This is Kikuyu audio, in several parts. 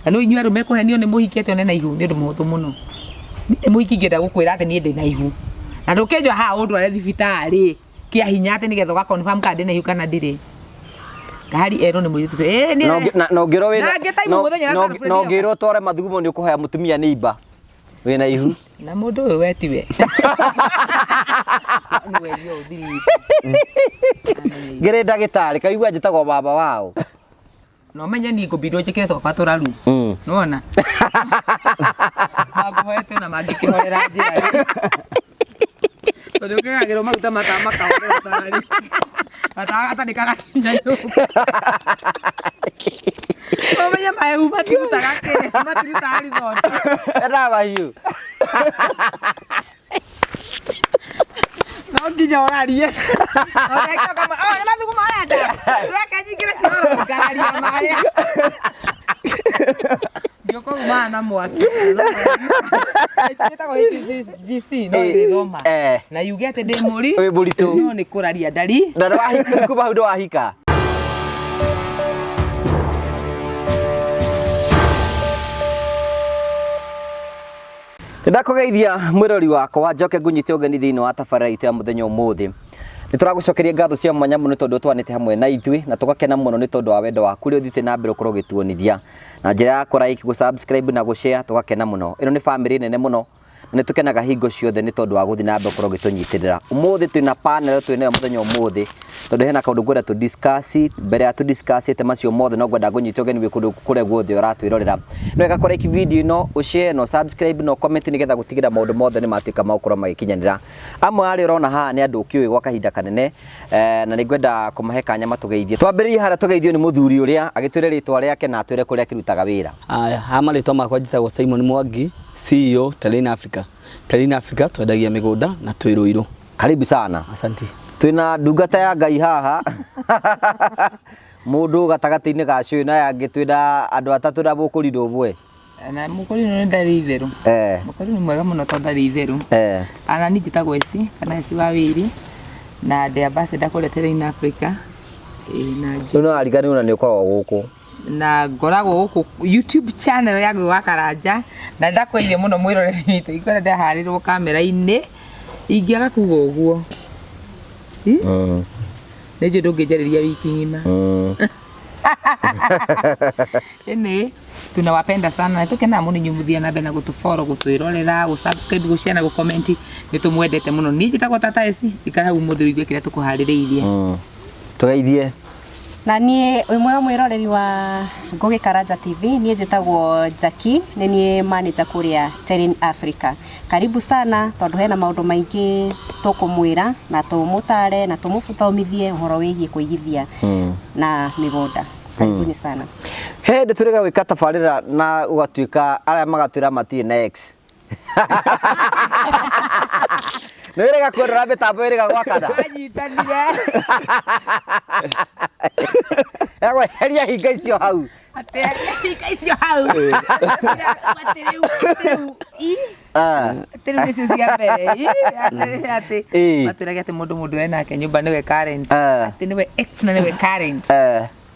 Na nĩ inyuĩ arũme kũhenio nĩ mũhiki atĩ one na ihu nĩ ũndũ mũhũthũ mũno. Niĩ mũhiki ingĩenda gũkwĩra atĩ niĩ ndĩ na ihu. Na ndũkĩnjoa haha ũndware thibitarĩ kĩa hinya atĩ nĩgetha ũga confirm kana ndĩ na ihu kana ndirĩ. Ngari erwo nĩ mũirĩtu ũcio, "Ĩĩ niĩ Na ũngĩ- na- na ũngĩrwo wĩna- Na ngĩtaimu na- mũthenya na wa ũngĩ- na ũngĩrwo ũtware mathugumo nĩ ũkũhoya mũtumia nĩ imba wĩna ihu. Na mũndũ ũyũ we tiwe. Nĩwe ũthirĩte. Ngĩrĩ ndagĩtarĩ kaigua njĩtagwo baba wao. Na ũmenye niĩ ngũmbindwo njĩkĩre twakwa tũraru. Nĩwona? Mangũhoete na mangĩkĩhorera njĩra rĩ. Tondũ ũkĩgagĩrwo maguta matawa makahorera tarĩ. Gatawa gatarĩ kagakinya nyũmba. Ũmenye mahehu matirutaga kĩ, matirutaga result. Endaga mahiũ. No nginya ũrarie. Ũreke ũkama, "Oh, nĩ mathugumo ũrenda?" Ũreke nyingĩre kĩoro ngararia marĩa. Ngĩũka umaga na mwaki. Ĩtagwo HGC no ĩrĩthoma. Na yuge atĩ ndĩ mũri. Wĩ mũritũ. No nĩ kũraria ndari. Na ndwahika kuma hau ndwahika. Nĩndakũgeithia mwĩrori wakwa njoke ngũnyite ũgeni thĩinĩ wa tabarĩra itũ ya mũthenya ũmũthĩ. Nĩ tũragũcokeria ngatho cia mwanya mũno nĩ tondũ ũtwanĩte hamwe na ithuĩ na tũgakena mũno nĩ tondũ wa wendo waku ũrĩa ũthiĩte na mbere ũkorwo ũgĩtuonithia na njĩra ya kũ like, gũ subscribe na gũ share tũgakena mũno. Ĩno nĩ bamĩrĩ nene mũno na nĩ tũkenaga hingo ciothe nĩ tondũ wa gũthiĩ na mbere gũkorwo ũgĩtũnyitĩrĩra. Ũmũthĩ twĩna panel twĩ nayo mũthenya ũmũthĩ tondũ hena kaũndũ ngwenda tũ discuss. Mbere ya tũ discuss ĩte macio mothe no ngwenda ngũnyite ũgeni wĩ kũndũ kũrĩa guothe ũratwĩrorera. Nĩ wega kũ like video ĩno, ũ share na ũ subscribe na ũ comment nĩgetha gũtigĩrĩra maũndũ mothe nĩ matuĩka ma gũkorwo magĩkinyanĩra. Amwe a arĩa ũrona haha nĩ andũ ũkĩũĩ gwa kahinda kanene na nĩ ngwenda kũmahe kanya matũgeithie. Twambĩrĩrie harĩa tũgeithio nĩ mũthuri ũrĩa agĩtwĩre rĩtwa rĩake na atwĩre kũrĩa akĩrutaga wĩra. Aya, ha marĩtwa makwa njĩtagwo Simon Mwangi, CEO Terrain Africa. Terrain Africa twendagia mĩgũnda na twĩ Ruiru. Karibu sana. Asante. Twĩna ndungata ya Ngai haha mũndũ gatagatĩ-inĩ ga cũĩ na aya angĩ twĩna andũ atatũ na mũkũrinũ ũmwe. Na mũkũrinũ nĩ ndarĩ itherũ. Mũkũrinũ mwega mũno tondũ ndarĩ itherũ. Ana niĩ njĩtagwo Esi kana Esi wa Wĩiri na ndĩ ambassador kũrĩa Terrain Africa. Na Rĩu no ariganĩrwo na nĩ ũkoragwo gũkũ. Na ngoragwo gũkũ YouTube channel ya Ngũgĩ wa Karanja na ndakweire mũno mwĩroreri witũ ingĩkorwo ndaharĩrwo kamera-inĩ ingĩaga kuga ũguo nĩ njũĩ ndũngĩnjarĩria wiki ng'ima. Ĩnĩ tunawapenda sana na tukenaga mũno inyuĩ mũthiaga na mbere na gũtũ follow, gũtwĩrorera, gũ subscribe, gũ share na gũ comment, nĩ tũmwendete mũno. Niĩ njĩtagwo Tata Esi, ikara hau ũmũthĩ ũigue kĩrĩa tũkũharĩrĩirie. Tũgeithie. Na niĩ ũmwe wa mwĩroreri wa Ngũgĩ Karanja TV, niĩ njĩtagwo Jackie, nĩ niĩ manager kũrĩa Terrain Africa. Karibu sana tondũ hena maũndũ maingĩ tũkũmwĩra na tũmũtare na tũmũthomithie ũhoro wĩgiĩ kũigithia na mĩgũnda. Karibuni sana. He hĩndĩ tũrĩga gwĩka tabarĩra na ũgatuĩka arĩa magatwĩra matirĩ na ex. Nĩ wĩrĩga kuonora mĩtambo ĩrĩga gwakana. Anyitanire. Egweheria hinga icio hau. Atĩ hinga icio hau. Atĩ rĩu, atĩ rĩu, ii. Atĩ rĩu nĩcio cia mbere. Ii, atĩ, atĩ. Matwĩrage atĩ mũndũ mũndũ we nake nyũmba nĩwe current. Atĩ nĩwe ex na nĩwe current.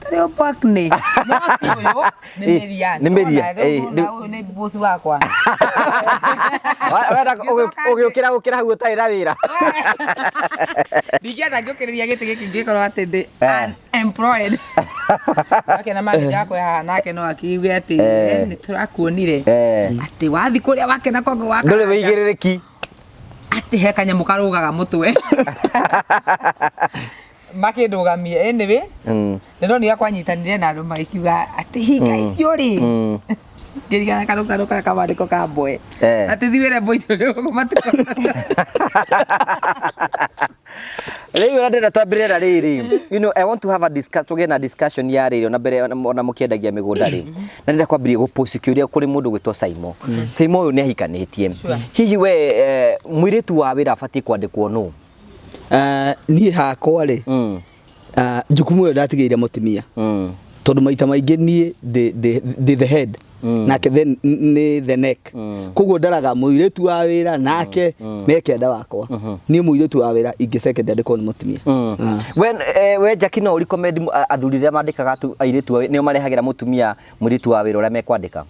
Tarĩ o Barney. Mwaki ũyũ nĩ mĩria. Nĩ mĩria, Nĩ ũyũ nĩ boss wakwa. Wenda ũgĩũkĩra gũkĩra hau ũtarĩ na wĩra. Ndingĩenda ngĩũkĩrĩria gĩtĩ gĩkĩ ngĩkorwo atĩ ndĩ unemployed. Nake na manager wakwa haha nake no akiuge atĩ nĩ tũrakuonire. Atĩ wathi kũrĩa wakena kongo wa Ndũrĩ wĩigĩrĩrĩki. Atĩ he kanyamũ karũgaga mũtwe. Makĩndũgamia. Anyway, nĩ ndonire kwanyitanire na andũ magĩkiuga atĩ hinga icio rĩ. Ngĩririkana karũgano karĩa kamwandĩko ka mboe. Atĩ thiĩ wĩre mboe icio nĩ ũkũmatua. Rĩu ũrĩa ndĩrenda twambĩrĩre na rĩrĩ, you know, I want to have a discuss, tũgĩe na discussion ya rĩrĩ ona mbere ona mũkĩendagia mĩgũnda rĩ. Na ndĩrenda kwambĩrĩria gũ-pose kĩũria kũrĩ mũndũ gwĩtwo Saimo. Saimo ũyũ nĩ ahikanĩtie. Hihi we mũirĩtu wa wĩra abatiĩ kwandĩkwo nũ? Niĩ hakwa rĩ, jukumu ĩyo ndatigĩire mũtumia. Tondũ maita maingĩ niĩ ndĩ the head, nake then nĩ the neck. Koguo ndaraga mũirĩtu wa wĩra nake mekenda wakwa. Niĩ mũirĩtu wa wĩra ingĩceke ndandĩkwo nĩ mũtumia. Ah. We Jackie, no ũrecommend athuri rĩrĩa mandĩkaga airĩtu a nĩo marehagĩra mũtumia mũirĩtu wa wĩra ũrĩa mekwandĩka?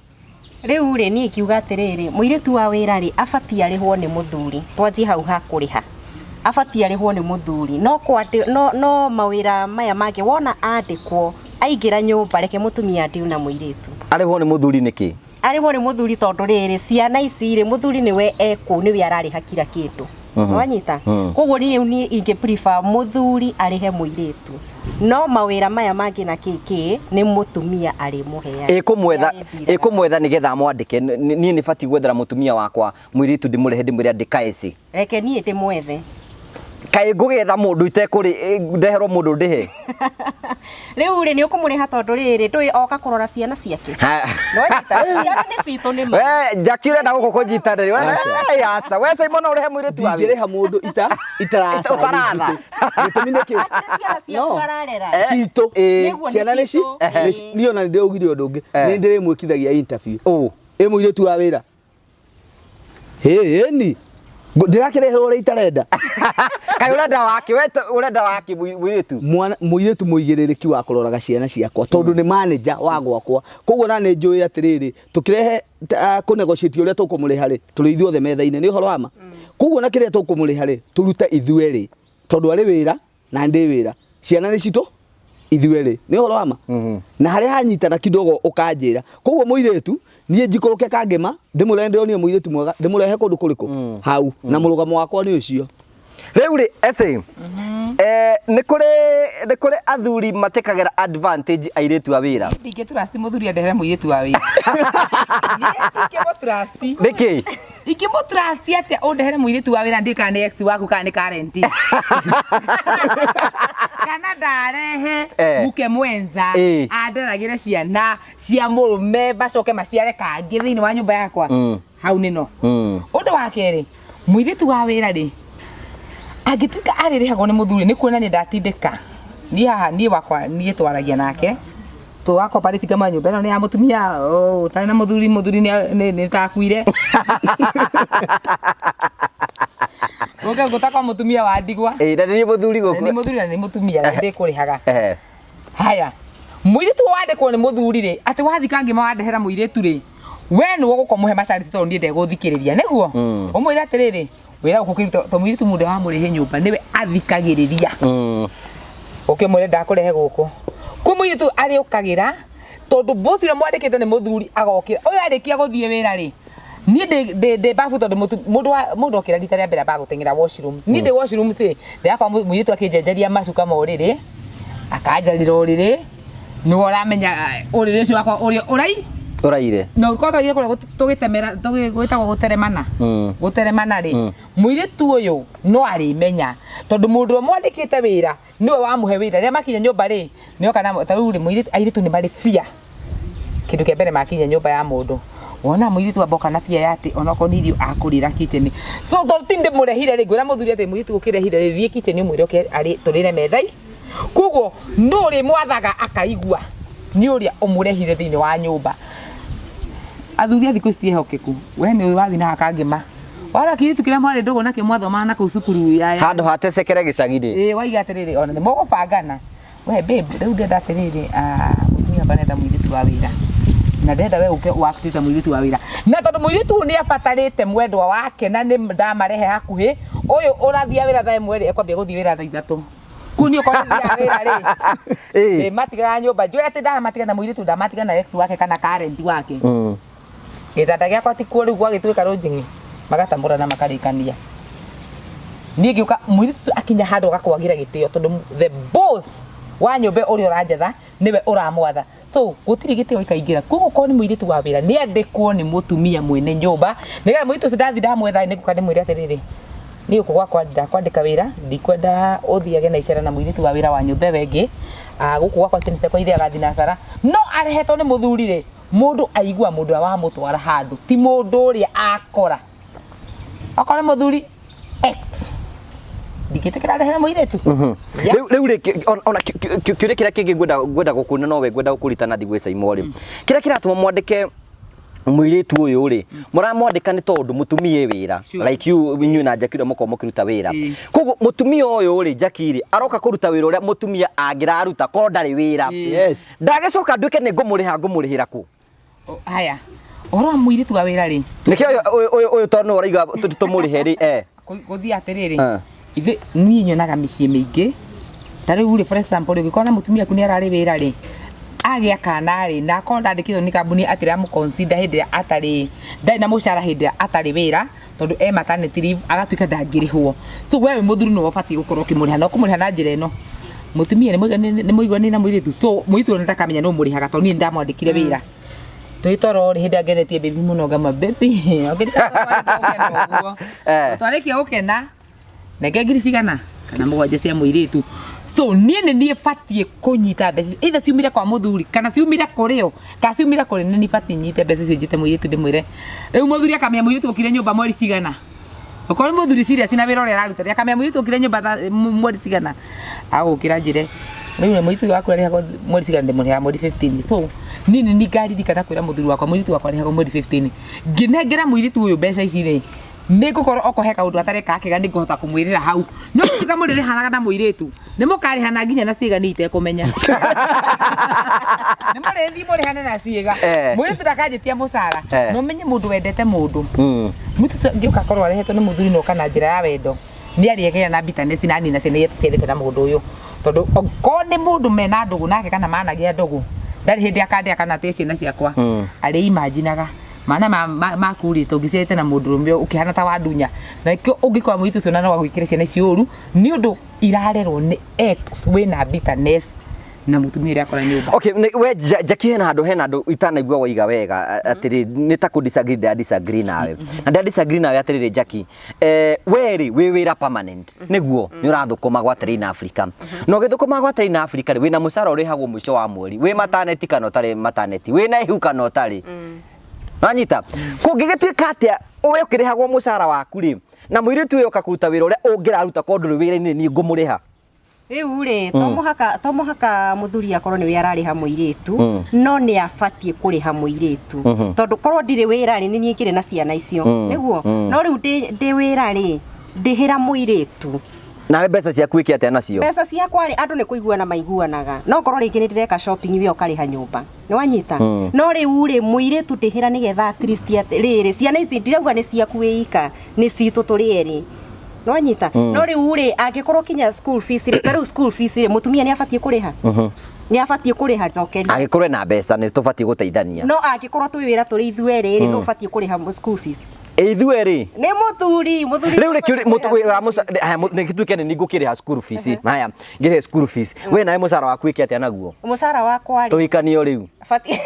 Rĩu rĩ, niĩ ngiuga atĩrĩrĩ, mũirĩtu wa wĩra rĩ, abatiĩ arĩhwo nĩ mũthuri. Twanjie hau ha kũrĩha, abatiĩ arĩhwo nĩ mũthuri. No kwandĩ no mawĩra maya mangĩ, wona andĩkwo aingĩra nyũmba, reke mũtumia andiu na mũirĩtu. Arĩhwo nĩ mũthuri nĩkĩ? Arĩhwo nĩ mũthuri tondũ rĩrĩ, ciana ici rĩ, mũthuri nĩwe ekũu, nĩwe ararĩha kira kĩndũ. Wanyita? Koguo niĩ rĩu niĩ ingĩ prefer mũthuri arĩhe mũirĩtu, no mawĩra maya mangĩ na kĩ nĩ mũtumia arĩmũheaga. Ĩkũmwetha ĩkũmwetha nĩgetha amwandĩke. Niĩ nĩ batiĩ gwethera mũtumia wakwa mũirĩtu, ndĩmũrehe, ndĩmwĩre andĩka eci? Reke niĩ ndĩmwethe. Kaĩ ngũgĩetha mũndũ itekũrĩ ndeherwo mũndũ ndĩhe? Rĩu rĩ, nĩ ũkũmũrĩha tondũ rĩrĩ, ndũĩ oka kũrora ciana ciake. Nĩwanyita? Ciana nĩ citũ nĩ ma. We Jackie, ũrenda gũkũ kũnyitanĩria? Aca, we Simon, no ũrehe mũirĩtu wa wĩra? Ndingĩrĩha mũndũ ita itaratha. Ũtaratha. Gĩtũmi nĩ kĩ? Akĩrĩ ciana ciaku No. ararera. Citũ. Nĩguo nĩ Ciana nĩ ci citũ. Niĩ ona nĩ ndĩraugire ũndũ ũngĩ. Nĩ ndĩrĩmwĩkithagia interview. Ũ. Ĩ mũirĩtu wa wĩra, hĩ ni ndĩrakĩreherwo ũrĩa itarenda. Kaĩ ũrenda wake we ũrenda wake mũirĩtu? Mwana mũirĩtu mũigĩrĩrĩki wa kũroraga ciana ciakwa, tondũ nĩ manager wa gwakwa. Koguo na nĩ njũĩ atĩrĩrĩ, tũkĩrehe kũ negotiate ũrĩa tũkũmũrĩha rĩ, tũrĩ ithuothe metha-inĩ, nĩ ũhoro wa ma. Koguo na kĩrĩa tũkũmũrĩha rĩ, tũrute ithuerĩ, tondũ arĩ wĩra na ndĩ wĩra, ciana nĩ citũ ithuerĩ, nĩ ũhoro wa ma. Na harĩa hanyitana kidogo ũkanjĩra. Koguo mũirĩtu niĩ njikũrũke kangĩma ndĩmũrehe, ndĩronire mũirĩtu mwega, ndĩmũrehe kũndũ kũrĩkũ hau, na mũrũgamo wakwa nĩ ũcio. Rĩu rĩ, ece nĩ kũrĩ athuri matekagĩra advantage airĩtu a wĩra. Ndingĩ trust mũthuri andehere mũirĩtu wa wĩra. Niĩ ndingĩmũ trust. Nĩkĩ? Ingĩmũ trust atĩa ũndehere mũirĩtu wa wĩra ndiũĩ kana nĩ ex waku kana nĩ current, kana ndarehe muke mwenza anderagĩre ciana cia mũrũme, bacoke maciare kangĩ thĩinĩ wa nyũmba yakwa? Hau nĩno. Ũndũ wa kerĩ, mũirĩtu wa wĩra rĩ, angĩtuĩka arĩrĩhagwo nĩ mũthuri, nĩ kuonania ndatindĩka. Niĩ haha, niĩ wakwa, niĩ twaragia nake tũgakoparĩti kama nyũmba ĩno nĩ ya mũtumia, oh, ũtarĩ na mũthuri, mũthuri nĩ takuire ũke ngũta kwa mũtumia wa ndigwa. Ĩ, na nĩ mũthuri Na nĩ gũkũ. Mũthuri na nĩ mũtumia ndĩkũrĩhaga. Haya, mũirĩtu wandĩkwo nĩ mũthuri rĩ, atĩ wathi kangĩma wandehera mũirĩtu rĩ, we nĩwe ũgũkwa mũhe macarĩti, tondũ niĩ ndegũthikĩrĩria nĩguo ũmwĩre atĩrĩrĩ, wĩra gũkũ kĩruta, to mũirĩtu mũndũ wamũrehe nyũmba nĩwe athikagĩrĩria. Ũkĩmwĩre ndakũrehe gũkũ kwĩ mũirĩtu arĩũkagĩra, tondũ boss ũrĩa mwandĩkĩte nĩ mũthuri, agokĩra ũyũ arĩkia gũthiĩ wĩra rĩ, niĩ ndĩ babu, tondũ mũndũ wa mũndũ okĩra rita rĩa mbere ambaga gũteng'era washroom. Niĩ ndĩ washroom rĩ, ndĩrakora mũirĩtu akĩnjenjeria macuka ma ũrĩrĩ, akanjarĩra ũrĩrĩ, nĩwe ũramenya, ah, ũrĩrĩ ũcio wakwa ũrĩa ũrai Ũraire. Na ũkorwo twathire kũrĩa tũgĩtemera, gwĩtagwo gũteremana. Gũteremana rĩ, mũirĩtu ũyũ no arĩmenya, tondũ mũndũ ũrĩa mwandĩkĩte wĩra nĩwe wamũhe wĩra. Rĩrĩa makinya nyũmba rĩ, nĩoka na ta rĩu rĩ, mũirĩtu, airĩtu nĩ marĩ fear. Kĩndũ kĩa mbere makinya nyũmba ya mũndũ, wona mũirĩtu amba oka na fear ya atĩ onokorwo nĩ irio akũrĩra kitchen. So tondũ ti ndĩmũrehire rĩ, ngwĩra mũthuri atĩ mũirĩtu ũkĩrehire rĩ, thiĩ kitchen ũmwĩre oke arĩ tũrĩre methai. Koguo nũ ũrĩmwathaga akaigua nĩ ũrĩa ũmũrehire thĩinĩ wa nyũmba. Athuri a thikũ ici ti ehokeku. We nĩ wathiĩ na hakangĩma wara kĩirĩtu kĩrĩa mwarĩ ndũgũ nakĩo, mwathomaga na kũu cukuru ya Handũ hatecekere gĩcagi rĩ. Ĩĩ, waiga atĩrĩrĩ, ona nĩ mũgũbangana, we babe, rĩu ndĩrenda atĩrĩrĩ, ah, mũtumia wakwa nĩenda mũirĩtu wa wĩra, na ndĩrenda we ũke waktĩte mũirĩtu wa wĩra, na tondũ mũirĩtu ũyũ nĩ abatarĩte mwendwa wake na nĩ ndamarehe hakuhĩ, ũyũ ũrathia wĩra thaa 1 rĩ, ekwambia gũthiĩ wĩra thaa 3 kuu. Niĩ okorwo nĩ thiaga wĩra rĩ, matigaga nyũmba njũĩ atĩ ndamatiga na mũirĩtu, ndamatiga na ex wake kana current wake. Gĩtanda gĩakwa ti kuo rĩu gwagĩtuĩka rũnjing'i, magatamũrana makarĩkania. Niĩ ngĩũka, mũirĩtu ũcio akinya handũ agakwagĩra gĩtĩo, tondũ the boss wa nyũmba ũrĩa ũranjetha nĩwe ũramwatha, so gũtirĩ gĩtĩo gĩkaingĩra. Koguo korwo nĩ mũirĩtu wa wĩra, nĩ andĩkwo nĩ mũtumia mwene nyũmba, nĩgetha mũirĩtu ũcio ndathi ndamwetha, nĩ ngũka ndĩmwĩre atĩrĩrĩ, niĩ gũkũ gwakwa ndakwandĩka wĩra, ndikwenda ũthiage na icera na mũirĩtu wa wĩra wa nyũmba ĩyo ĩngĩ. Ah, gũkũ gwakwa ciana ciakwa ithiaga thinacara, no arehetwo nĩ mũthuri rĩ, mũndũ aigua mũndũ ũrĩa wamũtwara handũ, ti mũndũ ũrĩa akora. Okorwo nĩ mũthuri ex Ndingĩtĩkĩra rehere mũirĩtu. Yeah. Rĩu rĩ ona kĩũria kĩrĩa kĩngĩ ngwenda gũkũria nowe ngwenda gũkũrita na thigwĩ Saimo rĩ, kĩrĩa kĩratũma mwandĩke mũirĩtu ũyũ rĩ, mũramwandĩka nĩ tondũ mũtumia e wĩra. Like you inyuĩ na Jackie ũrĩa mũkoragwo mũkĩruta wĩra. Koguo mũtumia ũyũ rĩ, Jackie rĩ, aroka kũruta wĩra ũrĩa mũtumia angĩraruta korwo ndarĩ wĩra. Yes. Ndagĩcoka nduĩke nĩ ngũmũrĩha ngũmũrĩhĩra kũ? Haya, ũhoro wa mũirĩtu wa wĩra rĩ, Nĩkĩo ũyũ tondũ nĩwe ũraiga tũmũrĩhe rĩ, eh. Gũthiĩ atĩrĩrĩ, ithuĩ niĩ nyonaga mĩciĩ mĩingĩ ta rĩu rĩ, for example rĩ, ũngĩkorwo na mũtumia aku nĩ ararĩ wĩra rĩ, agĩa kana rĩ, na akorwo ndandĩkĩtwo nĩ kambuni atĩ ĩramũ consider hĩndĩ ĩrĩa atarĩ, ndarĩ na mũcara hĩndĩ ĩrĩa atarĩ wĩra, tondũ e maternity leave, agatuĩka ndangĩrĩhwo. So we wĩ mũthuri nĩwe ũbatiĩ gũkorwo ũkĩmũrĩha, na ũkũmũrĩha na njĩra ĩno, mũtumia nĩ mũiguanĩire na mũirĩtu, so mũirĩtu ũyũ ndakamenya nũ ũmũrĩhaga tondũ niĩ nĩ ndamwandĩkire wĩra. Twĩ toro rĩ, hĩndĩ ĩrĩa ngenetie baby mũno ngama baby, ũngĩrikana ũguo. Twarĩkia gũkena, nenge ngiri cigana kana mũgwanja cia mũirĩtu. So niĩ nĩ niĩ batiĩ kũnyita mbeca icio, either ciumire kwa mũthuri kana ciumire kũrĩ o, kana ciumire kũrĩ, nĩ niĩ batiĩ nyite mbeca icio njĩte mũirĩtu ndĩmwĩre. Rĩu mũthuri akamenya mũirĩtu okire nyũmba mweri cigana. Okorwo nĩ mũthuri serious na wĩra ũrĩa araruta, akamenya mũirĩtu okire nyũmba mweri cigana, agũkĩra njĩre rĩu mũirĩtu waku arĩhagwo mweri cigana, ndĩmũrĩhaga mweri 15. So niĩ nĩ niĩ ngaririkana kwĩra mũthuri wakwa mũirĩtu wakwa arĩhagwo mweri 15. Ngĩnengera mũirĩtu ũyũ mbeca ici rĩ, nĩ ngũkorwo okorwo he kaũndũ atareka kega nĩ ngũhota kũmwĩrĩra hau. No tuĩka mũrĩrĩhanaga na mũirĩtu, nĩ mũkarĩhana nginya na ciĩga niĩ itekũmenya. Nĩ mũrĩthiĩ mũrĩhane na ciĩga. Mũirĩtu ndakanjĩtia mũcara. Na ũmenye mũndũ wendete mũndũ. Mũirĩtu ũcio angĩũka akorwo arehetwo nĩ mũthuri na oka na njĩra ya wendo, nĩ arĩgĩa na bitterness na anina ciana iria tũciarĩte na mũndũ ũyũ. Tondũ okorwo nĩ mũndũ mena ndũgũ nake kana managĩa ndũgũ, ndarĩ hĩndĩ akandĩa kana atĩe ciana ciakwa. Arĩ imaginaga mana maku rĩ, tũngĩciarĩte na mũndũrũme ũkĩhana ta wandunya. Na nĩkĩo ũngĩkora mũirĩtu ũcio na no agwĩkĩre ciana ici ũru, nĩ ũndũ irarerwo nĩ ex wĩna bitterness na mũtumia ũrĩa akora nyũmba. Okay, we Jackie hena handũ, hena handũ itanaigua waiga wega atĩrĩ, nĩ ta kũ disagree, nda disagree nawe. Na nda disagree nawe atĩrĩrĩ Jackie, we rĩ wĩ wĩra permanent, nĩguo nĩ ũrathũkũma gwa Terrain Africa. Na ũgĩthũkũma gwa Terrain Africa rĩ, wĩna mũcara ũrĩhagwo mũico wa mweri, wĩ maternity kana ũtarĩ maternity, wĩna ihu kana ũtarĩ. Wanyita? Kũngĩgĩtuĩka atĩa we ũkĩrĩhagwo mũcara waku rĩ, na mũirĩtu ũyũ oka kũruta wĩra ũrĩa ũngĩraruta korwo ndũrĩ wĩra-inĩ niĩ ngũmũrĩha? Rĩu rĩ, to mũhaka mũthuri akorwo nĩwe ararĩha mũirĩtu, no nĩ abatiĩ kũrĩha mũirĩtu. Tondũ korwo ndirĩ wĩra rĩ, nĩ niĩ ngĩrĩ na ciana icio. Nĩguo? No rĩu ndĩ wĩra rĩ, ndĩhĩra mũirĩtu. Nawe mbeca ciaku wĩke atĩa nacio? Mbeca ciakwa rĩ, andũ nĩ kũiguana maiguanaga. No korwo rĩngĩ nĩ ndĩreka shopping we ũkarĩha nyũmba. Nĩ wanyita? No rĩu rĩ, mũirĩtu ndĩhĩra nĩgetha at least rĩrĩ, ciana ici ndirauga nĩ ciaku wĩ ika, nĩ citũ tũrĩ erĩ. Nĩ wanyita? No rĩu rĩ, angĩkorwo kinya school fees rĩ, ta rĩu school fees rĩ, mũtumia nĩ abatiĩ kũrĩha? Nĩ abatiĩ kũrĩha njokeria. Angĩkorwo ena mbeca nĩ tũbatiĩ gũteithania. No angĩkorwo twĩ wĩra tũrĩ ithuerĩ rĩ, nũ ũbatiĩ kũrĩha school fees? Ithuĩ rĩ? Nĩ mũthuri, mũthuri Rĩu rĩ, kĩũria, nĩ mũtu, wĩra wa haya, nĩ gĩtuĩke nĩ niĩ ngũkĩrĩha school fees. Haya, ngĩrĩhe school fees. We nawe mũcara waku wĩke atĩa naguo? Mũcara wakwa rĩ? Tũhikanio rĩu. Batiĩ.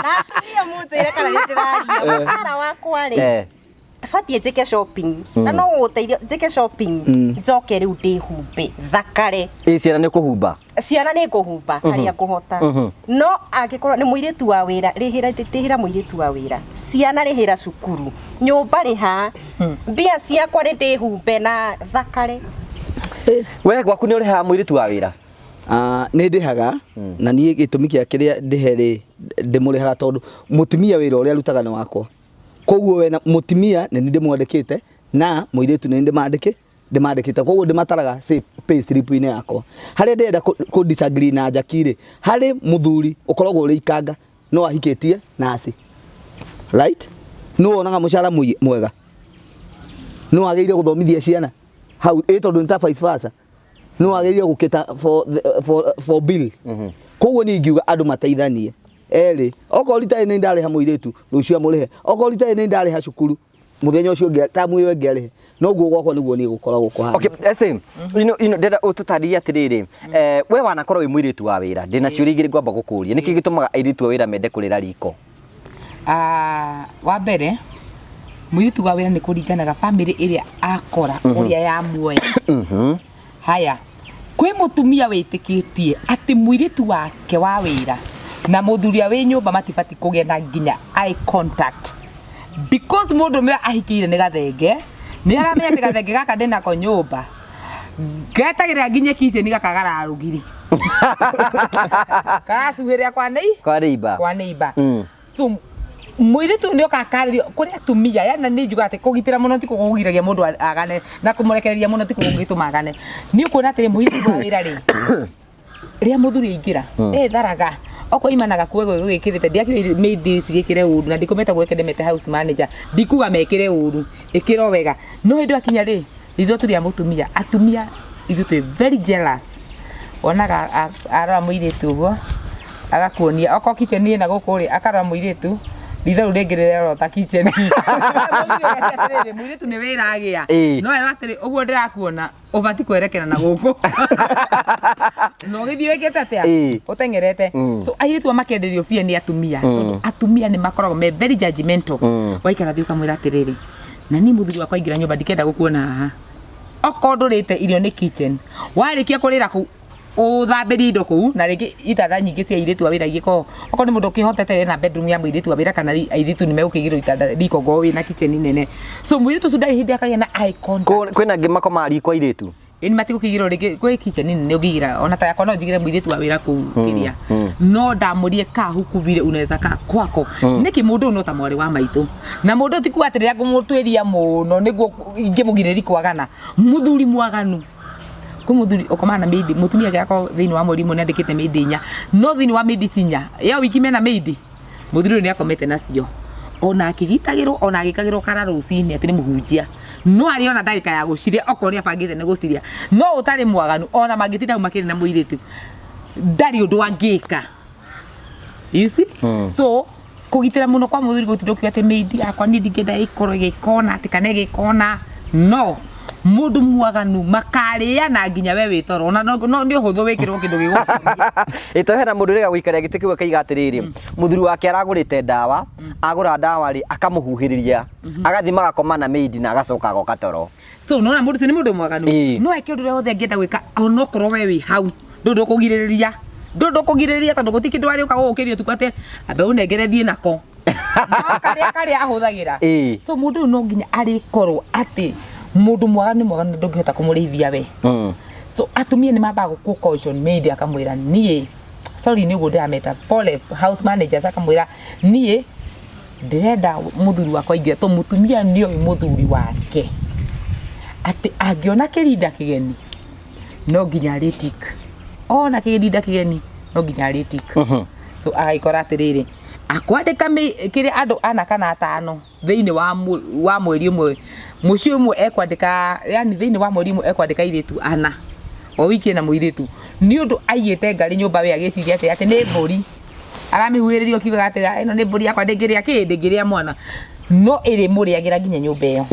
Na atumia mũnjĩre kana nĩ ndĩraria. Mũcara wakwa rĩ? Batiĩ njĩke shopping. Na no gũgũteithia njĩke shopping. Njoke rĩu ndĩhumbe, thakare. Ĩ ciana nĩ kũhumba? Ciana nĩ ngũhumba harĩa ngũhota. No angĩkorwo nĩ mũirĩtu wa wĩra, rĩhĩra mũirĩtu wa wĩra. Ciana rĩhĩra cukuru. Nyũmba rĩha. Mbia ciakwa nĩ ndĩhumbe na thakare. We gwaku nĩ ũrĩhaga mũirĩtu wa wĩra? Nĩ ndĩhaga, na niĩ gĩtũmi kĩa kĩrĩa ndĩhe rĩ, ndĩmũrĩhaga tondũ mũtumia wĩra ũrĩa arutaga nĩ wakwa. Koguo we na mũtumia nĩ niĩ ndĩmwandĩkĩte na mũirĩtu nĩ niĩ ndĩmandĩkĩte. Koguo ndĩmataraga pay slip-inĩ yakwa. Harĩa ndĩrenda kũ disagree na Jackie rĩ, harĩ mũthuri ũkoragwo ũrĩ ikanga no ahikĩtie nurse. Right? Nũ wonaga mũcara mwega? Nũ wagĩrĩire gũthomithia ciana? Hau, ĩ tondũ nĩ ta vice versa. Nũ wagĩrĩire gũkĩta for bill. Koguo niĩ ingiuga andũ mateithanie. Erĩ, okorwo rita rĩrĩ nĩ ndarĩha mũirĩtu, rũciũ amũrĩhe. Okorwo rita rĩrĩ nĩ ndarĩha cukuru, mũthenya ũcio ũngĩ, tamu ĩyo ĩngĩ arĩhe. Noguo gwakwa nĩguo niĩ gũkoragwo kũhana. Okay, ese, ndĩrenda ũtũtarĩrie atĩrĩrĩ, we wanakorwo wĩ mũirĩtu wa wĩra, ndĩna ciũria igĩrĩ ngwamba gũkũria. Nĩkĩ gĩtũmaga airĩtu a wĩra mende kũrĩra riko? Wa mbere, mũirĩtu wa wĩra nĩ kũringanaga famĩlĩ ĩrĩa akora, ũrĩa yamuoya. Haya, kwĩ mũtumia wĩtĩkĩtie atĩ mũirĩtu wake wa wĩra na mũthuri ũrĩa wĩ nyũmba matibatiĩ kũgĩa na nginya eye contact. Because mũndũ ũmwe ahikĩire nĩ gathenge, nĩ aramenya atĩ gathenge gaka ndĩnako nyũmba getagĩrĩra nginye kitchen gakagara rũgiri karacuhĩrĩra kwa nei Kwa neighbor. Kwa neighbor. So mũirĩtu nĩ oka akarĩrio kũrĩ atumia yana nĩ njuga atĩ kũgitĩra mũno ti kũgiragia mũndũ agane na kũmũrekereria mũno ti kũgĩtũma agane. Nĩ ũkuona atĩrĩ, mũirĩtu wa wĩra rĩ, rĩa mũthuri aingĩra etharaga okorwo imanaga kuo gwĩkĩrĩte ndiakire maid cigĩkĩre ũru na ndikũmeta gwĩke ndĩmete house manager, ndikuga mekĩre ũru, ĩkĩro wega, no hĩndĩ akinya rĩ, ithuĩ tũrĩ a mũtumia, atumia ithuĩ twĩ very jealous. Wonaga arora mũirĩtu ũguo agakuonia okorwo kitchen ĩna gũkũ rĩ, akarora mũirĩtu ritho rĩu rĩngĩ rĩrerota kitchen. Atĩrĩrĩ, mũirĩtu nĩ wĩra agĩa no erwo atĩrĩ, ũguo ndĩrakuona ũbati kwerekera na gũkũ na ũgĩthiĩ wĩkĩte atĩa, ũteng'erete. So airĩtu aya makenderio biũ nĩ atumia tondũ atumia nĩ makoragwo me very judgmental. Waikara thĩ ũkamwĩra atĩrĩrĩ, na niĩ mũthuri wakwa aingĩra nyũmba ndikenda gũkuona haha, okorwo ndũrĩte irio nĩ kitchen, warĩkia kũrĩra kũu ũthambĩrie indo kũu, na rĩngĩ itanda nyingĩ cia airĩtu a wĩra igĩkorwo okorwo nĩ mũndũ ũkĩhotete ena bedroom ya mũirĩtu wa wĩra kana airĩtu nĩ megũkĩigĩrwo itanda riko ngorwo wĩna kitchen nene, so mũirĩtu ũcio ndarĩ hĩndĩ akagĩa na eye contact. Kwĩna angĩ makomaga riko airĩtu. Ĩni matigũkĩigĩrwo rĩngĩ kwĩ kitchen nene ũngĩigĩra ona ta yakwa no njigĩre mũirĩtu wa wĩra kũu kĩrĩa no ndamũrie kahuku vile unaweza kaa kwako nĩkĩ mũndũ ũyũ no ta mwarĩ wa maitũ na mũndũ ũyũ ti kuga atĩ rĩrĩa ngũmũtuĩria mũno nĩguo ingĩmũgirĩrĩria kwagana. Mũthuri mwaganu kwĩ mũthuri ũkomaga na maid, mũtumia ake thĩinĩ wa mweri ũmwe nĩandĩkĩte maid inya, no thĩinĩ wa maid ici inya ya wiki mena maid, mũthuri ũyũ nĩakomete nacio ona akĩgitagĩrwo ona agĩkagĩrwo kara rũcinĩ atĩ nĩ mũhunjia, no arĩ ona ndagĩka ya gũciria okorwo nĩ abangĩte nĩ gũciria, no ũtarĩ mwaganu ona mangĩtinda hau makĩrĩ na mũirĩtu ndarĩ ũndũ angĩka, you see. So kũgitĩra mũno kwa mũthuri gũtinda ũkiuga atĩ maid yakwa niĩ ndingĩenda ĩkorwo ĩgĩkona atĩ kana ĩgĩkona, no mũndũ mwaganu makarĩana nginya we wĩ toro ona no nĩ ũhũthũ wĩkĩrwo kĩndũ gĩgũkũria. Ĩto hena mũndũ ũrega gũikaria gĩtĩ kĩu akaiga atĩrĩrĩ, mũthuri wake aragũrĩte ndawa, agũra ndawa rĩ akamũhuhĩrĩria, agathiĩ magakoma na maid na agacoka agoka toro. So nona mũndũ ũcio nĩ mũndũ mwaganu, no eke ũndũ ũrĩa wothe angĩenda gwĩka onokorwo we wĩ hau ndũndũ ũkũgirĩrĩria, ndũndũ ũkũgirĩrĩria tondũ gũtirĩ kĩndũ arĩũka gũgũkĩria ũtukũ atĩ ambe ũnengere thiĩ nako no karĩa karĩa ahũthagĩra. So mũndũ ũyũ no nginya arĩkorwo atĩ mũndũ mwaganu nĩ mwaganu ndũngĩhota kũmũrĩithia we. So atumia nĩ mambaga gũkũ caution maid akamwĩra niĩ sorry nĩ ũguo ndĩrameta pole house managers akamwĩra niĩ ndĩrenda mũthuri wakwa aingĩre to mũtumia nĩoĩ mũthuri wake atĩ angĩona kĩrinda kĩgeni no nginya arĩtik, ona kĩrinda kĩgeni no nginya arĩtik. So agagĩkora atĩrĩrĩ akwandĩka kĩrĩa andũ ana kana atano thĩinĩ wa mweri ũmwe, mũciĩ ũmwe ekwandĩka, yani thĩinĩ wa mweri ũmwe ekwandĩka airĩtu ana o wiki ena mũirĩtu nĩ ũndũ aigĩte ngari nyũmba we agĩciria atĩ atĩ nĩ mbũri aramĩhuhĩrĩria ũkiugaga atĩ ĩno nĩ mbũri yakwa ndĩngĩrĩa kĩ ndĩngĩrĩa mwana no ĩrĩmũrĩagĩra nginya nyũmba ĩyo.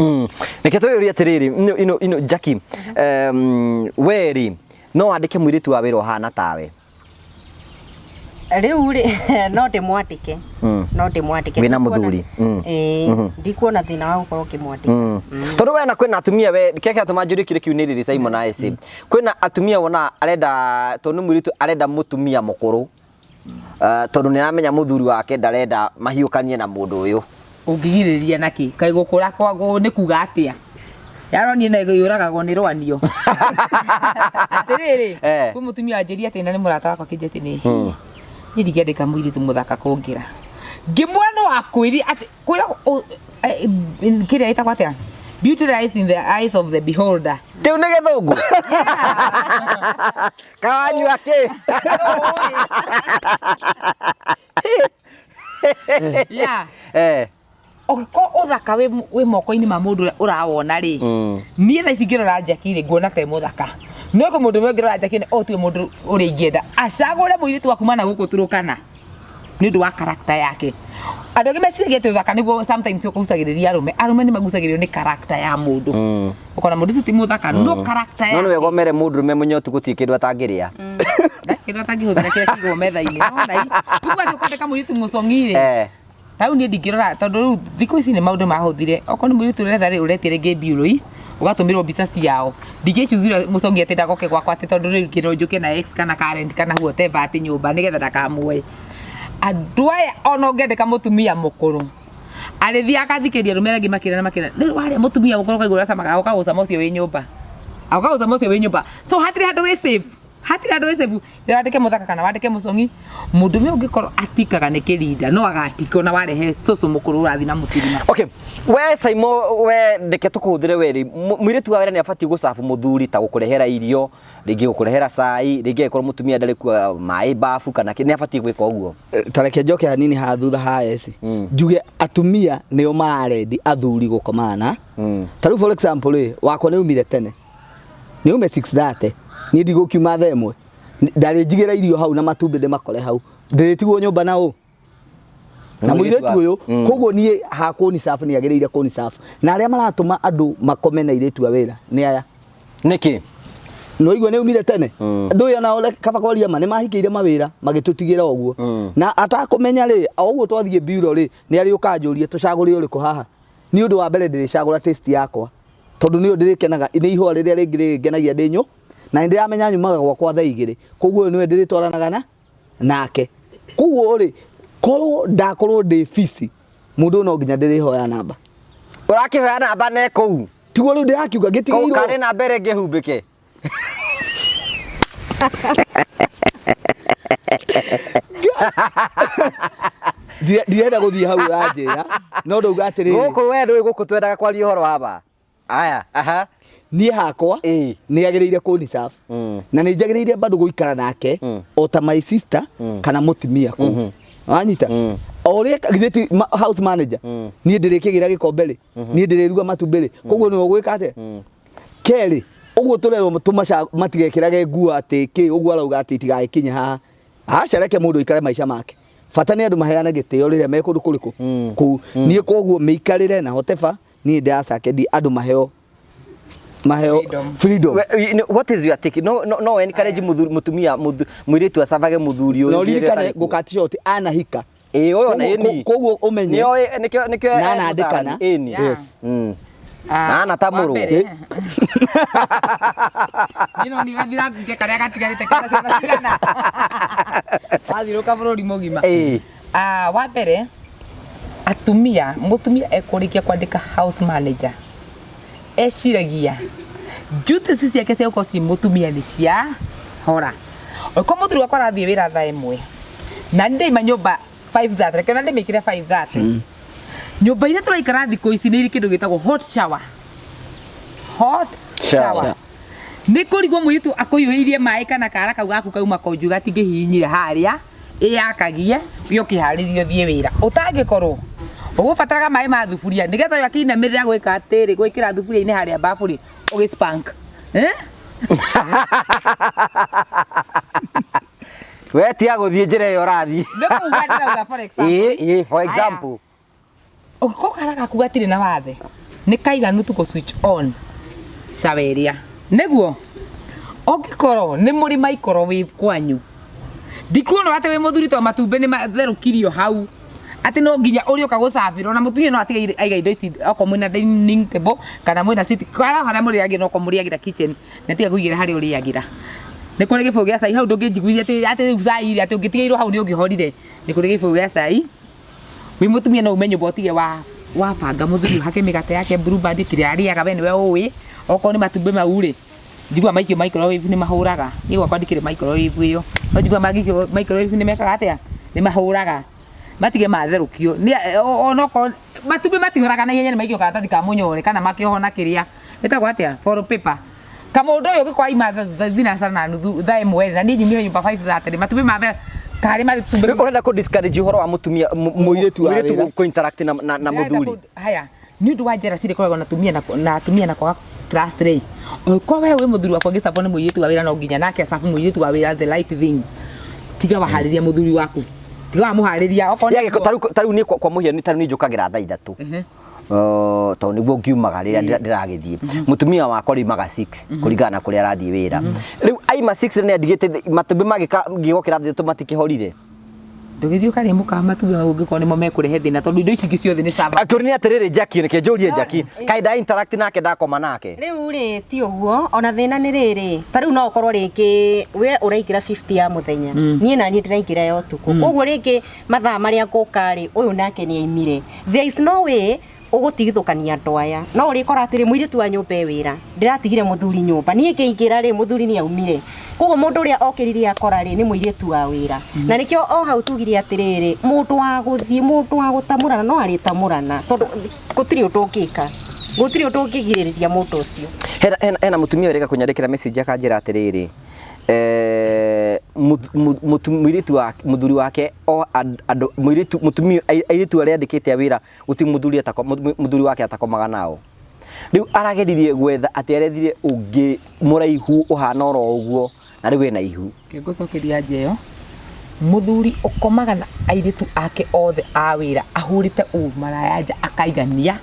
Reke twĩyũrie atĩrĩrĩ, ino ino Jackie, we rĩ no wandĩke mũirĩtu wa wĩra ũhana tawe? Rĩu rĩ no ndĩmwandĩke, no ndĩmwandĩke wĩna mũthuri. Ĩĩ, ndikuona thĩna wa gũkorwo ngĩmwandĩka. Tondũ we na kwĩna atumia we kĩrĩa kĩratũma njũrie kĩũria kĩu nĩ rĩrĩ Simon Ace, kwĩna atumia wona arenda tondũ nĩ mũirĩtu arenda mũtumia mũkũrũ, tondũ nĩ aramenya mũthuri wake ndarenda mahiũkanie na mũndũ ũyũ. Ũngĩgirĩrĩria nakĩ? Kaĩ gũkũra kwa nĩ kuga atĩa? Yaronire na yũragagwo nĩ rwanio. Atĩrĩrĩ, kwĩ mũtumia wanjĩria atĩ na nĩ mũrata wakwa akĩnjĩra atĩ nĩ niĩ ndingĩandĩka mũirĩtu mũthaka kũngĩra. Ngĩmwĩra no akwĩrie atĩ kwĩra kĩrĩa ĩtagwo atĩa? Beauty lies in the eyes of the beholder. Kĩu nĩ gĩthũngũ? Kawanyua kĩ? Yeah. Ũngĩkorwo ũthaka wĩ moko-inĩ ma mũndũ ũrĩa ũrawona rĩ, niĩ thaa ici ngĩrora Jackie rĩ, nguona ta e mũthaka. No kwĩ mũndũ ũmwe ũngĩrora Jackie nĩ ũtuĩ mũndũ ũrĩa ingĩenda acagũre mũirĩtu wa kuma na gũkũ Turkana nĩ ũndũ wa character yake. Andũ angĩ meciragia atĩ ũthaka nĩguo sometimes ũgucagĩrĩria arũme. Arũme nĩ magucagĩrĩrio nĩ character ya mũndũ. Ũkona mũndũ ũcio ti mũthaka, no character No nĩ yake. wega ũmere mũndũrũme mũnyotu gũtirĩ kĩndũ atangĩrĩa. Kĩndũ atangĩhũthĩra kĩrĩa kĩigwo metha-inĩ. Nona i. Ũguo atĩ ũkwandĩka mũirĩtu mũcong'i rĩ. Tau niĩ ndingĩrora tondũ rĩu thikũ ici nĩ maũndũ mahũthire. Okorwo nĩ mũirĩtu ũretha rĩ, ũretia rĩngĩ mbiũrũi, ũgatũmĩrwo mbica ciao. Ndingĩchuzira mũcong'i atĩ ndagoke gwakwa atĩ tondũ rĩu kĩro njũke na ex kana current kana whatever atĩ nyũmba nĩgetha ndakamuoe. Andũ aya ona ũngĩandĩka mũtumia mũkũrũ Arĩthiĩ akathikĩria arũme arĩa angĩ makĩra na makĩra rĩu warĩa mũtumia mũkũrũ ũkaigua ũracamaga ũkagũcama ũcio wĩ nyũmba, ũkagũcama ũcio wĩ nyũmba. So hatirĩ handũ wĩ safe, hatirĩ handũ wĩ safe. Rĩrĩa wandĩke mũthaka kana wandĩke mũcong'i, mũndũrũme ũngĩkorwo atikaga nĩ kĩrinda no agatika ona warehe cũcũ mũkũrũ ũrathiĩ na mũtirima. Okay, we Saimo, we ndeke tũkũhũthĩre we rĩ, mũirĩtu wa wĩra nĩ abatiĩ gũcabu mũthuri ta gũkũrehera irio, rĩngĩ gũkũrehera cai, rĩngĩ angĩkorwo mũtumia ndarĩ kuoya maĩ bafu kana kĩ, nĩ abatiĩ gwĩka ũguo? Ta reke njoke hanini haha thutha ha eci njuge atumia nĩo mararendi athuri gũkomana. Ta rĩu for example rĩ, wakwa nĩ umire tene, nĩ ume 6:30, niĩ ndigũkiuma thaa ĩmwe, ndarĩnjigĩra irio hau na matumbĩ ndĩmakore hau, ndĩrĩtigwo nyũmba na ũ na mũirĩtu ũyũ. Koguo niĩ hakũni serve nĩ agĩrĩire kũni serve, na arĩa maratũma andũ makome na airĩtu a wĩra nĩ aya. Nĩkĩ? No igua nĩ umire tene, andũ aya nao kaba kwaria ma nĩ mahikĩire mawĩra magĩtũtigĩra ũguo, na atakũmenya rĩ, o ũguo twathiĩ bureau rĩ, nĩ arĩ ũkanjũria tũcagũre ũrĩkũ haha. Nĩ ũndũ wa mbere ndĩrĩcagũra taste yakwa, tondũ nĩyo ndĩrĩkenaga, nĩ ihũa rĩrĩa rĩngĩ rĩrĩngenagia ndĩ nyũ, na nĩ ndĩramenya nyumaga gwakwa thaa 2, koguo ũyũ nĩwe ndĩrĩtwaranaga na nake. Koguo rĩ, korwo ndakorwo ndĩ busy, mũndũ ũyũ no nginya ndĩrĩhoya namba. Ũrakĩhoya namba ne kũu? Tiguo rĩu ndĩrakiuga ngĩtigĩirwo. Karĩ namba ĩrĩa ĩngĩhumbĩke? Ndirenda gũthiĩ hau ũranjĩra, no ndauga atĩrĩrĩ, Gũkũ we ndũĩ, gũkũ twendaga kwaria ũhoro wa ma. Aya, aha. Niĩ hakwa nĩ agĩrĩire kũni serve, na nĩ njagĩrĩire bado gũikara nake o ta my sister kana mũtumia kũu, wanyita? O ũrĩa githĩ ti house manager, niĩ ndĩrĩkĩgĩra gĩkombe rĩ, niĩ ndĩrĩruga matumbĩ rĩ, koguo nĩwe ũgwĩka atĩa? Kerĩ, ũguo tũrerwo tũmaca matigekĩrage nguo atĩ kĩ ũguo arauga atĩ itigagĩkinye haha, aca, reke mũndũ aikare maica make. Bata nĩ andũ maheane gĩtĩo rĩrĩa me kũndũ kũrĩkũ kũu. Niĩ koguo mĩikarĩre na whatever, niĩ ndĩracakendi andũ maheo Freedom. Freedom. What is your take? No encourage muthuri, mutumia, mũirĩtu acabage mũthuri ũyũ Na hĩndĩ ĩrĩa ũririkane atarĩ kuo. gũkati short anahika. Ĩĩ, ũyũ na ĩni. Koguo ũmenye Nĩoĩ nĩkĩo Na anandĩkana. Ĩni. Yeah. Yes. Na anatamũrwo. Wa mbere, niĩ no nigathira ngunge karĩa gatigarĩte kana ciana cigana wathirũka bũrũri mũgima. Wa mbere, atumia, mũtumia ekũrĩkia kwandĩka house manager eciragia duties ciake cia gũkorwo ciĩ mũtumia nĩ cia hora. Okorwo mũthuri wakwa arathiĩ wĩra thaa 1 na nĩ ndaima nyũmba 5:30, reke ona ndĩmĩkĩre 5:30, nyũmba iria tũraikara thikũ ici nĩ irĩ kĩndũ gĩtagwo hot shower, hot Shower. shower. Nĩ kũrigwo mũirĩtu akũiyũrĩirie maĩ kana kara kau gaku kauma konju gatingĩhihinyire harĩa ĩyakagie we ũkĩharĩrio thiĩ wĩra, ũtangĩkorwo ũgũbataraga maĩ ma thuburia nĩgetha ũyũ akĩinamĩrĩra gwĩka atĩrĩ, gwĩkĩra thuburia-inĩ harĩa mbabũrĩ ũgĩ spank, eh? We tiga gũthiĩ njĩra ĩyo ũrathiĩ. Nĩ kuga ndĩrauga, for example. Ĩĩ, for example. Ũngĩkorwo kara gaku gatirĩ na wathe nĩ kaiganu tu kũ switch on shower ĩrĩa nĩguo ũngĩkorwo nĩ mũrĩ microwave kwanyu, ndikuona atĩ wĩ mũthuri to matumbĩ nĩ matherũkirio hau atĩ no nginya ũrĩũka gũcabĩrwo na mũtumia no atige aiga indo ici okorwo mwĩna dining table kana mwĩna sitting kana harĩa mũrĩagĩra, okorwo mũrĩagĩra kitchen na tiga kũigĩra harĩa ũrĩagĩra. Nĩ kũrĩ gĩbũyũ gĩa cai hau, ndũngĩnjiguithia atĩ rĩu cai rĩ, atĩ ũngĩtigĩirwo hau nĩ ũngĩhorire. Nĩ kũrĩ gĩbũyũ gĩa cai. Wĩ mũtumia no ume nyũmba ũtige wa wabanga mũthuri hake mĩgate yake, Blue Band, kĩrĩa arĩaga we nĩwe ũĩ. Okorwo nĩ matumbĩ mau rĩ, njiguaga maikio microwave nĩ mahũraga. Niĩ gwakwa ndikĩrĩ microwave ĩyo, no njiguaga mangĩikio microwave nĩ mekaga atĩa, nĩ mahũraga matige matherũkio. Onokorwo matumbĩ matihoraga na ihenya, nĩ maikio karatathi ka mũnyore kana makĩohwo na kĩrĩa ĩtagwo atĩa, foil paper. Kamũndũ ũyũ ũngĩkorwo aima thinacara na nuthu thaa 1 na niĩ nyumire nyũmba 5:30 rĩ, matumbĩ ma karĩ matumbĩ. Rĩu ũrenda kũ discourage ũhoro wa mũtumia Mũirĩtu wa mũirĩtu wĩra. kũ interact na Ndĩrenda mũthuri? Haya, nĩ ũndũ wa njera cirĩ koragwo na atumia na atumia na kwaga trust rĩ, ũngĩkorwo we wĩ mũthuri wakwa ngĩcabwo nĩ mũirĩtu wa wĩra, no nginya nake acabu mũirĩtu wa wĩra the right thing. Tiga waharĩria mũthuri waku, tiga wamũharĩria okorwo nĩ Ya gĩko, tarĩu niĩ kwa mũhiano, tarĩu niĩ njũkagĩra thaa 3, tondũ nĩguo ngiumaga rĩrĩa ndĩragĩthiĩ. Mũtumia wakwa rĩumaga 6 kũringana na kũrĩa arathiĩ wĩra. Rĩu aima 6 nĩ andigĩte matumbĩ mangĩka ngĩgokĩra thaa 3 matikĩhorire. Ndũgĩthiĩ ũkarĩe mũkawa matumbĩ mau ũngĩkorwo nĩmo mekũrehe thĩna tondũ indo ici ingĩ ciothe nĩ sava. Akĩũria nĩ atĩrĩrĩ Jackie, reke njũrie Jackie, kaĩ nda interact nake ndakoma nake? Rĩu rĩ ti ũguo, ona thĩna nĩ rĩrĩ, ta rĩu no ũkorwo rĩngĩ we ũraingĩra shift ya mũthenya, niĩ na niĩ ndĩraingĩra ya ũtukũ, koguo rĩngĩ mathaa marĩa ngũka rĩ, ũyũ nake nĩ aimire. There is no way ũgũtigithũkania andũ aya, no ũrĩkora atĩrĩ mũirĩtu wa nyũmba e wĩra, ndĩratigire mũthuri nyũmba, niĩ ngĩingĩra rĩ mũthuri nĩ aumire, koguo mũndũ ũrĩa okĩrire akora rĩ nĩ mũirĩtu wa wĩra. Na nĩkĩo o hau tugire atĩrĩrĩ, mũndũ wa gũthiĩ, mũndũ wa gũtamũrana no arĩtamũrana, tondũ gũtirĩ ũndũ ũngĩka, gũtirĩ ũndũ ũngĩgirĩrĩria mũndũ ũcio. Hena mũtumia ũreka kũnyandĩkĩra message akanjĩra atĩrĩrĩ, mũirĩtu wa mũthuri wake o andũ mũirĩtu mũtumia airĩtu arĩa andĩkĩte a wĩra gũtirĩ mũthuri mũthuri wake atakomaga nao. Rĩu arageririe gwetha atĩ arethire ũngĩ mũraihu ũhana oro ũguo na rĩu ena ihu. Ngũcokeria nja ĩyo, mũthuri ũkomaga na airĩtu ake othe a wĩra ahũrĩte ũmaraya nja akaigania,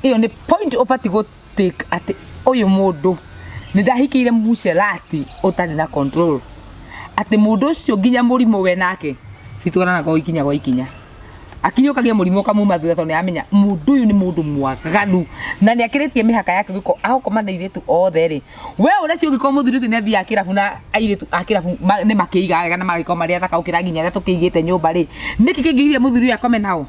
ĩyo nĩ point ũbatiĩ gũ take atĩ ũyũ mũndũ nĩ ndahikĩire mũcerati ũtarĩ na control, atĩ mũndũ ũcio nginya mũrimũ we nake citwaranaga o ikinya gwa ikinya, akinyũkagia mũrimũ ũkamuma thutha tondũ nĩaramenya mũndũ ũyũ nĩ mũndũ mwaganu na nĩakĩrĩtie mĩhaka yake gũkorwo agũkoma na airĩtu othe rĩ. We ũreciria ũngĩkorwo mũthuri ũcio nĩathiaga kĩrabu na airĩtu a kĩrabu nĩ makĩigaga wega na magagĩkorwo marĩ athaka gũkĩra nginya arĩa tũkĩigĩte nyũmba rĩ, nĩkĩ kĩngĩgiria mũthuri ũyũ akome nao?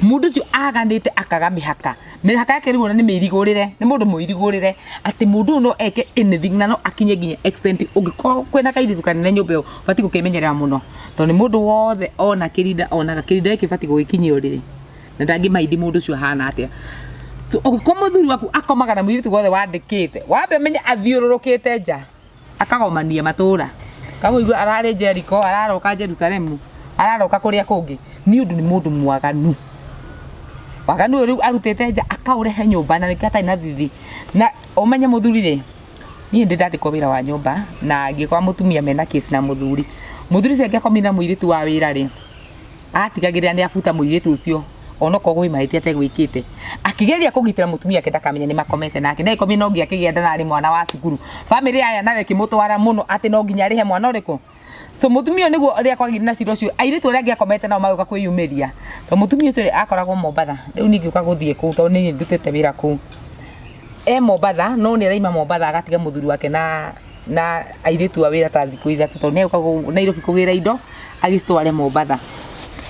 Mũndũ ũcio aganĩte akaga mĩhaka, mĩhaka yake rĩu ona nĩ mĩirigũrĩre, nĩ mũndũ mũirigũrĩre atĩ mũndũ ũyũ no eke anything na no akinye nginya extent ũngĩkorwo kwĩna kairĩtu kanene nyũmba ĩyo ũbatiĩ gũkĩmenyerera mũno tondũ nĩ mũndũ wothe ona kĩrinda onaga kĩrinda gĩkĩ ũbatiĩ gũgĩkinyia ũrĩrĩ na ndangĩmaindi mũndũ ũcio ahana atĩa. So ũngĩkorwo mũthuri waku akomaga na mũirĩtu wothe wandĩkĩte, wambe ũmenye athiũrũrũkĩte nja akagomania matũra, kamũigua ararĩ Jericho, araroka Jerusalemu, araroka kũrĩa kũngĩ, nĩ ũndũ nĩ mũndũ mwaganu. Waganu ũyũ rĩu arutĩte nja akaũrehe nyũmba na nĩkĩo atarĩ na thithi. Na ũmenye mũthuri rĩ, niĩ ndĩ ndandĩkwo wĩra wa nyũmba na ngĩkora mũtumia mena case na mũthuri. Mũthuri ũcio angĩakomire na mũirĩtu wa wĩra rĩ, atigagĩrĩra nĩ abuta mũirĩtu ũcio onokorwo gwĩ mahĩtia ategwĩkĩte, akĩgeria kũgitĩra mũtumia wake ndakamenye nĩ makomete nake, na angĩkomire no nginya akĩgĩa nda na arĩ mwana wa cukuru. Bamĩrĩ aya nayo ĩkĩmũtwara mũno atĩ no nginya arĩhe mwana ũrĩkũ. So mũtumia ũyũ nĩguo rĩrĩa kwagĩire na cira ũcio, airĩtu arĩa angĩ akomete nao magĩũka kwĩyumĩria, tondũ mũtumia ũcio akoragwo Mombatha, rĩu niĩ ngĩũka gũthiĩ kũu tondũ niĩ ndutĩte wĩra kũu. E Mombatha, no nĩ araima Mombatha agatiga mũthuri wake na airĩtu a wĩra ta thikũ ithatũ tondũ nĩ egũka Nairobi kũgĩra indo agĩcitware Mombatha.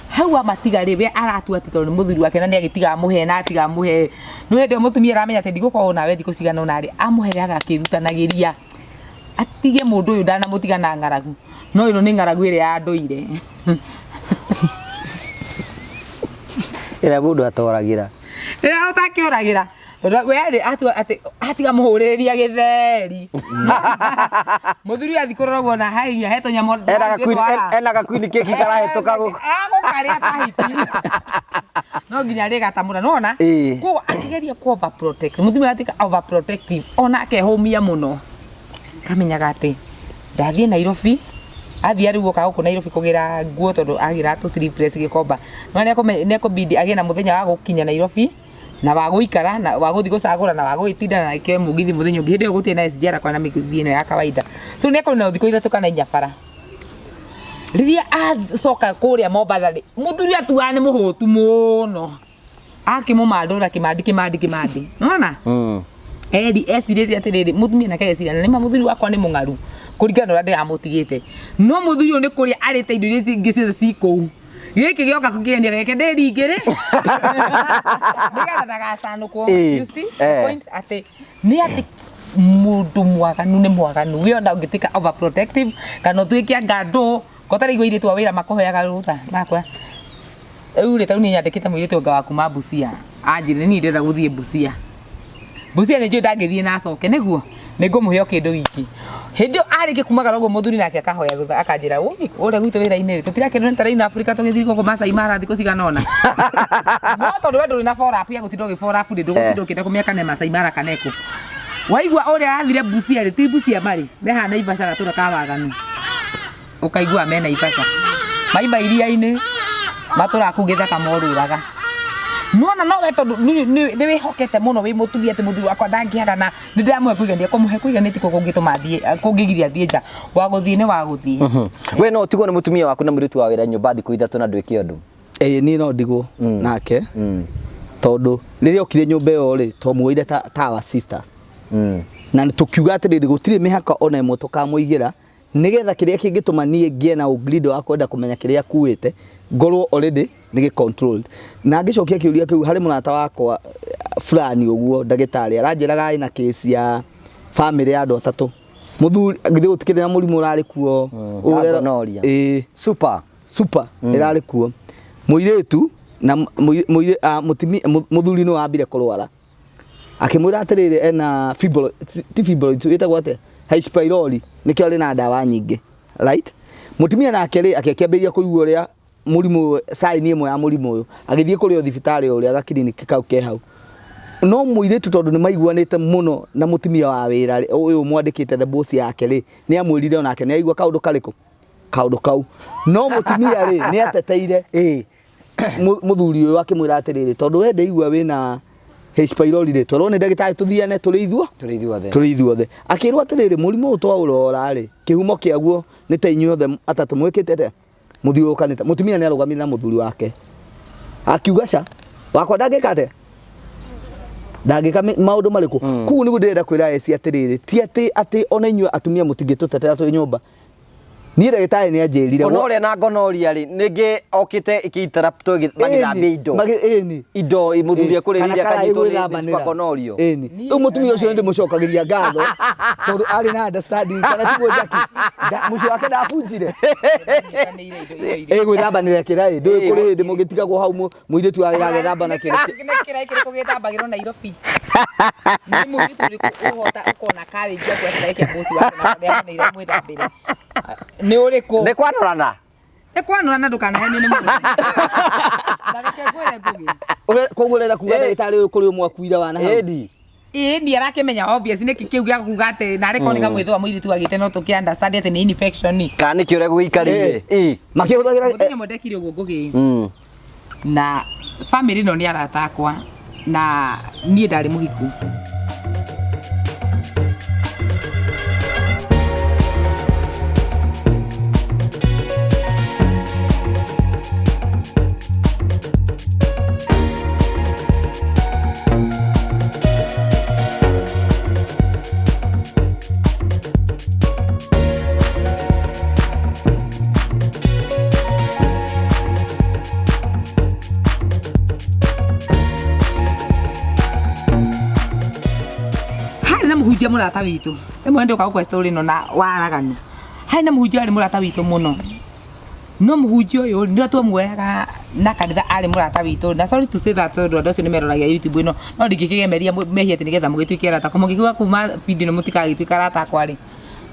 Hau amatiga rĩ, we aratua atĩ tondũ nĩ mũthuri wake na nĩ agĩtiga amũhe na atiga amũhe. Nĩ hĩndĩ ĩyo mũtumia aramenya atĩ ndigũkorwo nawe thikũ cigana ũna rĩ, amũheaga akĩrutanagĩria atige mũndũ ũyũ ndanamũtiga na ng'aragu, no ĩno nĩ ng'aragu ĩrĩa ya ndũire. Ĩrĩa mũndũ atoragĩra. Ĩrĩa ũtakĩũragĩra. Tondũ we rĩ, atua atĩ atiga mũhũrĩrĩria gĩtheri. Mũthuri athiĩ kũrora ũguo na haiya, he tũnyamũ Ena gakuini keki karahĩtũka gũkũ. Agũkarĩa ta hiti. No nginya rĩgatamũra, nĩwona? Koguo akĩgeria kũ overprotect. Mũtumia atuĩka overprotective, ona akehũmia mũno. Kamenyaga atĩ ndathiĩ Nairobi, athiĩ rĩu oka gũkũ Nairobi kũgĩra nguo tondũ agĩra tũ sleeveless Gĩkomba. No nĩekũbidi agĩe na mũthenya wa gũkinya Nairobi, na wa gũikara, na wa gũthiĩ gũcagũra, na wa gũgĩtinda na akĩoe mũgithi mũthenya ũngĩ. Hĩndĩ ĩyo gũtirĩ na SGR kana mĩgithi ĩno ya kawaida. So nĩekũrĩ na thikũ ithatũ kana inya bara. Rĩrĩa acoka kũrĩa Mombatha rĩ, mũthuri atuaga nĩ mũhũtu mũno. Akĩmũmandũra kĩmandi kĩmandi kĩmandi. Nĩwona? Eri ecirĩtie atĩrĩrĩ, mũtumia nake ageciria na nĩma mũthuri wakwa nĩ mũng'aru kũringana na ũrĩa ndĩramũtigĩte. No mũthuri ũyũ nĩ kũrĩa arĩte indo iria ingĩ ciothe ci kũu. Gĩkĩ gĩoka kũkĩenia reke ndĩringĩre. Nĩgetha ndagacanũkwo. You see the point atĩ nĩ atĩ mũndũ mwaganu nĩ mwaganu. We ona ũngĩtuĩka overprotective kana ũtuĩke anga ndũ, ko ta rĩu airĩtu a wĩra makũheaga rũtha makwa. Rĩu rĩ, ta rĩu niĩ nyandĩkĩte mũirĩtu anga wa kuma Busia. Anjĩrire niĩ ndĩrenda gũthiĩ Busia. Busia nĩ njũĩ ndangĩthiĩ na acoke nĩguo nĩ ngũmũhe o kĩndũ wiki. Hĩndĩ ĩyo arĩkia kumagara ũguo mũthuri nake akahoya thutha akanjĩra ũi ũrĩa gwitũ wĩra-inĩ rĩ tũtirakĩrwo nĩ Terrain Africa tũgĩthiĩ gũkũ Masai Mara thikũ cigana ũna. No tondũ we ndũrĩ na follow up ya gũtinda ũgĩ follow up rĩ ndũgũtinda ũkĩenda kũmenya kana Masai Mara kana ĩkũ. Waigua ũrĩa arathire Busia rĩ ti Busia marĩ mehaha Naivasha gatũra ka waganu. Ũkaigua me Naivasha. Maima iria-inĩ matũraga kũu gĩthaka morũraga. Nona no we tondu nĩ wĩhokete mũno wĩ mũtumia atĩ mũthuri wakwa ndangĩaga na nĩ ndĩramũhe kũigania kũmũhe kũigania tikuo kũngĩtũma athiĩ kũngĩgiria athiĩ nja wa gũthiĩ nĩ wa gũthiĩ. We no ũtigwo nĩ mũtumia waku na mũirĩtu wa wĩra nyũmba thikũ ithatũ na ndwĩke ũndũ. Ĩĩ niĩ no ndigwo nake tondũ rĩrĩa okire nyũmba ĩyo rĩ twamuoire ta our sister na tũkiuga atĩrĩrĩ gũtirĩ mĩhaka ona ĩmwe tũkamũigĩra nĩgetha kĩrĩa kĩngĩtũma niĩ ngĩe na ũngrindo wa kwenda kũmenya kĩrĩa akuĩte ngorwo already nĩ gĩ controlled. Na ngĩcokia kĩũria kĩu harĩ mũrata wakwa fulani ũguo ndagĩtarĩ aranjĩraga ena case ya family ya andũ atatũ mũthuri githĩ gũtikĩrĩ na mũrimũ ũrarĩ kuo Gonorrhea. Ĩĩ Super. Super ĩrarĩ kuo mũirĩtu na mũthuri nĩ wambire kũrwara akĩmwĩra atĩrĩrĩ ena fibroid ti fibroid ĩtagwo atĩa H pylori nĩkĩo arĩ na ndawa nyingĩ right mũtumia nake rĩ akĩambĩrĩria kũigua ũrĩa mũrimũ sign ĩmwe ya mũrimũ ũyũ agĩthiĩ kũrĩ o thibitarĩ o ũrĩa gakiriniki kau ke hau no mũirĩtu tondũ nĩ maiguanĩte mũno na mũtumia wa wĩra rĩ, ũyũ mwandĩkĩte the boss yake rĩ nĩ amwĩrire onake nĩ aigua kaũndũ karĩkũ kaũndũ kau no mũtumia rĩ nĩ ateteire mũthuri ũyũ akĩmwĩra atĩrĩrĩ tondũ we ndaigua wĩna H pylori rĩ twerwo nĩ ndagĩtarĩ tũthiane tũrĩ ithuo Tũrĩ ithuothe. Tũrĩ ithuothe akĩrwo atĩrĩrĩ mũrimũ ũyũ twaũrora rĩ kĩhumo kĩaguo nĩ ta inyuothe atatũ mwĩkĩte atĩa mũthiũrũrũkanĩte mũtumia nĩ arũgamire na mũthuri wake akiuga ca wakwa ndangĩka atĩa ndangĩka maũndũ marĩkũ koguo nĩguo ndĩrenda kwĩra eci atĩrĩrĩ ti atĩ atĩ ona inyuĩ atumia mũtingĩtũtetera twĩ nyũmba niĩ ndagĩtarĩ nĩ anjĩrire Ona ũrĩa na gonorrhea rĩ nĩngĩ okĩte ĩkĩ-interrupt magĩthambia indo. Ĩni Indo mũthuri ekũrĩrĩria Kana akanyitwo nĩ gwĩthambanĩra. super gonorrhea. Ĩni rĩu mũtumia ũcio nĩndĩmũcokagĩria ngatho tondũ arĩ na understanding kana tiguo Jackie mũciĩ wake ndabunjire Nyitanĩire indo iria ĩ gwĩthambanĩra kĩraĩ ndũĩ kũrĩ hĩndĩ mũgĩtigagwo hau mũirĩtu wa wĩra agethamba na kĩrĩ Nĩ kĩraĩ kĩrĩkũ gĩthambagĩrwo Nairobi? Nĩ mũirĩtu ũrĩkũ ũhota ũkona courage ya kuoya kĩraĩ kĩa boss wake na nĩamuneire mwĩthambĩre? Nĩ ũrĩkũ? Nĩ kwanũrana. Nĩ kwanũrana ndũkanahenio nĩ mũndũ. Na reke ngwĩre Ngugi. Koguo ũrenda kuga ndagĩtarĩ ũyũ kũrĩ ũmwe akuire wana hau Ĩni. Ĩĩ ni arakĩmenya obvious nĩkĩ kĩu gĩa kuga atĩ narĩ korwo nĩ kamwĩthũa mũirĩtu agĩte no tũkĩ understand atĩ nĩ infection. Kana nĩkĩ ũrĩa gũgĩikarĩire. Ĩ. Makĩhũthagĩra Mũthenya ũmwe ndekire ũguo Ngugi. Na family ĩno nĩ arata akwa na niĩ ndarĩ mũhiku. Harĩ na mũhunjia mũrata witũ ĩmwe ndĩũka gũkũhe story ĩno na waraganu harĩ na mũhunjia arĩ mũrata witũ mũno no mũhunjia ũyũ nĩwe twamuoyaga na kanitha arĩ mũrata witũ na sorry to say that tondũ andũ acio nĩ meroragia YouTube ĩno no ndingĩkĩgemeria mehia atĩ nĩgetha mũgĩtuĩke arata akwa mũngĩkiuga kuma video ĩno mũtikagĩtuĩka arata akwa rĩ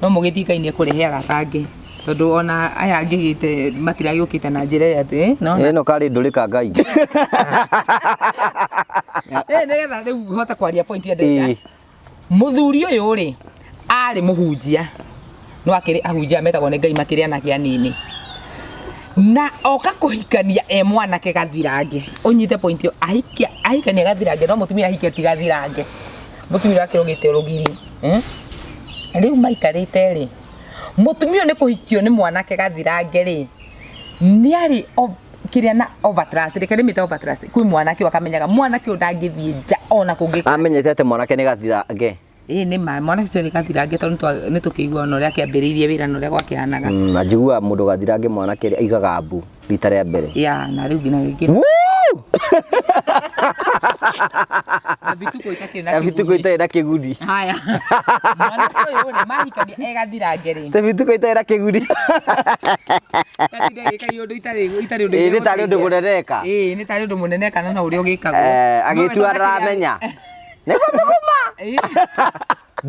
no mũgĩthiĩ Ngai nĩ ekũrehe arata angĩ tondũ ona aya angĩgĩte matiragĩũkĩte na njĩra ĩrĩa atĩ no Ĩno karĩ ndũrĩka Ngai. Nĩgetha rĩu hote kwaria point ĩrĩa ndĩrenda. Mũthuri ũyũ rĩ arĩ mũhunjia no akĩrĩ ahunjia metagwo nĩ Ngai makĩrĩ anake anini na oka kũhikania e mwanake gathirange ũnyite point ĩyo ahikia ahikania gathirange no mũtumia ahikia ti gathirange mũtumia akĩrũgĩte rũgiri rĩu maikarĩte rĩ mũtumia ũyũ nĩ kũhikio nĩ mwanake gathirange rĩ nĩ arĩ kĩrĩa na overtrust reke ndĩmĩte overtrust kwĩ mwanake ũyũ akamenyaga mwanake ũyũ ndangĩthiĩ nja ona kũngĩka Amenyete atĩ mwanake nĩ gathirange. Ĩĩ nĩ ma mwanake ũcio nĩ gathirange tondũ nĩ tũkĩigua ona ũrĩa akĩambĩrĩirie wĩra na ũrĩa gwakĩhanaga. Na njiguaga mũndũ gathirange mwanake rĩ aigaga mbu rita rĩa mbere. Ya na rĩu nginya rĩngĩ. Woo! Na bituko itakĩrĩ na Bituko kĩguni. itarĩ na kĩguni. Haya. Mwanake ũyũ rĩ mahikania e gathirange rĩ. Te bituko itarĩ na kĩguni. Gatinda agĩka ũndũ itarĩ itarĩ ũndũ. Ĩĩ nĩ tarĩ ũndũ mũnene eka. Ĩĩ nĩ tarĩ ũndũ mũnene kana no ũrĩa ũgĩkagwo. Agĩtua ndaramenya. Nĩguo thuguma.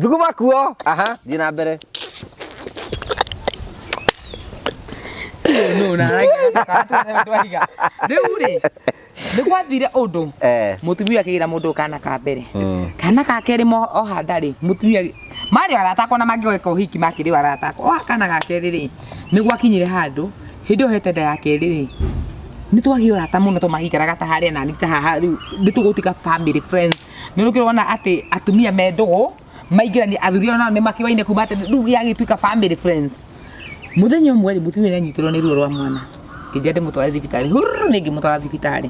Thuguma kuo. Aha, thiĩ na mbere. No na rĩu rĩ nĩ gwathire ũndũ mũtumia akĩgĩra mũndũ kana ka mbere kana ka kerĩ oha ndarĩ mũtumia marĩ arata akwa na mangĩgeka ũhiki makĩrĩ arata akwa oha kana ga kerĩ rĩ nĩ gwakinyire handũ hĩndĩ ĩyo hete nda ya kerĩ rĩ Nĩ twagĩa ũrata mũno to magĩikaraga ta harĩa nani ta haha rĩu nĩ tũgũtuĩka family friends. Nĩ ũrũkĩrona atĩ atumia me ndũgũ maingĩrania athuri ao nao nĩ makĩwaine kuma tene rĩu yagĩtuĩka family friends. Mũthenya ũmwe rĩ mũtumia nĩ anyitirwo nĩ ruo rwa mwana ngĩnjia ndĩmũtware thibitarĩ hururu nĩ ngĩmũtwara thibitarĩ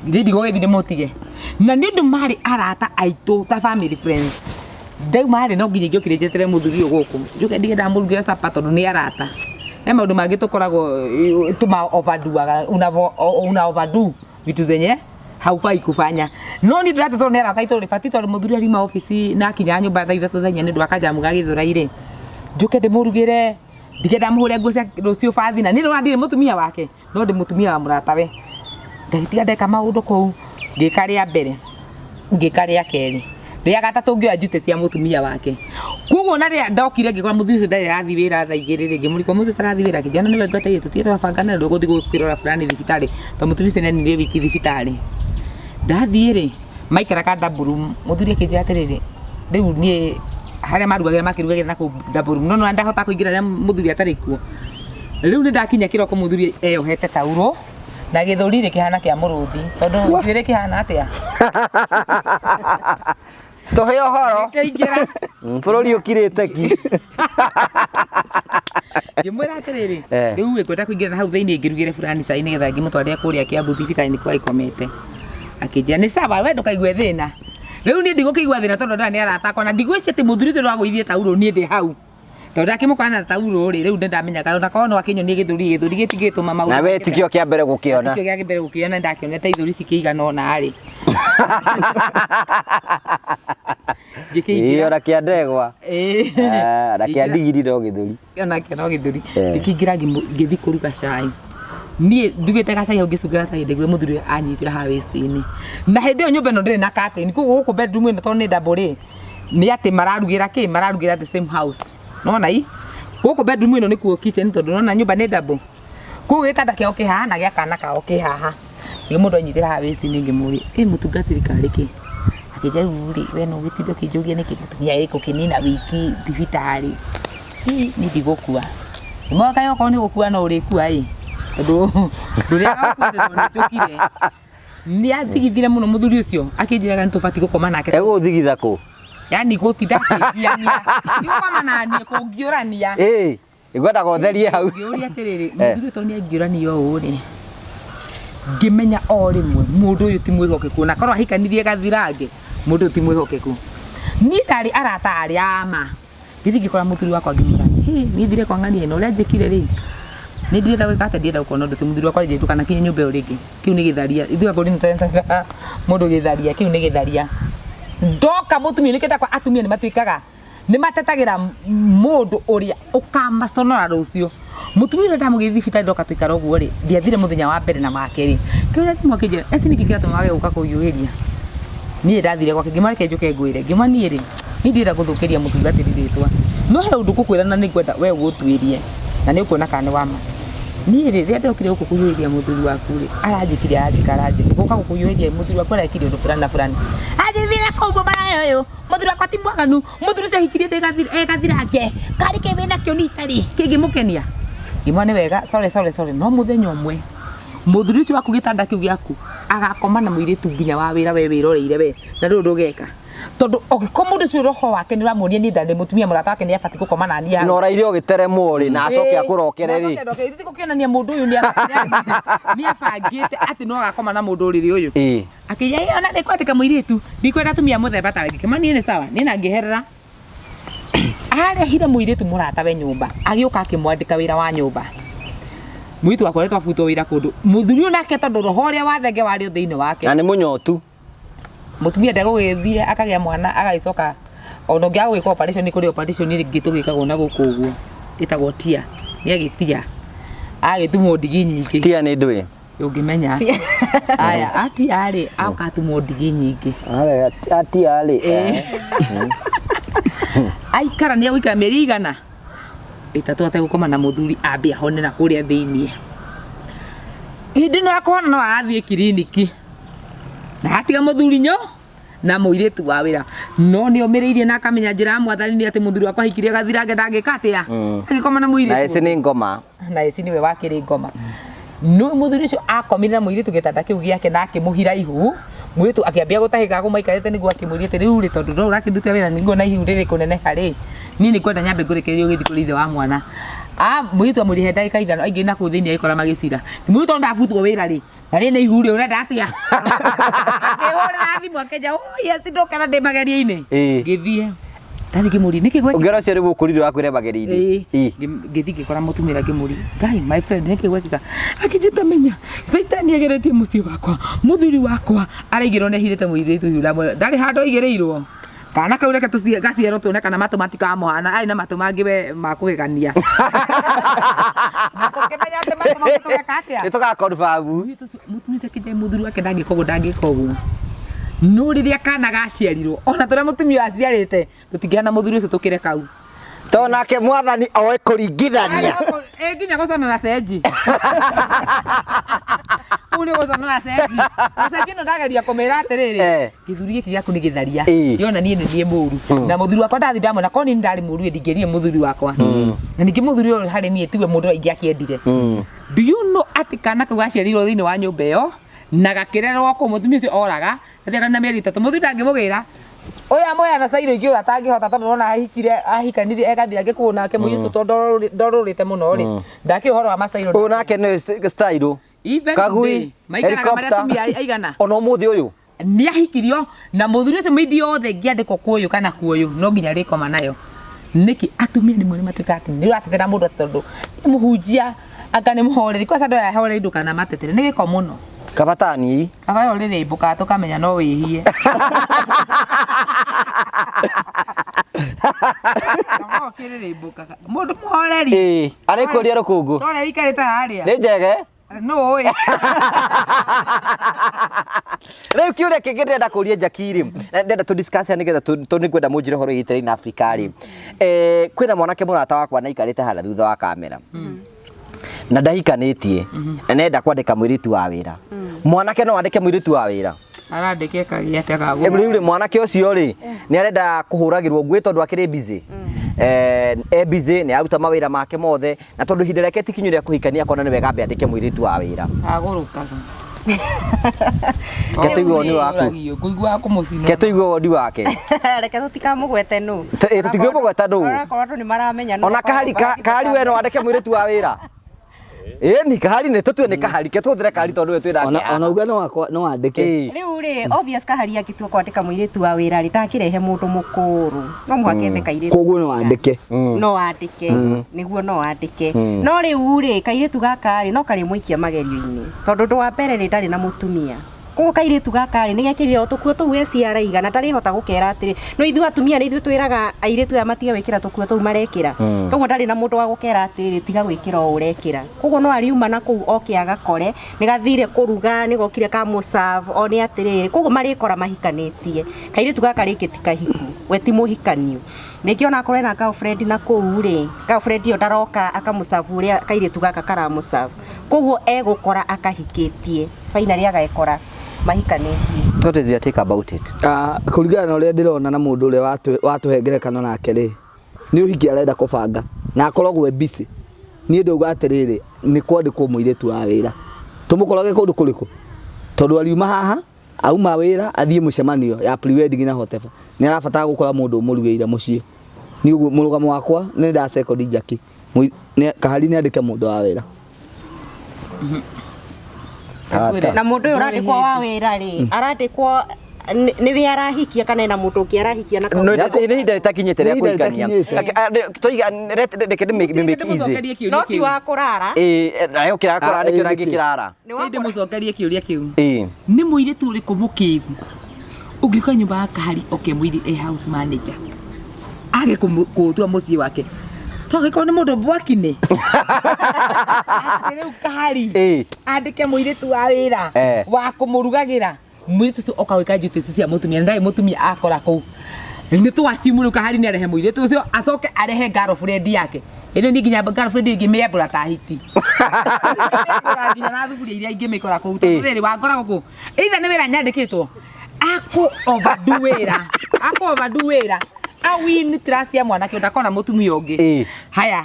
ngĩthiĩ ndigũgĩthiĩ ndĩmũtige na nĩ ũndũ marĩ arata aitũ ta family friends ndauma rĩ no nginya ingĩokire njetere mũthuri ũyũ gũkũ njoke ndige ndamũrugĩra capa tondũ nĩ arata he maũndũ mangĩ tũkoragwo tũma overdoaga una overdo vitu zenye haufai kufanya no ni ndĩrate tondũ nĩ arata aitũ rĩ bati tondũ mũthuri arima obici na akinya nyũmba thaa ithatũ thaa inya nĩ ũndũ wa kanjamu ga gĩthũrai rĩ njoke ndĩmũrugĩre ndige ndamũhũre nguo cia rũciũ bathi na niĩ nĩwona ndirĩ mũtumia wake no ndĩ mũtumia wa mũratawe ngagĩtiga ndeka maũndũ kũu ngĩka rĩa mbere ngĩka rĩa kerĩ rĩa gatatũ ngĩoya njute cia mũtumia wake koguo na rĩrĩa ndokire ngĩkora mũthuri ũcio ndarĩ arathiĩ wĩra thaa igĩrĩ rĩ ngĩmũrika ũmũthĩ ũtarathiĩ wĩra akĩnjĩra nĩwe ngwetereire tũtige twabanga na rĩu gũthiĩ kwĩrora fulani thibitarĩ tondũ mũtumia ũcio nĩaninire wiki thibitarĩ ndathiĩ rĩ maikaraga double room mũthuri akĩnjĩra atĩrĩrĩ rĩu niĩ harĩa marugagĩra makĩrugagĩra na kũu double room no nĩ ndahota kũingĩra rĩrĩa mũthuri atarĩ kuo rĩu nĩ ndakinya kĩroko mũthuri eyohete tauro na gĩthũri rĩ kĩhana kĩa mũrũthi tondũ njuĩrĩ kĩhana atĩa Tũhe ũhoro. kĩingĩra Bũrũri ũkirĩte ki. ngĩmwĩra atĩrĩrĩ Eh. rĩu ĩ ngwenda kũingĩra na hau thĩinĩ ngĩrugĩre fulani cai nĩgetha ngĩmũtwarĩre kũrĩa Kiambu thibitarĩ nĩkuo aikomete akĩnjĩra nĩ sawa we ndũkaigue thĩna rĩu niĩ ndigũkĩigua thĩna tondũ ndona nĩ arata akwa na ndigwĩciria atĩ mũthuri ũcio nĩwagũithie tauro niĩ ndĩ hau tondũ ndakĩmũkora na tauro rĩ rĩu nĩndamenyaga ona korwo no akĩnyonie gĩthũri gĩthũri gĩtingĩtũma maũndũ Na we tikio kĩa mbere gũkĩona. tikio gĩa mbere gũkĩona ndakĩonete ithũri cikĩigana ũna rĩ Ĩĩ ngĩkĩingĩra ona kĩa ndegwa. Ĩĩ. Ah, na kĩa Ngĩingĩra- ndigiri no gĩthũri. onake no gĩthũri Eh. ngĩkĩingĩra ngĩthiĩ kũruga cai niĩ ndugĩte gacai hau ngĩcunga gacai ndaigua mũthuri ũyũ anyitĩra haha waist-inĩ na hĩndĩ ĩyo nyũmba ĩno ndĩrĩ na curtain koguo gũkũ bedroom ĩno tondũ nĩ double rĩ nĩ atĩ mararugĩra kĩ mararugĩra the same house nona i gũkũ bedroom ĩno nĩkuo kitchen tondũ nona nyũmba nĩ double koguo gĩtanda kĩao kĩ haha na gĩa kana kao kĩ haha nĩ mũndũ anyitĩra haha waist-inĩ ngĩmũria ĩ mũtungatĩri karĩ kĩ akĩnjĩra rĩu rĩ we no ũgĩtinde ũkĩnjũria nĩkĩ mũtumia ĩkũkĩnina wiki thibitarĩ Ĩ, niĩ ndigũkua mwaka okorwo nĩ gũkua no ũrĩkua ĩ tondũ ndũrĩaga gũkua tondũ nĩ njũkire nĩ athigithire mũno mũthuri ũcio akĩnjĩraga nĩ tũbatiĩ gũkoma nake Egũthigitha kũ? yani gũtinda akĩngiania ndigũkoma naniĩ kũngiũrania Ĩĩ. Ngwendaga ũtherie hau. ngĩũria atĩrĩrĩ mũthuri ũyũ tondũ nĩ angiũrania ũũ rĩ ngĩmenya o rĩmwe mũndũ ũyũ ti mwĩhokeku na korwo ahikanirie gathirange mũndũ ũyũ ti mwĩhokeku niĩ ndarĩ arata arĩa a ma ngĩthiĩ ngĩkora mũthuri wakwa ngĩmwĩra "Hĩ, niĩ thire kwa ng'ania ĩno ũrĩa njĩkire rĩ nĩ ndirenda gwĩka atĩa ndirenda gũkona ũndũ ti mũthuri wakwa rĩngĩ ndũkanakinye nyũmba ĩyo rĩngĩ kĩu nĩ gĩtharia ithuĩ akũrũ nĩ mũndũ gĩtharia kĩu nĩ gĩtharia ndoka mũtumia nĩkĩo ndakwa atumia nĩ matuĩkaga nĩ matetagĩra mũndũ ũrĩa ũkamaconora rũciũ mũtumia ũrĩa ndamũgĩrire thibitarĩ ndoka tũikara ũguo rĩ ndiathire mũthenya wa mbere na wa kerĩ kĩũria thimũ akĩnjĩra eci nĩkĩ kĩratũma wage gũka kũhiũhĩria niĩ ndathire gwake ngĩmwĩra reke njũke ngwĩre ngĩmwĩra niĩ rĩ niĩ ndirenda gũthũkĩria mũtungatĩri rĩtwa no he ũndũ ngũkwĩra na nĩngwenda we ũgũtuĩrie na nĩ ũkuona kana nĩ wa ma niĩ rĩ rĩrĩa ndokire gũkũ kũhiũhĩria mũthuri waku rĩ aranjĩkire aranjĩka aranjĩka gũka gũkũhiũhĩria mũthuri waku arekire ũndũ fulani na fulani anjĩthire kũu mũmarayo ũyũ mũthuri wakwa ti mwaganu mũthuri ũcio ahikirie ndĩgathirange karĩ kĩ wĩnakĩo niĩ itarĩ kĩngĩmũkenia ngĩmwĩra nĩ wega sorry sorry sorry no mũthenya ũmwe mũthuri ũcio waku gĩtanda kĩu gĩaku agakoma na mũirĩtu nginya wa wĩra we wĩroreire we na rĩu ndũgeka tondũ ũngĩkorwo mũndũ ũcio roho wake nĩ ũramuonia niĩ ndarĩ mũtumia mũrata wake nĩ abatiĩ gũkoma na niĩ hau Na ũraire ũgĩteremwo rĩ na acoke akũrokere rĩ. rĩ gũkĩonania mũndũ ũyũ nĩ abangĩte atĩ no agakoma na mũndũ ũrĩrĩ ũyũ Ĩĩ. akĩnjĩra "Ĩ, ona ndĩkwandĩka mũirĩtu ndikwenda atumia mũthemba tawe ngĩkĩma niĩ nĩ sawa niĩ na ngĩherera arehire mũirĩtu mũratawe nyũmba agĩũka akĩmwandĩka wĩra wa nyũmba mũirĩtu wakwa ũrĩa twabutwo wĩra kũndũ mũthuri ũyũ nake tondũ roho ũrĩa wa thenge warĩ o thĩinĩ wake Na nĩ mũnyotu. Mũtumia ndegũgĩthiĩ akagĩa mwana agagĩcoka ona ũngĩaga gwĩka operation nĩ kũrĩ operation ĩngĩ tũgĩkagwo na gũkũ ũguo ĩtagwo tia nĩ agĩtia agĩtumwo ndigi nyingĩ Tia nĩ ndũĩ. ũngĩmenya aya atia rĩ aoka atumwo ndigi nyingĩ Atia rĩ. Aikara nĩ egũikara mĩeri igana ĩtatũ ategũkoma na mũthuri ambe ahone na kũrĩa thĩiniĩ hĩndĩ ĩno ya kũhona no arathiĩ kiriniki na atiga mũthuri nyo na mũirĩtu wa wĩra no nĩ omĩrĩirie na akamenya njĩra ya mwathani nĩ atĩ mũthuri wakwa ahikirie gathirange ndangĩka atĩa agĩkoma na Na mũirĩtu eci nĩ ngoma. Na eci nĩwe wakĩrĩ ngoma Nĩ mũthuri ũcio akomire na mũirĩtu gĩtanda kĩu gĩake na akĩmũhira ihu. Mũirĩtu akĩambia gũtahĩka kũmaikarĩte nĩguo akĩmũria atĩ rĩu rĩ tondũ no ũrakĩnduta wĩra nĩguo na ihu rĩrĩ kũneneha rĩ, niĩ nĩ ngwenda nyambe ngũrekererie ũgĩthiĩ kũrĩ ithe wa mwana. Ah, mũirĩtu amwĩrire he ndagĩka ithano aingĩ na kũu thĩinĩ agĩkora magĩcira. Mũirĩtu ndabutwo wĩra rĩ, na rĩ nĩ ihu rĩ ũrenda atĩa? Akĩhũrĩra thimũ akĩnja, oh yes ndoka na ndĩ magerio-inĩ. Ngĩthiĩ. Ndathiĩ ngĩmũria nĩkĩ gwekĩka? Ũngĩona ũcio rĩu ũkũrire wakwĩre magerio-inĩ. Ĩĩ. Ngĩthiĩ ngĩkora mũtumia ngĩmũria, Ngai my friend nĩkĩ gwekĩka? Akĩnjĩta menya, caitani ageretie mũciĩ wakwa, mũthuri wakwa araigĩrwo nĩ ahirĩte mũirĩtu ihu ndarĩ handũ aigĩrĩirwo. Kana kau reke gaciarwo tuone kana matũ matikamũhana, arĩ na matũ mangĩ we ma kũgegania. Na tũkĩmenya atĩ matũ mau tũgeka atĩa? Nĩ tũga confirm. Mũtumia ũcio akĩnjĩra mũthuri wake ndangĩka ũguo ndangĩka ũguo. No rĩrĩa kana gaciarirwo, ona tũrĩa mũtumia ũyũ aciarĩte, tũtingĩhana mũthuri ũcio tũkĩre kau. To nake mwathani oe kũringithania. Ĩ nginya gũconora cenji. Kũu nĩ gũconora cenji. Na cenji ĩno ndageria kũmĩra atĩrĩrĩ, gĩthuri gĩkĩ gĩaku nĩ gĩtharia. Kĩona niĩ nĩ niĩ mũru. Na mũthuri wakwa ndathiĩ ndamwona, korwo niĩ ndarĩ mũru ĩ ndingĩerire mũthuri wakwa. Na ningĩ mũthuri ũyũ harĩ niĩ tiwe mũndũ ũrĩa ingĩakĩendire. Do you know atĩ kana kau gaciarirwo thĩinĩ wa nyũmba ĩyo na gakĩrerwo kũu, mũtumia ũcio oraga, gathiaga na mĩeri ĩtatũ, mũthuri ndangĩmũgĩra. Ũyũ amũheana cairo ingĩ ũyũ atangĩhota tondũ nĩwona ahikire ahikanirie egathira gĩkuũ nake mũirĩtu tondũ ndorũrĩte mũno rĩ, ndakĩũĩ ũhoro wa macairo. Ũyũ nake nĩ style. Even Kagui, today, maikaraga marĩ helicopter. atumia aigana? Ona ũmũthĩ ũyũ. Nĩ ahikirio na mũthuri ũcio mĩindi yothe ĩngĩandĩkwo kuoyũ kana kuoyũ no nginya rĩkoma nayo. Nĩkĩ atumia rĩmwe nĩ matuĩkaga atĩ nĩ ũratetera mũndũ atĩ tondũ nĩ mũhunjia anga nĩ mũhoreri. Kwanza andũ aya ahoreri ndũkanamatetere nĩ gĩko mũno. Kabatani. Kaba we ũrĩrĩmbũkaga tũkamenya no wĩhie. Kaba ũkĩrĩrĩmbũkaga. Mũndũ mũhoreri. Ĩĩ, arĩkũria rũkũngũ. Torĩa ũikarĩte harĩa. Nĩ njege. Nũ ũĩ? Rĩu kĩũria kĩngĩ ndĩrenda kũria Jackie rĩ, na ndĩrenda tũ discuss nĩgetha tondũ nĩngwenda mũnjĩre ũhoro wĩgiĩ Terrain Africa rĩ. Kwĩna mwanake mũrata wakwa na aikarĩte harĩa thutha wa kamera. Na ndahikanĩtie, na nĩarenda kwandĩka mũirĩtu wa wĩra. Mwanake no andĩke mũirĩtu wa wĩra? Arandĩka ĩkagĩa atĩa kagũra? Rĩu rĩ mwanake ũcio rĩ, nĩ arenda kũhũragĩrwo nguĩ tondũ akĩrĩ busy. E busy nĩ aruta mawĩra make mothe na tondũ ihinda rĩake ti kinyu rĩa kũhikania akona nĩ wega ambe andĩke mũirĩtu wa wĩra. Agũrũkaga. Ke tũigue woni waku. Ngũiguaga kũmũcina. Ke tũigue woni wake. Reke tũtikamũgwete nũ. Tũtingĩmũgweta nũ. Onakorwo andũ nĩ maramenya nũ. Ona kahari kahari we no andĩke mũirĩtu wa wĩra. Ĩni kahari nĩ tũtue nĩ kahari ke tũhũthĩre kahari tondũ nĩwe twĩ nake. Ona uga no wandĩke. Rĩu rĩ obvious kahari angĩtua kwandĩka mũirĩtu wa wĩra rĩ ndangĩrehe mũndũ mũkũrũ. No mũhaka ethe kairĩtu. Koguo no wandĩke. No wandĩke. Nĩguo no wandĩke. No rĩu rĩ kairĩtu gaka rĩ no karĩmũikia magerio-inĩ. Tondũ ũndũ wa mbere rĩ ndarĩ na mũtumia. Koguo kairĩtu gaka rĩ nĩ gekĩrire o tũkuo tũu eci araiga na ndarĩhota gũkera atĩrĩ no ithuĩ atumia nĩ ithuĩ twĩraga airĩtu aya matige gwĩkĩra tũkuo tũu marekĩra. Koguo ndarĩ na mũndũ wa gũkera atĩrĩrĩ tiga gwĩkĩra ũũ ũrekĩra. Koguo no ariuma na kũu oke agakore nĩ gathire kũruga nĩ gokire kamũserve one atĩrĩrĩ koguo marĩkora mahikanĩtie. Kairĩtu gaka rĩngĩ ti kahiku we ti mũhikanio. Rĩngĩ ona akorwo ena girlfriend na kũu rĩ girlfriend ĩyo ndaroka akamũserve ũrĩa kairĩtu gaka karamũserve. Koguo egũkora akahikĩtie finally agekora mahikanĩtie. What is your take about it? Kũringana na ũrĩa ndĩrona na mũndũ ũrĩa watũhe ngerekano nake rĩ, nĩ ũhiki arenda kũbanga na akoragwo e busy. Niĩ ndauga atĩrĩrĩ, nĩ kwandĩkwo mũirĩtu wa wĩra. Tũmũkorage kũndũ kũrĩkũ? Tondũ ariuma haha, auma wĩra, athiĩ mũcemanio ya pre-wedding na whatever. Nĩ arabatara gũkora mũndũ ũmũrugĩire mũciĩ. Niĩ ũguo mũrũgamo wakwa nĩ nda second Jackie. Kahari nĩ andĩke mũndũ wa wĩra. Na mũndũ ũyũ ũrandĩkwo wa wĩra rĩ, arandĩkwo nĩ we arahikia kana ena mũndũ ũngĩ arahikia na No, nĩ ihinda rĩtakinyĩte rĩa kũhikania. Toiga reke ndĩmĩ make easy. No ti wa kũrara. Ĩĩ, nayo kĩrakũrara nĩkĩo nangĩ kĩrara. Ndĩmũcokerie kĩũria kĩu. Nĩ mũirĩtu ũrĩkũ mũkĩgu ũngĩũka nyũmba ya kahari oke mũirĩ e house manager age kũũtua mũciĩ wake twagĩkorwo nĩ mũndũ mbwakinĩ atĩ rĩu kahari andĩke mũirĩtu wa wĩra wa kũmũrugagĩra mũirĩtu ũcio oka gwĩka duties cia mũtumia ndarĩ mũtumia akora kũu nĩ twacimu rĩu kahari nĩ arehe mũirĩtu ũcio acoke arehe girlfriend yake ĩno nĩ nginya girlfriend ĩngĩmĩembũra ta hiti ĩngĩmĩembũra nginya na thuburia iria ingĩmĩkora kũu tondũ rĩrĩ wangora gũkũ either nĩ wĩra nyandĩkĩtwo akũ overdo wĩra akũ overdo wĩra a win trust ya mwanake ndakona mũtumia ũngĩ haya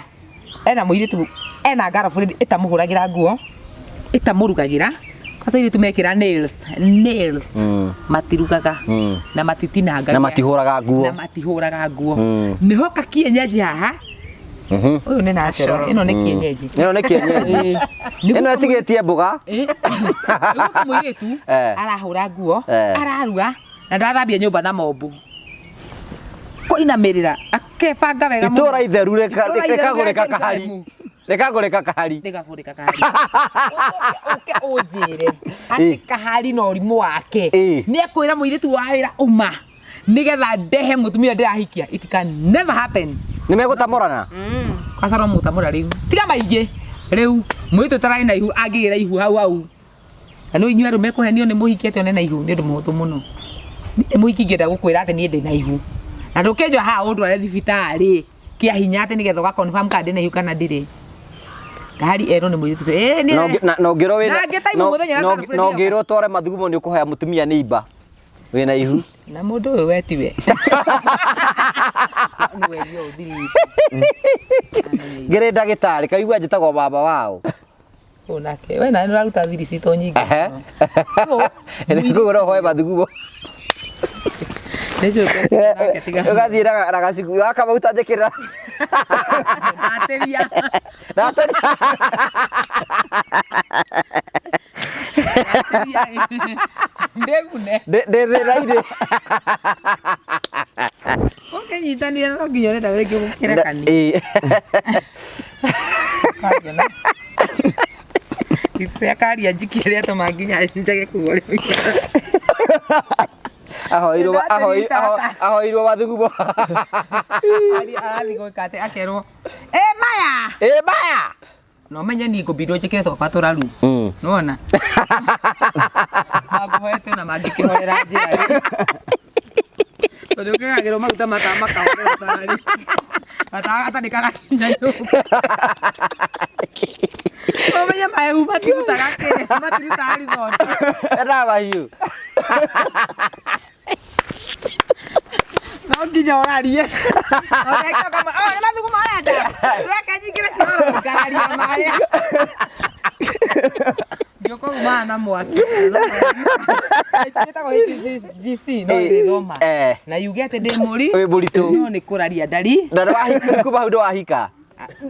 ena mũirĩtu ena girlfriend ĩtamũhũragĩra nguo Ĩtamũrugagĩra kwanza airĩtu mekĩra nails nails matirugaga na matitinangagia Na matihũraga nguo. Na matihũraga nguo. Nĩho kakienyeji haha. Ũyũ nĩ natural, ĩno nĩ kienyeji. Ĩno nĩ kienyeji. Ĩĩ. Ĩno ĩtigĩtie mboga. Ĩĩ. Nĩguo kamũirĩtu arahũra nguo, araruga na ndathambia nyũmba na mombu kũinamĩrĩra akebanga wega mũno. Itũra itheru Itũũra itheru rĩkagũrĩka rĩa kahari. Jerusalemu. Rĩkagũrĩka kahari. Rĩkagũrĩka kahari. Ũcoke ũke ũnjĩre atĩ kahari na ũrimũ wake nĩ ekwĩra mũirĩtu wa wĩra uma nĩgetha ndehe mũtumia ndĩrahikia. It can never happen. Nĩ megũtamũrana? Kwanza no mũtamũra rĩu. Tiga maingĩ. Rĩu mũirĩtu ũtararĩ na ihu angĩgĩra ihu hau hau. Na nĩ inyuĩ arũme kũhenio nĩ mũhiki atĩ one na ihu nĩ ũndũ mũhũthũ mũno. Niĩ mũhiki ingĩenda gũkwĩra atĩ niĩ ndĩ na ihu. Na ndũkĩnjoa haha ũndware thibitarĩ kĩa hinya atĩ nĩgetha ũga confirm kana ndĩ na ihu kana ndirĩ. Kahari erwo nĩ mũirĩtu ũcio. Ĩĩ niĩ Na ũngĩrwo wĩna Na ngĩtaimu mũthenya na wa tano na ũngĩrwo ũtware mathugumo nĩ ũkũhoya mũtumia nĩ imba. Wĩna ihu. Na mũndũ ũyũ we tiwe. Nĩ werio ũthirĩte. Ngĩrĩ ndagĩtarĩ kaigua njĩtagwo baba wao. Ũyũ nake we nawe nĩ ũraruta thiri citũ nyingĩ. Mũno. So, Koguo no ũhoe mathugumo. nĩ njũĩ nake tiga. Ũgathiĩ na gacuku gaka maguta njĩkĩrĩra. Ndatĩria. Ndatĩria. Ndatĩria. Ndĩgune. Ndĩ thĩna-inĩ. Ũkĩnyitanĩra no nginya ũrenda rĩngĩ gũkĩrekania. Ĩĩ. Ũkangena. Rĩa karia njiki ĩrĩa ĩtũma nginya njage kuga ũrĩa Ahoirwo ahoirwo mathugumo. Arathiĩ gwĩka atĩ akerwo ĩ maya. Ĩ maya. No menye niĩ ngũbindwo njĩkĩre twakwa tũraru. Nĩwona? Mangũhoete na mangĩkĩhorera njĩra rĩ. Tondũ ũkĩgagĩrwo maguta matawa makahorera tarĩ. Gatawa gatarĩ karakinya nyũmba. Ũmenye mahehu matirutaga kĩ, matirutaga result. Endaga mahiũ. No nginya ũrarie. Ũreke ũkamwe, "Oh, nĩ mathugumo ũrenda? Reke nyingĩre kĩoro ngararia marĩa." Ngĩũka na mwaki. Ĩtagwo HGC no ĩrĩthoma. Na yuge atĩ ndĩ mũri. Wĩ mũritũ. No nĩ kũraria ndari. Na nĩwahika kuma hau nĩwahika.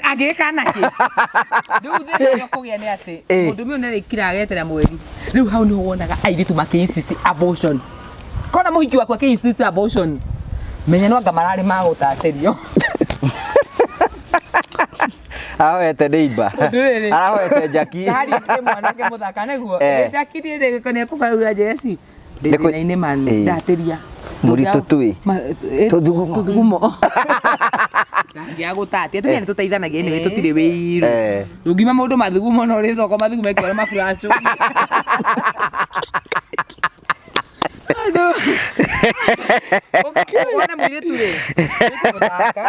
Angĩgĩka nakĩ? Rĩu thĩna ũrĩa ũkũgĩa nĩ atĩ mũndũ ũyũ nĩarĩkira agetera mweri. Rĩu hau nĩho wonaga airĩtu makĩ insist abortion. Kona mũhiki waku akĩ insist abortion, menya no anga mararĩ ma gũtatĩrio. Arahoete nĩ imba. Rĩrĩ. Arahoete njaki. Kahari kĩ mwanake mũthaka nĩguo. Njaki rĩrĩ nĩ ekũgarũra Jesi. Ndĩ thĩna-inĩ man, ndatĩria. Mũritũ twĩ. Tũthugumo. Tũthugumo. Ndangĩaga gũtatia. Atumia nĩ tũteithanagia anyway tũtirĩ wĩiru. Ndũngiuma mũndũ mathugumo no ũrĩcoka mathugumo ekĩra maburacu. Wona mũirĩtu rĩ, mũirĩtu mũthaka.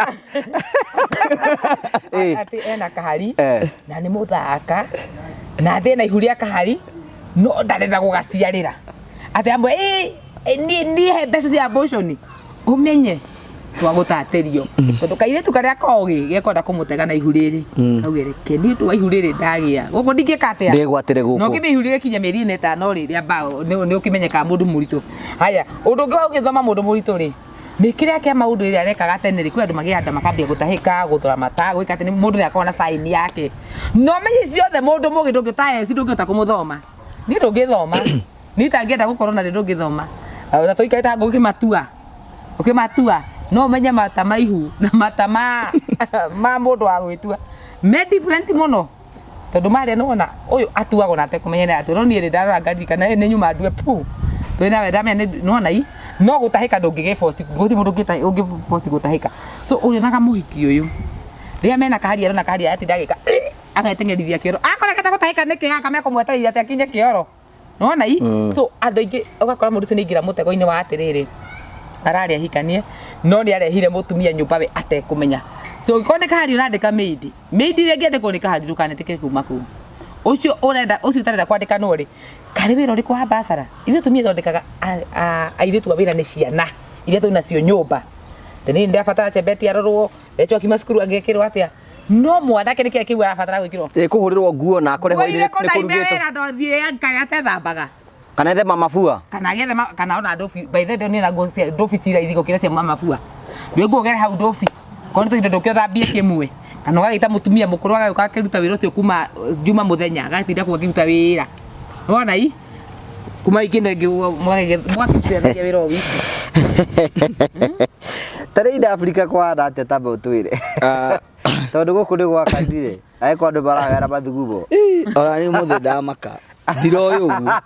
Atĩ ena kahari na nĩ mũthaka na atĩ ena ihu rĩa kahari no ndarenda gũgaciarĩra. Atĩ amwe niĩ he mbeca cia abortion ũmenye twagũtatĩrio tondũ kairĩtu karĩa kogĩ gekwenda kũmũtega na ihu rĩrĩ kauge reke nĩ ũndũ wa ihu rĩrĩ ndagĩa gũkũ ndingĩka atĩa Ndĩgwatĩre gũkũ. No ũkĩmenya ihu rĩgĩkinya mĩeri ĩna ĩtano rĩ rĩa mbaũ nĩ ũkĩmenyekaga mũndũ mũritũ. Haya ũndũ ũngĩ wa ũgĩthoma mũndũ mũritũ rĩ mĩkĩre yake ya maũndũ ĩrĩa arekaga tene rĩ kwĩ andũ magĩaga nda makambia gũtahĩka gũthora mata gwĩka atĩ mũndũ nĩ akoragwo na sign yake no menye ciothe mũndũ mũgĩ ndũngĩta eci ndũngĩhota kũmũthoma niĩ ndũngĩthoma niĩ itangĩenda gũkorwo na rĩ ndũngĩthoma na tũikarĩte haha ũkĩmatua ũkĩmatua no ũmenye mata ma ihu na mata ma ma mũndũ wa gwĩtua me different mũno tondũ marĩa nĩwona ũyũ atuagwo na atekũmenya nĩ atua no niĩ rĩ ndarora ngaririkana nĩ nyuma ndue pu twĩ nawe ndamenya nĩwona i no gũtahĩka ndũngĩgĩ force gũtirĩ mũndũ ũngĩ force gũtahĩka so ũrĩonaga mũhiki ũyũ rĩrĩa mena kahari arona kahari atinda agĩka ageteng'erithia kĩoro akorekete gũtahĩka nĩkĩ gaka mekũmweterithia atĩ akinye kĩoro nĩwona i so andũ aingĩ ũgakora mũndũ ũcio nĩaingĩra mũtego-inĩ wa atĩrĩrĩ ararĩ ahikanie no nĩ arehire mũtumia nyũmba we atekũmenya so ũngĩkorwo nĩ kahari ũrandĩka maid maid ĩrĩa ĩngĩandĩkwo nĩ kahari ndũkanetĩkĩre kuma kũu ũcio ũrenda ũcio ũtarenda kwandĩkanwo rĩ karĩ wĩra ũrĩkũ wa mbacara ithuĩ tumia thondekaga airĩtu a wĩra nĩ ciana iria twĩ nacio nyũmba tene niĩ ndĩrabatara Chebet arorwo Rachel akiuma cukuru angĩkĩrwo atĩa No mwanake nĩkĩo kĩu arabatara gwĩkĩrwo. Ĩ kũhũrĩrwo nguo na akore hwainĩ Nguo nĩ irĩkũ na ime kũrugĩtwo. wĩra ndothiĩ kaya atethambaga. Kana ethe mama fua. Kana gethe kana ona ndobi by the way niĩ na nguo cia ndobi ci raithi gũkĩra cia mama fua. Ndwĩ nguo ũgere hau ndobi. Korwo nĩ tũindo ndũke ũthambie kĩmwe. Kana ũgagĩta mũtumia mũkũrũ agagĩũka akĩruta wĩra ũcio kuma Juma mũthenya agatinda kũu akĩruta wĩra. Wona i? Kuma wiki ĩno ĩngĩ mũgakĩrutithanagia wĩra o wiki. Terrain Africa kũhana atĩa tamba ũtwĩre. Tondũ gũkũ nĩ gwa kandirĩ. Angĩkorwo andũ maragera mathugumo. Ona nĩ mũthĩ ndamaka ndiroĩ ũguo.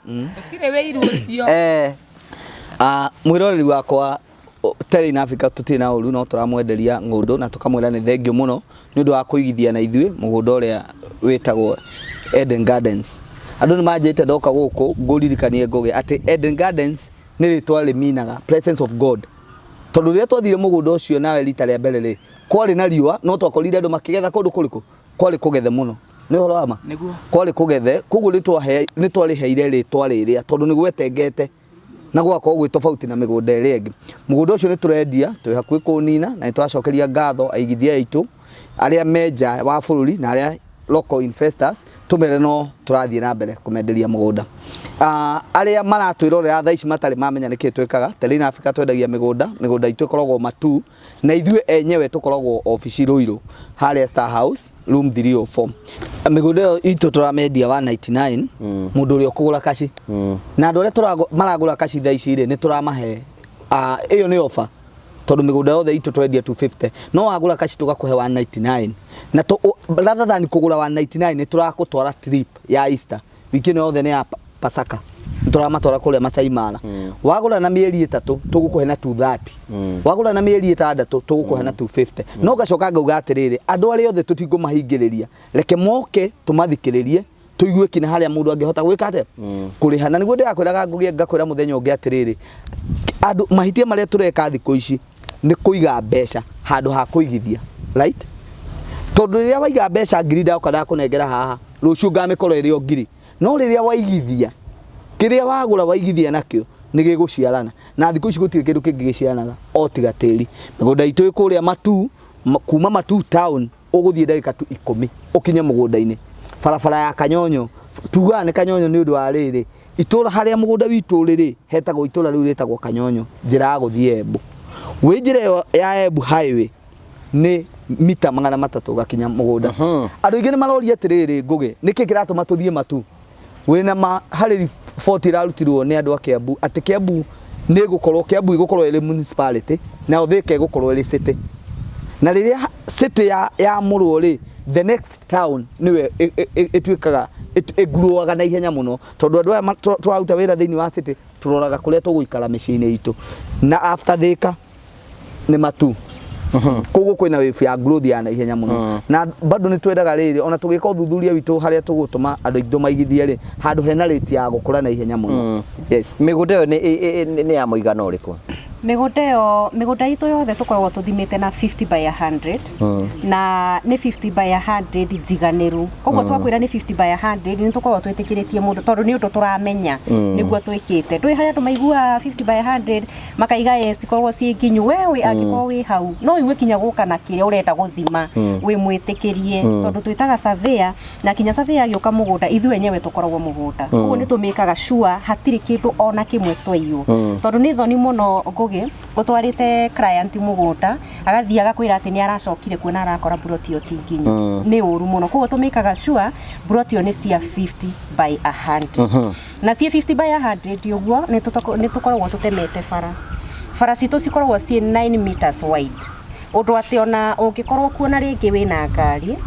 Gũtirĩ wĩiru ũcio. Mwĩroreri wakwa Terrain Africa tũtirĩ na ũru no tũramwenderia ng'ũndũ na tũkamwĩra nĩ thengiũ mũno nĩ ũndũ wa kũigithia na ithuĩ mũgũnda ũrĩa wĩtagwo Eden Gardens. Andũ nĩ manjĩte ndoka gũkũ ngũririkanie Ngũgĩ atĩ Eden Gardens nĩ rĩtwa rĩminaga presence of God. Tondũ rĩrĩa twathire mũgũnda ũcio nawe rita rĩa mbere rĩ, kwarĩ na riũa no twakorire andũ makĩgetha kũndũ kũrĩkũ? Kwarĩ kũgethe mũno. Nĩ ũhoro wa ma? Nĩguo. Kwarĩ kũgethe, koguo nĩ twarĩheire rĩtwa rĩrĩa tondũ nĩ gwetengete na gũgakorwo gwĩ tofauti na mĩgũnda ĩrĩa ĩngĩ. Mũgũnda ũcio nĩ tũrendia, twĩ hakuhĩ kũũnina na nĩ tũracokeria ngatho aigithia aitũ arĩa me nja wa bũrũri na arĩa local investors, tũmere no tũrathiĩ na mbere kũmenderia mũgũnda. Arĩa maratwĩrorera thaa ici matarĩ mamenya nĩkĩ twĩkaga, Terrain Africa twendagia mĩgũnda, mĩgũnda itũ ĩkoragwo Matuu na ithuĩ enyewe tũkoragwo obici Ruiru harĩa Star House room 304. Mĩgũnda ĩyo itũ tũramendia 199 mũndũ ũrĩa ũkũgũra kaci. Na andũ arĩa maragũra kaci thaa ici rĩ, nĩ tũramahe, ĩyo nĩ offer tondũ mĩgũnda yothe itũ twendia 250 no wagũra kaci tũgakũhe 199 na rather than kũgũra 199 nĩ tũrakũtwara trip ya Easter wiki ĩno yothe nĩ ya Pasaka nĩ tũramatwara kũrĩa Masai Mara. Wagũra na mĩeri 3 tũgũkũhe na 230. Wagũra na mĩeri 6 tũgũkũhe na 250. No ngacoka ngauga atĩrĩrĩ, andũ arĩa othe tũtingũmahingĩrĩria, reke moke tũmathikĩrĩrie tũigue kinya harĩa mũndũ angĩhota gwĩka atĩa kũrĩha. Na nĩguo ndĩrakwĩraga Ngũgĩ ngakwĩra mũthenya ũngĩ atĩrĩrĩ, andũ mahĩtia marĩa tũreka thikũ ici nĩ kũiga mbeca handũ ha kũigithia, right? Tondũ rĩrĩa waiga mbeca ngiri ndoka ndakũnengera haha, rũciũ ngamĩkorwo ĩrĩ o ngiri. No rĩrĩa waigithia, kĩrĩa wagũra waigithia nakĩo nĩ gĩgũciarana. Na thikũ ici gũtirĩ kĩndũ kĩngĩ gĩciaranaga o tiga tĩri. Mĩgũnda itũ ĩ kũrĩa Matuu, kuma Matuu town ũgũthiĩ ndagĩka tu 10 ũkinye mũgũnda-inĩ. Barabara ya Kanyonyo, tugaga nĩ Kanyonyo nĩ ũndũ wa rĩrĩ, itũra harĩa mũgũnda witũ ũrĩ rĩ, hetagwo itũra rĩu rĩtagwo Kanyonyo, njĩra ya gũthiĩ Embu. Wĩ njĩra ĩyo ya Embu highway nĩ mita 300 ũgakinya mũgũnda. Andũ aingĩ nĩ maroria atĩrĩrĩ, Ngũgĩ, nĩkĩ kĩratũma tũthiĩ Matuu? Wĩna ma harĩ riboti ĩrarutirwo nĩ andũ a Kiambu atĩ Kiambu nĩ ĩgũkorwo, Kiambu ĩgũkorwo ĩrĩ municipality nayo Thika ĩgũkorwo ĩrĩ city. Na rĩrĩa city ya mũrwo rĩ, the next town nĩwe ĩtuĩkaga ĩnguruaga na ihenya mũno tondũ andũ aya tũraruta wĩra thĩinĩ wa city tũroraga kũrĩa tũgũikara mĩciĩ-inĩ itũ. Na after Thika nĩ Matuu. Koguo kwĩna wave ya growth ya naihenya mũno. Na bado nĩ twendaga rĩrĩ ona tũgĩka ũthuthuria witũ harĩa tũgũtũma andũ aitũ maigithie rĩ, handũ hena rate ya gũkũra na ihenya mũno. Yes. Mĩgũnda ĩyo nĩ ya mũigana ũrĩkũ? Mĩgũnda ĩyo, mĩgũnda itũ yothe tũkoragwo tũthimĩte na 50 by 100. Na nĩ 50 by 100 njiganĩru. Koguo twakwĩra nĩ 50 by 100 nĩ tũkoragwo twĩtĩkĩrĩtie mũndũ tondũ nĩ ũndũ tũramenya nĩguo twĩkĩte. Ndũĩ harĩa andũ maiguaga 50 by 100 makaiga yes cikoragwo ciĩ nginyu. We wĩ angĩkorwo wĩ hau no ũigue kinya gũka na kĩrĩa ũrenda gũthima wĩ mwĩtĩkĩrie tondũ twĩtaga surveyor na kinya surveyor agĩũka mũgũnda ithuĩ enyewe tũkoragwo mũgũnda. Koguo nĩ tũmĩkaga sure hatirĩ kĩndũ ona kĩmwe twaiywo. Tondũ nĩ thoni mũno Ngũgĩ ũtwarĩte client mũgũnda agathiĩ agakwĩra atĩ nĩ aracokire kuona arakora plot ĩyo ti nginyu. Nĩ ũru mũno. Koguo tũmĩkaga sure plot ĩyo nĩ cia 50 by 100. Na ciĩ 50 by 100 ũguo nĩ tũkoragwo tũtemete bara. Bara citũ cikoragwo ciĩ 9 meters wide. Ũndũ atĩ ona ũngĩkorwo kuona rĩngĩ wĩna ngari,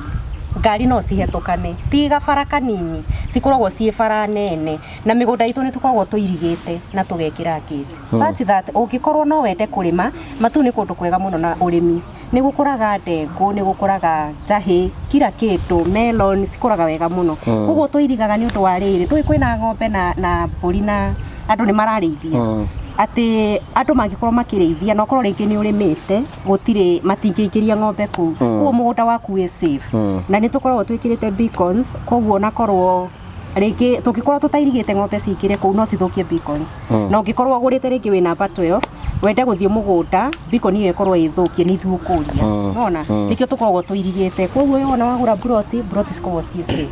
ngari no cihetũkane. Ti gabara kanini, cikoragwo ciĩ bara nene. Na mĩgũnda itũ nĩ tũkoragwo tũirigĩte na tũgekĩra gate. Such that ũngĩkorwo no wende kũrĩma, Matuu nĩ kũndũ kwega mũno na ũrĩmi. Nĩ gũkũraga ndengũ, nĩ gũkũraga njahĩ, kila kĩndũ, melon cikũraga wega mũno. Koguo tũirigaga nĩ ũndũ wa rĩrĩ, ndũĩ kwĩna ng'ombe na mbũri na andũ nĩ mararĩithia. Atĩ andũ mangĩkorwo makĩrĩithia na ũkorwo rĩngĩ nĩ ũrĩmĩte, gũtirĩ matingĩingĩria ng'ombe kũu. Koguo mũgũnda waku wĩ safe. Na nĩ tũkoragwo twĩkĩrĩte beacons, koguo onakorwo rĩngĩ tũngĩkorwo tũtairigĩte ng'ombe cingĩre kũu no cithũkie beacons. Na ũngĩkorwo ũgũrĩte rĩngĩ wĩ namba 12, Wende gũthiĩ mũgũnda, beacon ĩyo ĩkorwo ĩthũkie, nĩ ithuĩ ũkũria. Nona nĩkĩo tũkoragwo tũirigĩte. Koguo wona wagũra buroti, buroti cikoragwo ciĩ safe.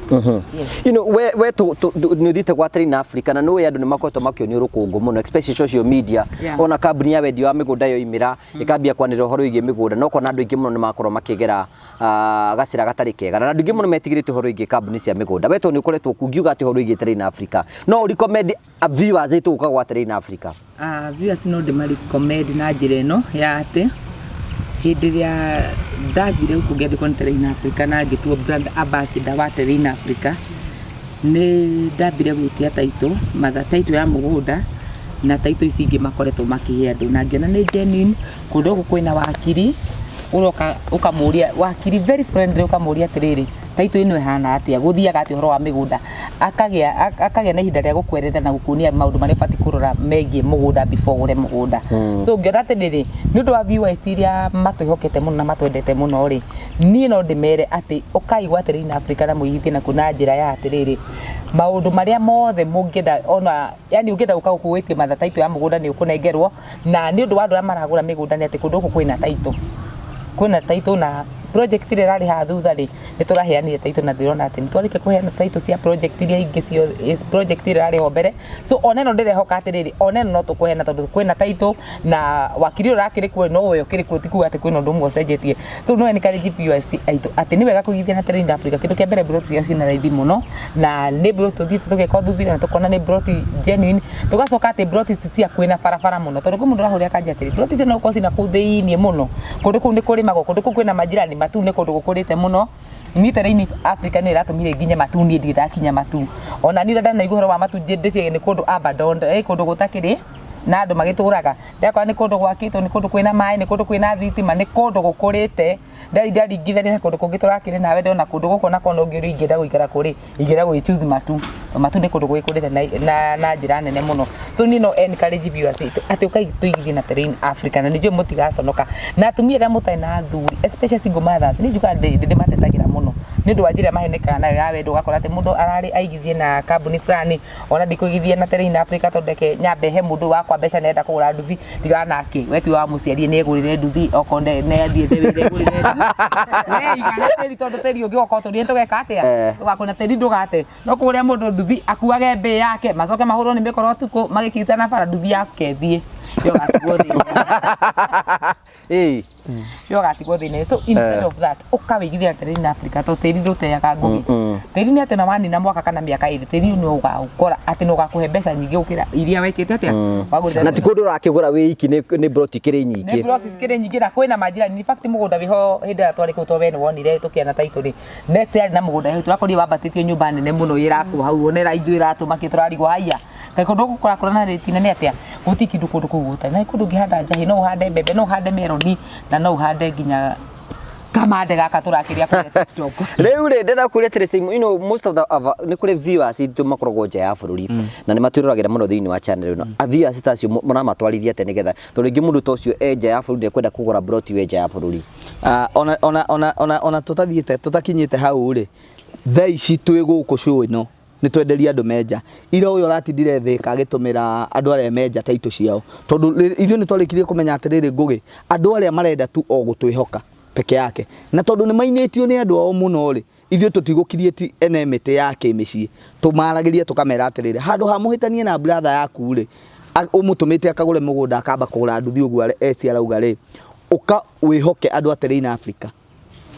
Yes. We nĩ ũthiĩte gwa Terrain Africa na nĩũĩ andũ nĩ makoretwo makĩonio rũkũngũ mũno, especially social media. Ona kambuni ya wendia wa mĩgũnda yoimĩra ĩkambia kwanĩrĩra ũhoro wĩgiĩ mĩgũnda, no ũkona andũ aingĩ mũno nĩ makorwo makĩgera gacĩra gatarĩ kega, na andũ aingĩ mũno metigĩrĩte ũhoro wĩgiĩ kambuni cia mĩgũnda. We tondũ nĩ ũkoretwo kuo, ũngiuga atĩ ũhoro wĩgiĩ Terrain Africa, no ũ recommend viewers aitũ gũka gwa Terrain Africa? Viewers no ndĩmarecommend na njĩra ĩno ya atĩ hĩndĩ ĩrĩa ndathire gũkũ ngĩandĩkwo nĩ Terrain Africa na ngĩtuo brand ambassador wa Terrain Africa, nĩ ndambire gwĩtia title, matha title ya mũgũnda na title ici ingĩ makoretwo makĩhe andũ, na ngĩona nĩ genuine. Kũndũ gũkũ kwĩna wakiri, ũroka ũkamũria wakiri very friendly, ũkamũria atĩrĩrĩ, title ĩno ĩhana atĩa, gũthiaga atĩa ũhoro wa mĩgũnda, akagĩa na ihinda rĩa gũkwerethera na gũkuonia maũndũ marĩa ũbatiĩ kũrora megiĩ mũgũnda before ũgũre mũgũnda. So ngĩona atĩrĩrĩ, nĩ ũndũ wa viewers iria matwĩhokete mũno na matwendete mũno rĩ, niĩ no ndĩmere atĩ ũkai gwa Terrain Africa na mwĩigithie nakuo na njĩra ya atĩrĩrĩ, maũndũ marĩa mothe mũngĩenda, ona yani ũngĩenda gũka gũkũ wĩtie matha title ya mũgũnda nĩ ũkũnengerwo. Na nĩ ũndũ wa andũ arĩa maragũra mĩgũnda nĩ atĩ kũndũ gũkũ kwĩna title, na project ĩrĩa ĩrarĩ haha thutha rĩ, nĩ tũraheanire title, na ndĩrona atĩ nĩ twarĩkia kũheana title cia project iria ingĩ ciothe, project ĩrĩa ĩrarĩ ho mbere. So ona ĩno ndĩrehoka atĩrĩrĩ, ona ĩno no tũkũheana tondũ kwĩna title, na wakiri ũyũ ũrakĩrĩ kuo no we ũkĩrĩ kuo, ti kuga atĩ kwĩna ũndũ ũmwe ũcenjetie. So no encourage viewers aitũ atĩ nĩ wega kũigithia na Terrain Africa. Kĩndũ kĩa mbere, broti ciao ciĩna raithi mũno, na nĩ broti tũthiĩte tũgeka ũthuthuria na tũkona nĩ broti genuine. Tũgacoka atĩ broti ici cia kwĩna barabara mũno, tondũ kwĩ mũndũ ũrahũrĩra kanja atĩrĩ, broti icio no gũkorwo ciĩna kũu thĩiniĩ mũno, kũndũ kũu nĩ kũrĩmagwo, kũndũ kũu kwĩna majirani, Matu nĩ kũndũ gũkũrĩte mũno. Niĩ Terrain Africa nĩyo ĩratũmire nginye Matu, niĩ ndirĩ ndakinya Matu. Ona niĩ ũrĩa ndanaigua ũhoro wa Matu, ndĩciragia nĩ kũndũ abandoned, kũndũ gũtakĩrĩ na andũ magĩtũraga. Ndakora nĩ kũndũ gwakĩtwo, nĩ kũndũ kwĩna maĩ, nĩ kũndũ kwĩna thitima, nĩ kũndũ gũkũrĩte. Ndaringithania na kũndũ kũngĩ tũrakĩrĩ nawe, ndona kũndũ gũkũ na kona ũngĩ ũrĩa ingĩenda gũikara kũrĩ, ingĩenda gũgĩ choose Matu, tondũ Matu nĩ kũndũ gwĩkũrĩte na njĩra nene mũno. So niĩ no encourage viewers aitũ atĩ ũkai tũigithie na Terrain Africa, na nĩ njũĩ mũtigaconoka. Na atumia arĩa mũtarĩ na athuri, especially single mothers, niĩ njugaga ndĩmatetagĩra mũno nĩ ũndũ wa njĩra mahenekaga nayo ya wendo. Ũgakora atĩ mũndũ ararĩ aigithie na kambuni fulani, ona ndikũigithia na Terrain Africa tondũ reke nyambe he mũndũ wakwa mbeca, nĩarenda kũgũra nduthi, tigana nake, we tiwe wamũciarire, nĩ egũrĩre nduthi, okorwo nĩ athiĩte wĩra egũrĩre nduthi. We iga na tĩri, tondũ tĩri ũngĩgoka ũtũrie tũgeka atĩa? Tũgakũna tĩri, ndũgate no kũgũrĩra mũndũ nduthi akuage mbĩ yake, macoke mahũrwo nĩ mĩkoro ũtukũ magĩkitana bara, nduthi yake ĩthiĩ yo gatigwo thĩna. Yo gatigwo thĩna. So instead of that, ũkawĩigithia na Terrain Africa, tondũ tĩri ndũteaga ngũgĩ. Tĩri nĩ atĩ na wanina mwaka kana mĩaka 2, tĩri nĩ ũgaũkora atĩ nĩ ũgakũhe mbeca nyingĩ gũkĩra iria wekĩte atĩa wagũrĩte. Na ti kũndũ ũrakĩgũra wĩ iki, nĩ broti ikĩrĩ nyingĩ. Nĩ broti cikĩrĩ nyingĩ na kwĩna majirani. In fact, mũgũnda wĩho hĩndĩ ĩrĩa twarĩ kũu, to we nĩ wonire tũkĩana title rĩ, next yarĩ na mũgũnda hau, tũrakorire wambatĩtio nyũmba nene mũno ĩrakwo hau, ona ĩra ithuĩ ĩratũmakia, tũrarigwo haiya, kaĩ kũndũ gũkũ kũrakũra na rĩti nene atĩa? Gũtirĩ kĩndũ kũndũ kũu gũtarĩ, na nĩ kũndũ ũngĩhanda njahĩ, no ũhande mbembe, no ũhande meroni, na no ũhande nginya kamande gaka tũrakĩrĩa kũrĩa TikTok. Rĩu rĩ, ndĩrenda kũria atĩrĩ, Simon, most of the nĩ kũrĩ viewers itũ makoragwo nja ya bũrũri na nĩ matwĩroragĩra mũno thĩinĩ wa channel ĩno. A viewers ta acio mũramatwarithia atĩa, nĩgetha tondũ rĩngĩ mũndũ ta ũcio e nja ya bũrũri nĩekwenda kũgũra broti we nja ya bũrũri? Ona tũtathiĩte tũtakinyĩte hau rĩ, thaa ici twĩ gũkũ show ĩno nĩ twenderia andũ menja ira, ũyũ ũratindire Thĩka agĩtũmĩra andũ arĩa menja taitũ ciao, tondũ ithuĩ nĩ twarĩkirie kũmenya atĩrĩrĩ, Ngũgĩ, andũ arĩa marenda tu o gũtwĩhoka peke yake, na tondũ nĩ mainĩtio nĩ andũ ao mũno rĩ, ithuĩ tũtigũkiriĩti ene mĩtĩ ya kĩmĩciĩ, tũmaragĩria tũkamera atĩrĩrĩ, handũ ha mũhĩtanie na brother yaku rĩ, ũmũtũmĩte akagũre mũgũnda, akamba kũgũra nduthi ũguo eci arauga rĩ, ũka wĩhoke andũ a Terrain Africa,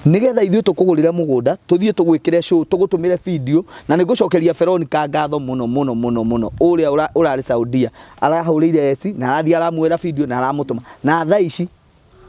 nigetha ithuĩ tũkũgũrĩre mũgũnda, tũthiĩ tũgwĩkĩre show, tũgũtũmĩre video. Na nĩ ngũcokeria Veronica ngatho mũno mũno mũno mũno, ũrĩa ũrarĩ Saudia arahũrĩire eci na arathiĩ aramwĩra video na aramũtũma, na thaa ici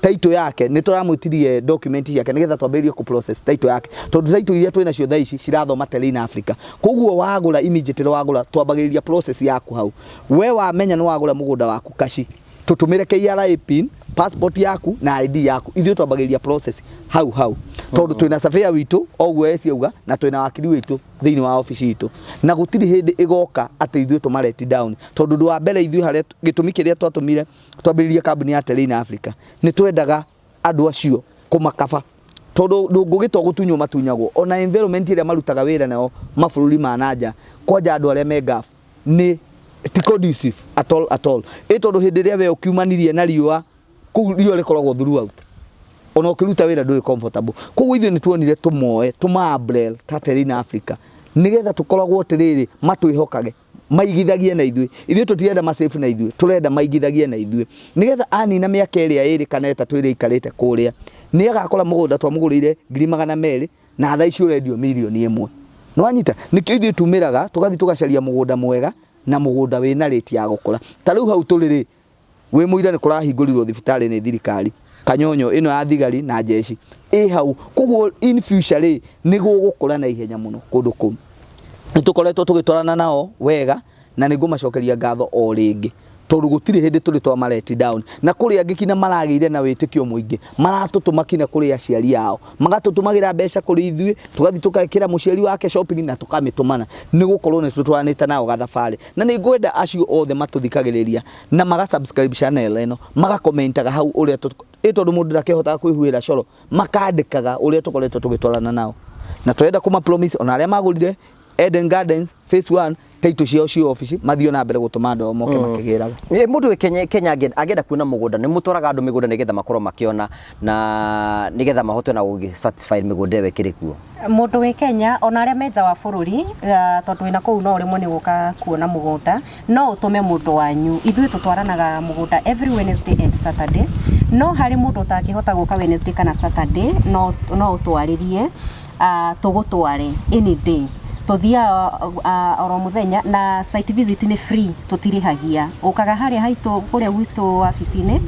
title yake nĩ tũramwĩtirie document ciake nĩgetha twambĩrĩrie kũ process title yake, tondũ title iria twĩ nacio thaa ici cirathoma Terrain Africa. Koguo wagũra, immediately wagũra, twambagĩrĩria process yaku hau. We wamenya nĩ wagũra mũgũnda waku kaci, tũtũmĩre KRA pin, passport yaku na ID yaku, ithuĩ twambagĩrĩria process hau hau, tondũ twĩna surveyor witũ o ũguo eci auga, na twĩna wakiri witũ thĩinĩ wa obici itũ, na gũtirĩ hĩndĩ ĩgoka atĩ ithuĩ tũmaret down, tondũ ũndũ wa mbere ithuĩ harĩa gĩtũmi kĩrĩa twatũmire twambĩrĩrie kambuni ya Terrain Africa, nĩ twendaga andũ acio kũmakaba, tondũ ndũngũgĩtwo gũtunywo matunyagwo, ona environment ĩrĩa marutaga wĩra nao mabũrũri ma nanja, kwanja andũ arĩa me Gulf nĩ Ti conducive at all at all. Ĩ tondũ hĩndĩ ĩrĩa we ũkiumanirie na riũa, kũu riũa rĩkoragwo throughout, ona ũkĩruta wĩra ndũrĩ comfortable. Koguo ithuĩ nĩ tuonire tũmoe tũma umbrella ta Terrain Africa, nĩgetha tũkoragwo atĩrĩrĩ, matwĩhokage, maigithagie na ithuĩ. Ithuĩ tũtirenda masave na ithuĩ, tũrenda maigithagie na ithuĩ, nĩgetha anina mĩaka ĩrĩa 2 kana 3 ĩrĩa aikarĩte kũrĩa, nĩ agakora mũgũnda twamũgũrĩire 200,000 na thaa ici ũrendio 1 million. Nĩwanyita? Nĩkĩo ithuĩ tumĩraga tũgathiĩ tũgacaria mũgũnda mwega na mũgũnda wĩna rate ya gũkũra. Ta rĩu hau tũrĩ rĩ, wĩ mũira nĩ kũrahingũrirwo thibitarĩ nĩ thirikari Kanyonyo ĩno ya thigari na jeshi ĩ hau. Koguo in future rĩ, nĩ gũgũkũra na ihenya mũno kũndũ kũu. Nĩ tũkoretwo tũgĩtwarana nao wega na nĩ ngũmacokeria ngatho o rĩngĩ, tondũ gũtirĩ hĩndĩ tũrĩ twa let down. Na kũrĩ angĩ kinya maragĩire na wĩtĩkio mũingĩ, maratũtũma kinya kũrĩ aciari ao, magatũtũmagĩra mbeca kũrĩ ithuĩ, tũgathiĩ tũgekĩra mũciari wake shopping na tũkamĩtũmana, nĩ gũkorwo nĩ tũtwaranĩte nao gathabarĩ. Na nĩ ngwenda acio othe matũthikagĩrĩria na maga subscribe channel ĩno, magakomentaga hau ũrĩa ĩ tondũ mũndũ ndakĩhotaga kwĩhuĩra coro, makandĩkaga ũrĩa tũkoretwo tũgĩtwarana nao. Na tũrenda kũma promise ona arĩa magũrire Eden Gardens phase 1, title ciao ci obici, mathiĩ na mbere gũtũma andũ ao moke makĩgĩraga. Mũndũ wĩ Kenya angĩenda kuona mũgũnda, nĩ mũtwaraga andũ mĩgũnda nĩgetha makorwo makĩona na nĩgetha mahote na gũgĩ certify mĩgũnda ĩyo ĩkĩrĩ kuo? Mũndũ wĩ Kenya ona arĩa me nja wa bũrũri, tondũ wĩna kũu no ũremwo nĩ gũka kuona mũgũnda, no ũtũme mũndũ wanyu. Ithuĩ tũtwaranaga mũgũnda every Wednesday and Saturday. No harĩ mũndũ ũtangĩhota gũka Wednesday kana Saturday, no ũtwarĩrie, tũgũtware any day. Tũthiaga oro mũthenya na site visit nĩ free, tũtirĩhagia. Ũkaga harĩa haitũ, kũrĩa gwitũ wabici-inĩ.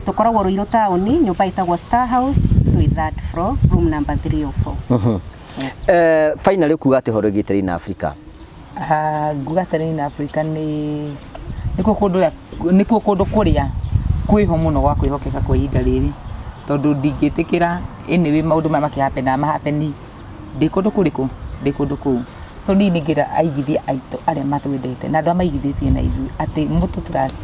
Tũkoragwo Ruiru town, nyũmba ĩtagwo Star House, twĩ third floor, room number 304. Yes. Finally, kuga atĩ ũhoro wĩgiĩ Terrain Africa? Ah, nguga Terrain Africa nĩ nĩkuo kũndũ nĩkuo kũndũ kũrĩa kwĩho mũno gwa kwĩhokeka kwa ihinda rĩrĩ, tondũ ndingĩtĩkĩra anyway maũndũ maya makĩhappen mahappen ndĩ kũndũ kũrĩkũ, ndĩ kũndũ kũu. So niĩ ningĩra aigithia aitũ arĩa matwendete na andũ arĩa maigithĩtie na ithuĩ atĩ mũtũ trust,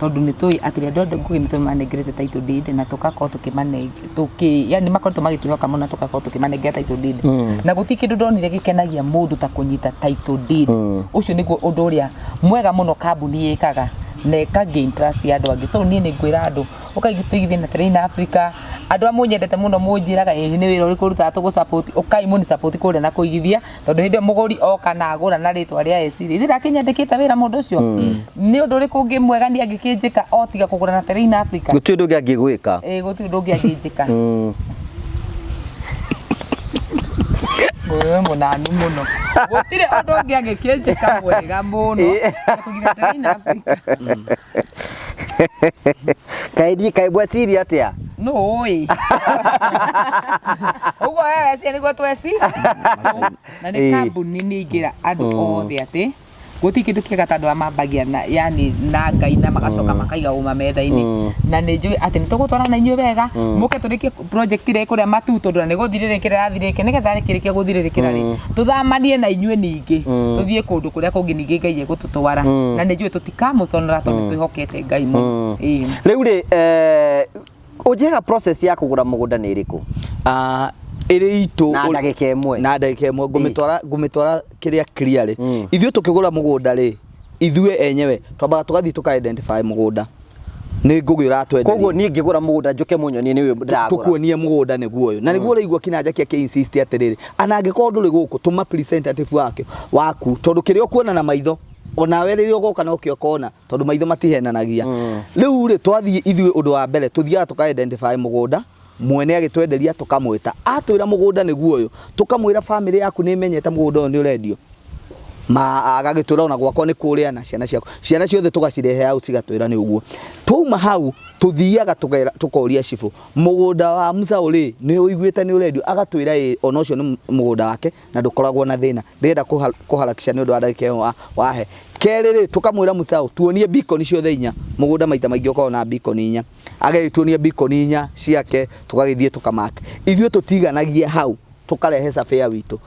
tondũ nĩ tũĩ atĩ andũ a Ngũgĩ nĩ tũmanengerete title deed na tũgakorwo tũkĩmanengera tũkĩ yani makoretwo magĩtwĩhoka mũno na tũgakorwo tũkĩmanengera title deed. Na gũtirĩ kĩndũ ndonire gĩkenagia mũndũ ta kũnyita title deed. Ũcio nĩguo ũndũ ũrĩa mwega mũno kambuni ĩkaga na ĩka gain trust ya andũ angĩ. So niĩ nĩ ngwĩra andũ ũkai tũigithie na Terrain Africa. Andũ a mũnyendete mũno, mũnjĩraga ĩ nĩ wĩra ũrĩkũ ũrutaga tũgũ support, ũkai mũni support kũrĩa na kũigithia, tondũ hĩndĩ ĩyo mũgũri oka na agũra na rĩtwa rĩa Esiri, ithe ndakĩnyandĩkĩte wĩra mũndũ ũcio. Nĩ ũndũ ũrĩkũ ũngĩ mwega niĩ angĩkĩnjĩka o tiga kũgũra na Terrain Africa? Gũtirĩ ũndũ ũngĩ angĩgwĩka. Ĩ, gũtirĩ ũndũ ũngĩ angĩnjĩka. Wewe mũnanu mũno, gũtirĩ ũndũ ũngĩ angĩkĩnjĩka mwega mũno kũgithia Terrain Africa. Kaĩ niĩ kaĩ mweciria atĩa? No ũĩ ũguo we weciria nĩguo tweci. So, na nĩ kambuni nĩ ingĩra andũ othe atĩ gũtirĩ kĩndũ kĩega ta andũ arĩa mambagia na yani na Ngai na magacoka makaiga ũma metha-inĩ. Na nĩ njũĩ atĩ nĩ tũgũtwarana na inyuĩ wega, mũke tũrĩkie project ĩrĩa ĩ kũrĩa matu, tondũ na nĩ gũthirĩrĩkĩra ĩrathirĩrĩkĩra. Nĩgetha rĩkĩrĩkia gũthirĩrĩkĩra rĩ, tũthamanie na inyuĩ, ningĩ tũthiĩ kũndũ kũrĩa kũngĩ ningĩ Ngai egũtũtwara. Na nĩ njũĩ tũtikamũconora, tondũ twĩhokete Ngai mũno. Ĩĩ. Rĩu rĩ, ũnjĩga process ya kũgũra mũgũnda nĩ ĩrĩkũ? Ah, ĩrĩ itũ Na ndagĩka ĩmwe. Na ndagĩka ĩmwe ngũmĩtwara kĩrĩa clear rĩ. Ithuĩ tũkĩgũra mũgũnda rĩ, ithuĩ enyewe twambaga tũgathiĩ tũka identify mũgũnda nĩ Ngũgĩ ũratwenderia. Koguo niĩ ngĩgũra mũgũnda njũke mũnyonie nĩ ũyũ ndĩragũra? Tũkuonie mũgũnda nĩguo ũyũ, na nĩguo ũraigua kĩnanja kĩa insist atĩrĩrĩ, ana angĩkorwo ndũrĩ gũkũ, tũma representative wake waku, tondũ kĩrĩa ũkuona na maitho onawe rĩrĩa ũgoka nokĩo ũkona, tondũ maitho matihenanagia. Rĩu rĩ, twathiĩ ithuĩ, ũndũ wa mbere tũthiaga tũka identify mũgũnda. Mwene agĩtwenderia, tũkamwĩta, atwĩra mũgũnda nĩguo ũyũ, tũkamwĩra famĩlĩ yaku nĩ ĩmenyete mũgũnda ũyũ nĩ ũrendio? Ma agagĩtwĩra ona gwakwa nĩ kũrĩa na ciana ciaku, ciana ciothe tũgacirehe hau, cigatwĩra nĩ ũguo. Twauma hau tũthiaga tũkoria cibũ, mũgũnda wa Musaũ rĩ, nĩ ũiguĩte nĩ ũrendio? Agatwĩra ĩ, ona ũcio nĩ mũgũnda wake na ndũkoragwo na thĩna. Ndĩrenda kũharakisha nĩ ũndũ wa ndagĩka ĩyo wahe. Kerĩ rĩ, tũkamwĩra Musaũ tuonie beacon ciothe inya. Mũgũnda maita maingĩ ũkoragwo na beacon inya. Agagĩtuonia beacon inya ciake, tũgagĩthiĩ tũkamaka. Ithuĩ tũtiganagia hau, tũkarehe surveyor witũ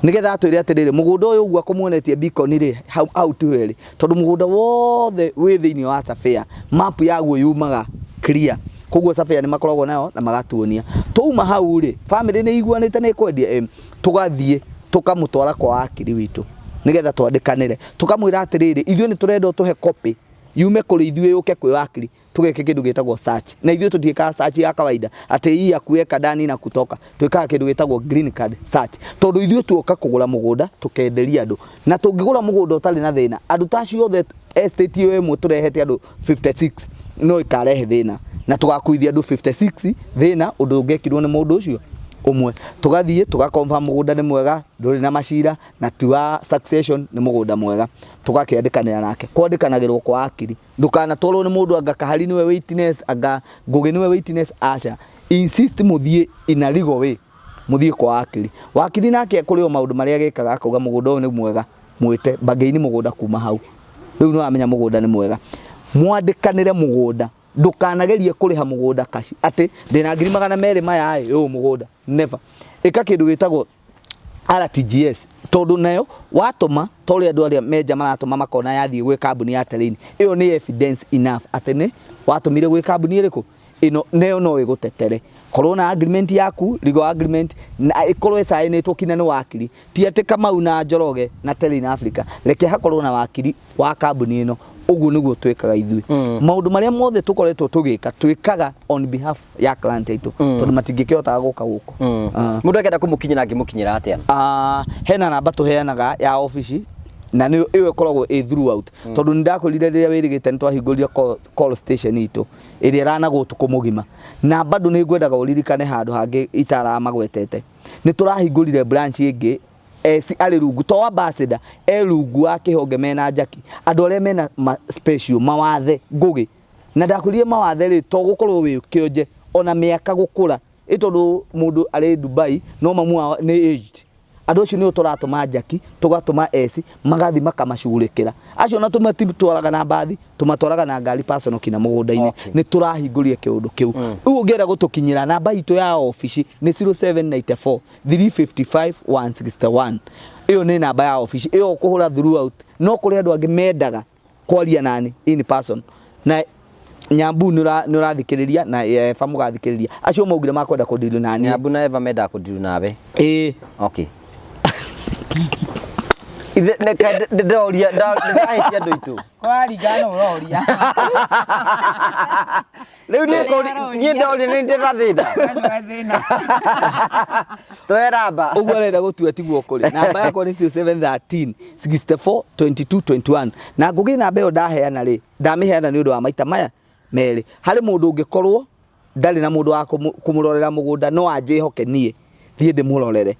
nĩgetha atwĩre atĩrĩrĩ, mũgũnda ũyũ ũguo akũmuonetie beacon rĩ, hau hau tiho ĩrĩ, tondũ mũgũnda wothe wĩ thĩinĩ wa surveyor map yaguo yumaga clear. Koguo surveyor nĩ makoragwo nayo na magatuonia. Twauma hau rĩ, family nĩ iguanĩte nĩ ĩkwendia, tũgathiĩ tũkamũtwara kwa wakiri witũ. Nĩgetha twandĩkanĩre, tũkamwĩra atĩrĩrĩ, ithuĩ nĩ tũrenda ũtũhe copy yume kũrĩ ithuĩ yũke kwĩ wakiri, tũgeke kĩndũ gĩtagwo search. Na ithuĩ tũtiĩkaga search ya kawaida atĩ hii ya kuweka ndani na kutoka, twĩkaga kĩndũ gĩtagwo green card search, tondũ ithuĩ tuoka kũgũra mũgũnda tũkenderia andũ, na tũngĩgũra mũgũnda ũtarĩ na thĩna, andũ ta acio othe estate ĩyo ĩmwe tũrehete andũ 56 no ĩkarehe thĩna, na tũgakuithia andũ 56 thĩna ũndũ ũngĩekirwo nĩ mũndũ ũcio ũmwe. Tũgathiĩ tũga confirm mũgũnda nĩ mwega, ndũrĩ na macira, na ti wa succession, nĩ mũgũnda mwega, tũgakĩandĩkanĩra nake. Kwandĩkanagĩrwo kwa akiri, ndũkanatwarwo nĩ mũndũ anga Kahari nĩwe witness, anga Ngũgĩ nĩwe witness, aca. Insist mũthiĩ in a legal way, mũthiĩ kwa wakiri. Wakiri nake kũrĩ o maũndũ marĩa agĩkaga, akauga mũgũnda ũyũ nĩ mwega, mwĩte mbangĩini mũgũnda kuma hau. Rĩu nĩ wamenya mũgũnda nĩ mwega, mwandĩkanĩre mũgũnda. Ndũkanagerie kũrĩha mũgũnda cash atĩ ndĩna 200,000 maya ĩ ũyũ mũgũnda, never. Ĩka kĩndũ gĩtagwo RTGS, tondũ nayo watũma ta ũrĩa andũ arĩa menja maratũma makona yathiĩ gwĩ kambuni ya Terrain, ĩyo nĩ evidence enough atĩ nĩ watũmire gwĩ kambuni ĩrĩkũ ĩno, nayo no ĩgũtetere. Korwo na agreement yaku, legal agreement, na ĩkorwo ĩcaĩnĩtwo kinya nĩ wakiri, ti atĩ Kamau na Njoroge na Terrain Africa, reke hakorwo na wakiri wa kambuni ĩno. Ũguo nĩguo twĩkaga ithuĩ. Maũndũ marĩa mothe tũkoretwo tũgĩka, twĩkaga on behalf ya client aitũ, tondũ matingĩkĩhotaga gũka gũkũ. Mũndũ akĩenda kũmũkinyĩra angĩmũkinyĩra atĩa? Ah, hena namba tũheanaga ya obici, na nĩyo ĩyo ĩkoragwo ĩ throughout, tondũ nĩ ndakwĩrire rĩrĩa wĩrĩgĩte nĩ twahingũrire call station itũ ĩrĩa ĩranagwo ũtukũ mũgima. Na bado nĩ ngwendaga ũririkane handũ hangĩ itaramagwetete, nĩ tũrahingũrire branch ĩngĩ eci arĩ rungu to ambassador e rungu wa kĩhonge mena Njaki, andũ arĩa mena ma special mawathe Ngũgĩ. Na ndakwĩrire mawathe rĩ, to gũkorwo wĩ kĩonje ona mĩaka gũkũra ĩ, tondũ mũndũ arĩ Dubai no mamu wao nĩ aged, andũ acio nĩo tũratũma Njaki, tũgatũma eci magathi makamacugurĩkĩra acio, na tũmatitwaraga na mbathi, tũmatwaraga na ngari personal kinya mũgũnda-inĩ. Nĩ tũrahingũria kĩũndũ kĩu. Rĩu ũngĩenda gũtũkinyĩra, namba itũ ya obici nĩ 0794 355 161. Ĩyo nĩ namba ya obici, ĩyo ũkũhũra throughout. No kũrĩ andũ angĩ mendaga kwaria nani in person, na Nyambu nĩ ũrathikĩrĩria na Eva mũgathikĩrĩria, acio maugire makwenda kũdeal nani. Nyambu na Eva mendaga kũdeal nawe? Ĩĩ. Okay. Ithe ndoria ndahĩtia andũ aitũ. Kũraringana na ũroria. Rĩu niĩ ndoria nĩ ndĩra thĩna. Nĩ thĩna. Tweramba. Ũguo arenda gũtua tiguo kũrĩ. Namba yakwa nĩ 0713 64 22 21. Na Ngũgĩ, namba ĩyo ndaheana rĩ, ndamĩheana nĩ ũndũ wa maita maya merĩ. Harĩ mũndũ ũngĩkorwo ndarĩ na mũndũ wa kũmũrorera mũgũnda, no anjĩhoke niĩ thiĩ ndĩmũrorere.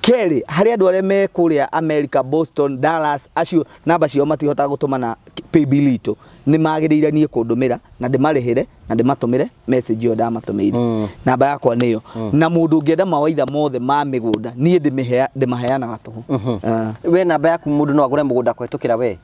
Kerĩ, harĩ andũ arĩa me kũrĩa America, Boston, Dallas, acio namba ciao matihotaga gũtũma na paybill itũ, nĩ magĩrĩire niĩ kũndũmĩra na ndĩmarĩhĩre na ndĩmatũmĩre message ĩyo ndamatũmĩire. Namba yakwa nĩyo. Na mũndũ ũngĩenda mawaitha mothe ma mĩgũnda, niĩ ndĩmaheanaga tũhũ. Ah. We namba yaku, mũndũ no agũre mũgũnda kũhetũkĩra we?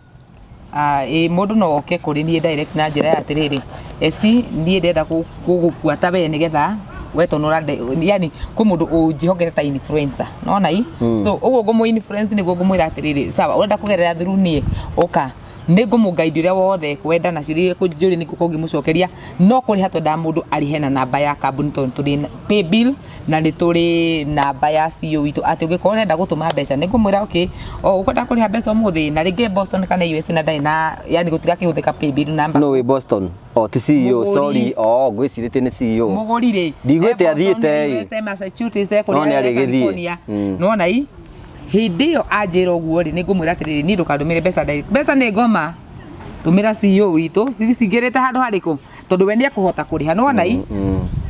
Ah, ĩ mũndũ no oke kũrĩ niĩ direct na njĩra ya atĩrĩrĩ, eci niĩ ndĩrenda gũgũbuata we nĩgetha we tondũ nĩũrande, yani kwĩ mũndũ ũnjĩhokete ta influencer nona i, so ũguo ngũmũ influence nĩguo ngũmwĩra atĩrĩrĩ, sawa, ũrenda kũgerera through niĩ, ũka nĩ ngũmũ-guide ũrĩa wothe kwenda na ciũria iria ekũnjũria nĩ ngũkorwo ngĩmũcokeria. No kũrĩha twendaga mũndũ arĩhe na namba ya kambuni, tondũ tũrĩ na paybill na nĩ tũrĩ namba ya CEO witũ, atĩ ũngĩkorwo ũrenda gũtũma mbeca nĩ ngũmwĩra okay, o ũkwenda kũrĩha mbeca ũmũthĩ na rĩngĩ Boston kana US na ndarĩ na, yani gũtirakĩhũthĩka paybill number. No wĩ Boston? Oh, ti CEO? Mũgũri. Sorry, oh, ngwĩcirĩtie nĩ CEO. Mũgũri rĩ Ndiguĩte e Boston, athiĩte ĩ. USA, Massachusetts, e No kũrĩa nĩ e arĩgĩthiĩ. California. Nĩwona i hĩndĩ ĩyo anjĩra ũguo rĩ, nĩ ngũmwĩra atĩrĩrĩ, niĩ ndũkandũmĩre mbeca direct, mbeca nĩ ngoma tũmĩra CEO witũ cingĩrĩte handũ harĩkũ, tondũ we nĩ ekũhota kũrĩha. Nĩwona i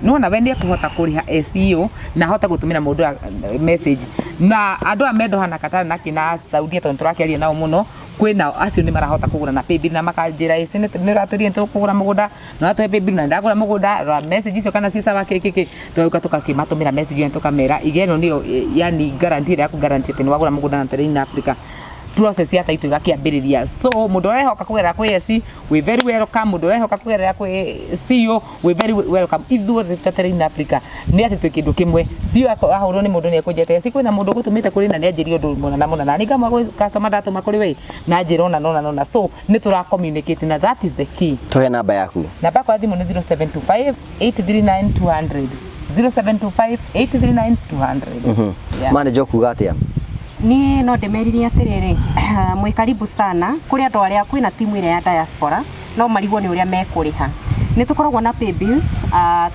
nĩwona we nĩ ekũhota kũrĩha e CEO na ahote gũtũmĩra mũndũ message. Na andũ aya mendoha na Qatar na kina Saudia, tondũ tũrakĩaria nao mũno, kwĩna acio nĩ marahota kũgũra na paybill na makanjĩra ĩci nĩ ũratwĩrire nĩ tũkũgũra mũgũnda na ũratũhe paybill na ndagũra mũgũnda, rora message icio kana ci sawa kĩ kĩ kĩ. Tũgauka tũgakĩmatũmĩra message ĩyo, tũkamera iga ĩno nĩyo yani guarantee ĩrĩa ya kũ-guarantee atĩ nĩ wagũra mũgũnda na Terrain Africa, process ya title ĩgakĩambĩrĩria. So mũndũ ũrehoka kũgerera kwĩ SC, we very welcome. Mũndũ ũrehoka kũgerera kwĩ CEO, we very welcome. Ithuothe ta Terrain Africa nĩ atĩ twĩ kĩndũ kĩmwe. CEO ahũrwo nĩ mũndũ nĩ ekũnjĩta eci kwĩna mũndũ ũgũtũmĩte kũrĩ na nĩ anjĩrie ũndũ mũna na mũna, na niĩ ngamwa gwĩ customer ndatũma kũrĩ we na njĩra ũna na ũna na ũna. So nĩ tũra communicate na that is the key. Tũhe namba yaku. Namba yakwa ya thimũ nĩ 0725 839 200, 0725 839 200. Yeah. Manager, ũkuga atĩa? Niĩ no ndĩmerire atĩrĩrĩ, mwĩ karibu sana kũrĩ andũ arĩa kwĩna timu ĩrĩa ya diaspora no marigwo nĩ ũrĩa mekũrĩha. Nĩ tũkoragwo na pay bills,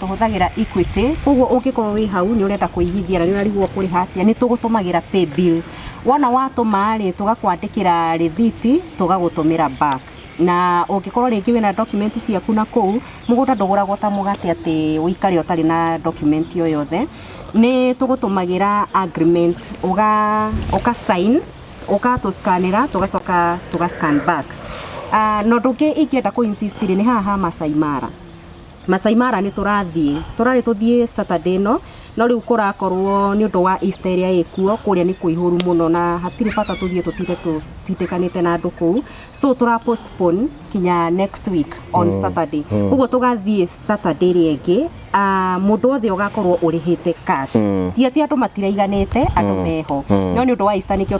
tũhũthagĩra Equity, koguo ũngĩkorwo wĩ hau nĩ ũrenda kũigithia na nĩ ũrarigwo kũrĩha atĩa, nĩ tũgũtũmagĩra pay bill. Wona watũma rĩ, tũgakwandĩkĩra rĩthiti, tũgagũtũmĩra back. Na ũngĩkorwo rĩngĩ wĩna document ciaku na kũu, mũgũnda ndũgũragwo ta mũgate atĩ ũikare ũtarĩ na document o yothe. Nĩ tũgũtũmagĩra agreement, ũga sign, ũgatũ-scanĩra, tũgacoka tũga scan back. Na ũndũ ũngĩ ingĩenda kũ insist rĩ, nĩ haha ha Masai Mara. Masai Mara nĩ tũrathiĩ, tũrarĩ tũthiĩ Saturday ĩno, no rĩu kũrakorwo nĩ ũndũ wa Easter ĩrĩa ĩkuo, kũrĩa nĩ kũihũru mũno na hatirĩ bata tũthiĩ tũtinde tũtindĩkanĩte na andũ kũu. So tũra postpone kinya next week on Saturday. Koguo tũgathiĩ Saturday ĩrĩa ĩngĩ, mũndũ wothe ũgakorwo ũrĩhĩte cash. Ti atĩ andũ matiraiganĩte, andũ meho. No nĩ ũndũ wa Easter nĩkĩo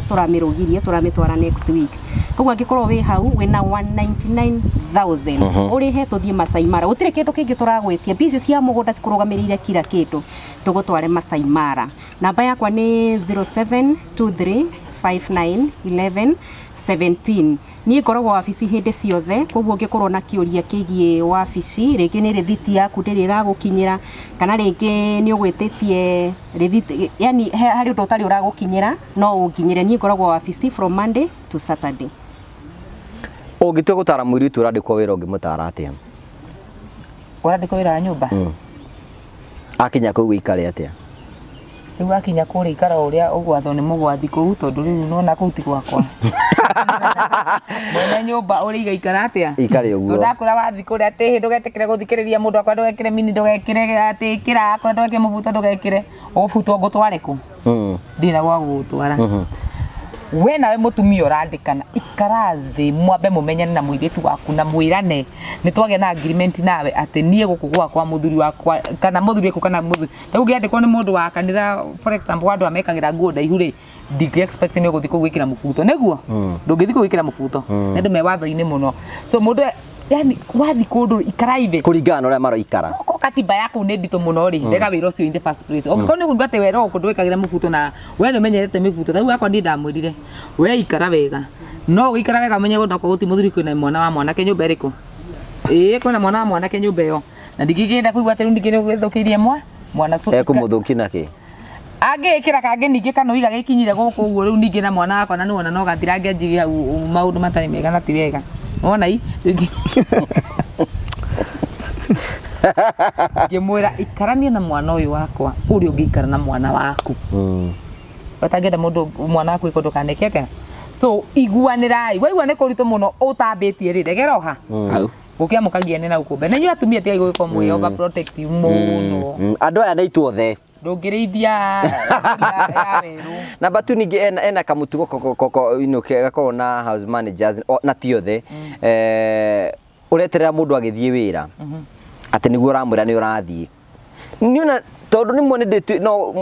tũramĩrũgirie, tũramĩtwara next week. Koguo angĩkorwo wĩ hau wĩna 199,000 ũrĩhe tũthiĩ Masai Mara. Gũtirĩ kĩndũ kĩngĩ tũragwĩtia, mbia icio cia mũgũnda cikũrũgamĩrĩire kila kĩndũ. Tũgũtware Masai Mara. Namba yakwa nĩ 0723 59 11 17. Niĩ ngoragwo wabici hĩndĩ ciothe, koguo ũngĩkorwo na kĩũria kĩgiĩ wabici, rĩngĩ nĩ rĩthiti yaku ndĩrĩ ĩragũkinyĩra, kana rĩngĩ nĩ ũgwĩtĩtie rĩthiti, yani harĩ ũndũ ũtarĩ ũragũkinyĩra, no ũnginyĩre. Niĩ ngoragwo wabici from Monday to Saturday. Ũngĩtua gũtara mũirĩtu ũrandĩkwo wĩra ũngĩmũtara atĩa? Ũrandĩkwo wĩra wa nyũmba? Akinya kũu gũikare atĩa? Rĩu akinya kũrĩa ikara ũrĩa ũgwathwo nĩ mũgwathi kũu, tondũ rĩu nĩwona kũu ti gwakwa. Mwene nyũmba ũrĩa igaikara atĩa? Ikare ũguo. Tondũ ndakwĩra wathi kũrĩa atĩ ndũgetĩkĩre gũthikĩrĩria mũndũ akwa, ndũgekĩre mini, ndũgekĩre atĩ kĩra, akwa ndũgekĩre mũbuto, ndũgekĩre. Ũgũbutwo ngũtware kũ? Ndirĩ na gwa gũgũtwara. We nawe mũtumia ũrandĩkana, ikara thĩ mwambe mũmenyane na mũirĩtu waku na mwĩrane nĩ twagĩa na agreement nawe atĩ niĩ gũkũ gwakwa mũthuri wakwa kana mũthuri eku kana mũthuri rĩu ũngĩandĩkwo nĩ mũndũ wa kanitha, for example andũ arĩa mekagĩra nguo ndaihu rĩ, ndingĩ expect nĩ ũgũthiĩ kũu gwĩkĩra mũbuto, nĩguo ndũngĩthiĩ kũu gwĩkĩra mũbuto, nĩ andũ me watho-inĩ mũno. So mũndũ yani wathi kũndũ ikara ithe kũringana na ũrĩa maroikara. Ko katiba yaku nĩ nditũ mũno rĩ, rega wĩra ũcio in the first place. Ũngĩkorwo nĩ kũigua atĩ wera gũkũ ndwĩkagĩra mũbuto na we nĩ ũmenyerete mĩbuto, ta rĩu akwa niĩ ndamwĩrire we ikara wega, no ũgĩikara wega ũmenye gũndũ gũtirĩ mũthuri, kwĩna mwana wa mwanake nyũmba ĩrĩkũ? Ĩĩ, kwĩna mwana wa mwanake nyũmba ĩyo, na ndingĩkĩenda kũigua atĩ rĩu ningĩ nĩ ũgĩthũkĩirie mwana. So Ekũmũthũkia nakĩ? Angĩkĩra kangĩ ningĩ kanũiga gĩkinyire gũkũ ũguo rĩu ningĩ na mwana wakwa na nĩwona no gathirange njige hau maũndũ matarĩ mega na ti wega. Wona i ngĩmwĩra ikarania na mwana ũyũ wakwa ũrĩa ũngĩikara na mwana waku. Ũtangĩenda mũndũ mwana waku ĩkwo ndũkaneke atĩa. So iguanĩrai, waigua nĩ kũritũ mũno ũtambĩtie rĩ, regera oha Hau. Gũkĩamũkagia na gũkũ mbere. Na inyuĩ atumia tigai gũgĩkorwo mwĩ overprotective mũno. Andũ aya nĩ ithuothe. Ndũngĩrĩithia ya werũ. Namba tu ningĩ ena kamũtugo koko you know, gakoragwo na house managers na ti othe, ũreterera mũndũ agĩthiĩ wĩra atĩ nĩguo ũramwĩra nĩ ũrathiĩ. Niona tondũ nĩ muone ndĩ no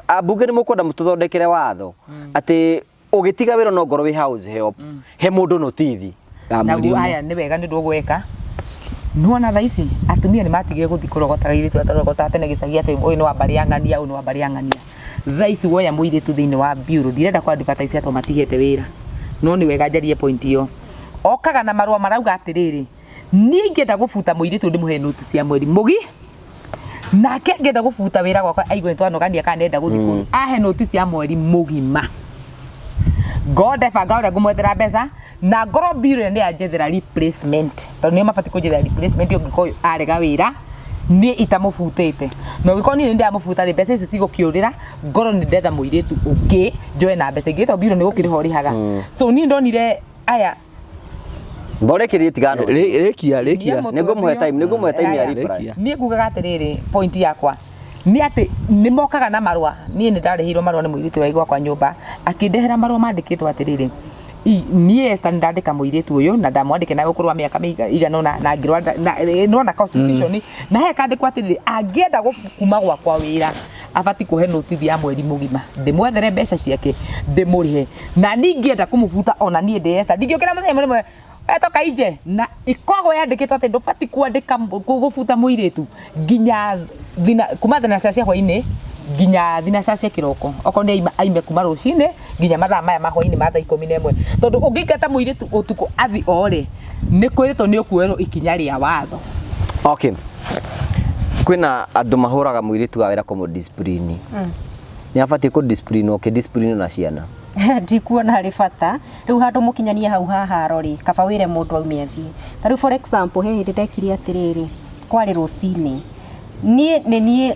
ambunge nĩ mũkwenda mũtũthondekere watho atĩ ũgĩtiga wĩra no ngorwo wĩ house help, he mũndũ notithi. Ya mweri Naguo ũmwe. Aya nĩ wega nĩ ũndũ ũgweka. Nĩwona thaa ici atumia nĩ matigire gũthiĩ kũrogotaga airĩtu arĩa tũrogotaga tene gĩcagi atĩ ũyũ nĩ wa mbarĩ ya ng'ania, ũyũ nĩ wa mbarĩ ya ng'ania. Thaa ici woya mũirĩtu thĩinĩ wa bureau, ndirenda kũ advertise atĩ matigĩte wĩra, no nĩ wega njarie point ĩyo. Okaga na marũa marauga atĩrĩrĩ, niĩ ingĩenda gũbuta mũirĩtu ndĩmũhe notice ya mweri mũgi, nake angĩenda gũbuta wĩra gwakwa aigue nĩtwanogania kana nĩenda gũthiĩ kũndũ, ahe notice ya mweri mũgima. Ngorwo ndebanga ũrĩa ngũmwethera mbeca na ngorwo bureau ĩyo nĩ yanjethera replacement, tondũ nĩo mabatiĩ kũnjethera replacement ũngĩkorwo ũyũ arega wĩra niĩ itamũbutĩte, na ũngĩkorwo niĩ nĩ ndĩramũbuta rĩ, mbeca icio cigũkĩũrĩra, ngorwo nĩ ndetha mũirĩtu ũngĩ njoe na mbeca ingĩ, tondũ bureau nĩ gũkĩrĩha ũrĩhaga. So niĩ ndonire aya Mborekerie tigano. Rĩkia, rĩkia. Nĩngũmũhe time, nĩngũmũhe time ya reply. Rĩkia. Niĩ ngugaga atĩrĩrĩ, point yakwa nĩ atĩ nĩ mokaga na marũa. Niĩ nĩ ndarĩhĩirwo marũa nĩ mũirĩtu ũrĩa gwakwa nyũmba, akĩndehera marũa mandĩkĩtwo atĩrĩrĩ, niĩ Esther nĩ ndandĩka mũirĩtu ũyũ na ndamwandĩke na ũkũrũ wa mĩaka igana ũna na ngĩrwo na nĩwona constitution na he kandĩkwo atĩrĩrĩ, angĩenda kuma gwakwa wĩra abatiĩ kũhe notithi ya mweri mũgima, ndĩmwethere mbeca ciake ndĩmũrĩhe, na niĩ ingĩenda kũmũbuta ona niĩ ndĩ Esther ndingĩũkĩra mũthenya rĩmwe etoka inje, na ikoragwo yandĩkĩtwo atĩ ndũbatiĩ kwandĩka gũbuta mũirĩtu nginya thina kuma thinacara cia hwainĩ Nginya thinaca cia kĩroko, okorwo nĩ aima aime kuma rũcinĩ nginya mathaa maya ma hwainĩ ma thaa 11, tondũ ũngĩingata mũirĩtu ũtukũ athi ore, nĩ kwĩrĩtwo nĩ ũkuoerwo ikinya rĩa watho. Okay, kwĩna andũ mahũraga mũirĩtu wa wĩra kũmũ discipline. Nĩ abatiĩ kũ discipline ũkĩ discipline na ciana? Ndikuona harĩ bata. Rĩu handũ mũkinyanie hau ha haro rĩ, kaba wĩre mũndũ aume athiĩ. Ta rĩu, for example, he hĩndĩ ndekire atĩrĩrĩ, kwarĩ rũcinĩ, niĩ nĩ niĩ,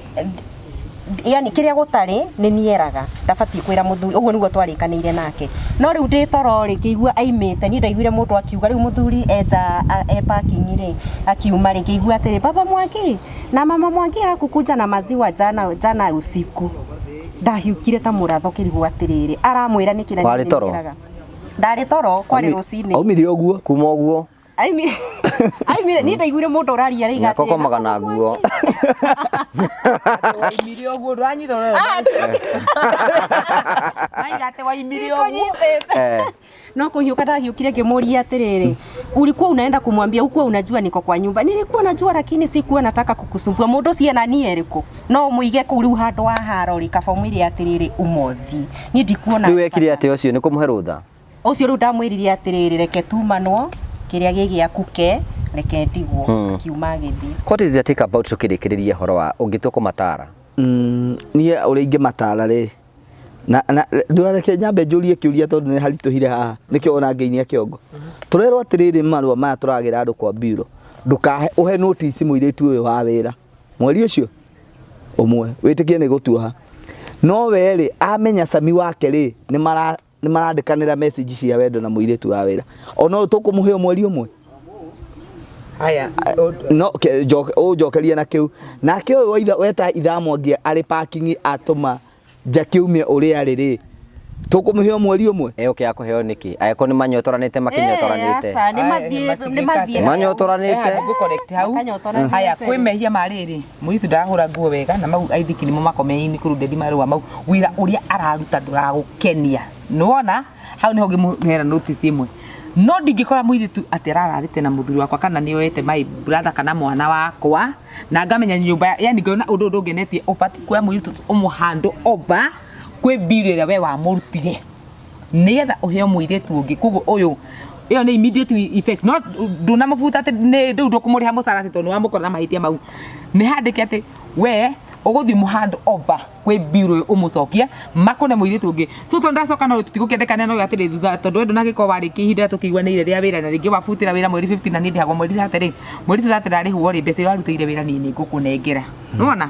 yani kĩrĩa gũtarĩ nĩ nieraga ndabatiĩ kwĩra mũthuri, ũguo nĩguo twarĩkanĩire nake. No rĩu ndĩ toro rĩ, ngĩigua aimĩte. Niĩ ndaiguire mũndũ akiuga rĩu mũthuri enja e parking rĩ, akiuma rĩ, ngĩigua atĩrĩ, "Baba Mwangi na mama Mwangi hakukuja na maziwa jana, jana usiku." Ndahiũkire ta mũratho kĩrigwo atĩrĩrĩ, aramwĩra nĩkĩ na niĩ Warĩ toro? nĩnieraga. Ndarĩ toro, kwarĩ rũcinĩ. Aumire ũguo. Kuma ũguo. Aimire, niĩ ndaiguire mũndũ ũraria rĩiga Nyako komaga na nguo. Waimire ũguo, ndũranyita ũrĩa maiga atĩ waimire ũguo. Ndikũnyitĩte. No kũhiũka ndahiũkire, ngĩmũria atĩrĩrĩ, "Ulikuwa unaenda kumwambia hukuwa unajua niko kwa nyumba?" "Nilikuwa najua, lakini sikuwa nataka kukusumbua." Mũndũ ũcio na niĩ ĩrĩkũ no ũmũige kũu rĩu handũ wa haro rĩ, kaba ũmwĩre atĩrĩrĩ, umothi niĩ ndikuona. Rĩu wekire atĩ ũcio nĩ kũmũhe rũtha? Ũcio rĩu ndamwĩrire atĩrĩrĩ, reke tumanwo, kĩrĩa gĩ gĩaku ke reke ndigwo. Akiuma agĩthiĩ. What is your take about tũkĩrĩkĩrĩria ũhoro wa ũngĩtua kũmatara? Niĩ ũrĩa ingĩmatara rĩ, na ndũrareke nyambe njũrie kĩũria, tondũ nĩ haritũhire haha, nĩkĩo ona ngeinia kĩongo. Tũrerwo atĩrĩrĩ, marũa maya tũragĩra andũ kwa bureau, ndũkahe ũhe notice mũirĩtu ũyũ wa wĩra mweri ũcio ũmwe, wĩtĩkie nĩ gũtuoha. No we rĩ, amenya cami wake rĩ, nĩ mara nĩ marandĩkanĩra message cia wendo na mũirĩtu wa wĩra, ona ũyũ tũkũmũhe o mweri ũmwe. Haya. No ũnjokerie na kĩu. Nake ũyũ weta ithaa Mwangi arĩ parking, atũma Jackie aume ũrĩa arĩ rĩ, tũkũmũhe o mweri ũmwe? Ĩũke ya kũheo nĩkĩ angĩkorwo nĩ manyotoranĩte, makĩnyotoranĩte? Aca, nĩ mathiĩ, nĩ mathiĩ. Manyotoranĩte. Ngũcorrect hau. Makanyotoranĩte. Haya, kwĩ mehia ma rĩrĩ, mũirĩtu ndarahũra nguo wega, na mau aithiki nĩmo makomeini kũrunda marũa mau, wĩra ũrĩa araruta ndũragũkenia, nĩwona hau nĩho ngĩmũhera notice ĩmwe. No ndingĩkora mũirĩtu atĩ arararĩte na mũthuri wakwa, kana nĩoete my brother kana mwana wakwa, na ngamenya nyũmba yani ngona ũndũ ũyũ ndũngenetie, ũbatiĩ kuoya mũirĩtu ũmũ hand over kwĩ bill ĩrĩa we wamũrutire, nigetha ũheo mũirĩtu ũngĩ. Koguo ũyũ ĩyo nĩ immediate effect, no ndũnamũbuta atĩ nĩ rĩu ndũkũmũrĩha mũcara atĩ tondũ nĩwamũkora na mahĩtia mau. Nĩ handĩke atĩ we ũgũthiĩ mũ hand over kwĩ bureau ũmũcokie makũne mũirĩtu ũngĩ. So tondũ ndacoka no tũtigũkĩandĩkana no atĩrĩ thutha, tondũ we ndũnagĩkorwo warĩkia ihinda rĩrĩa tũkĩiguanĩire rĩa wĩra, na rĩngĩ wabutĩra wĩra mweri 15 na niĩ ndĩhagwo mweri 30 rĩ, mweri 30 ndarĩhwo rĩ, mbeca iria warutĩire wĩra niĩ nĩ ngũkũnengera. Nĩwona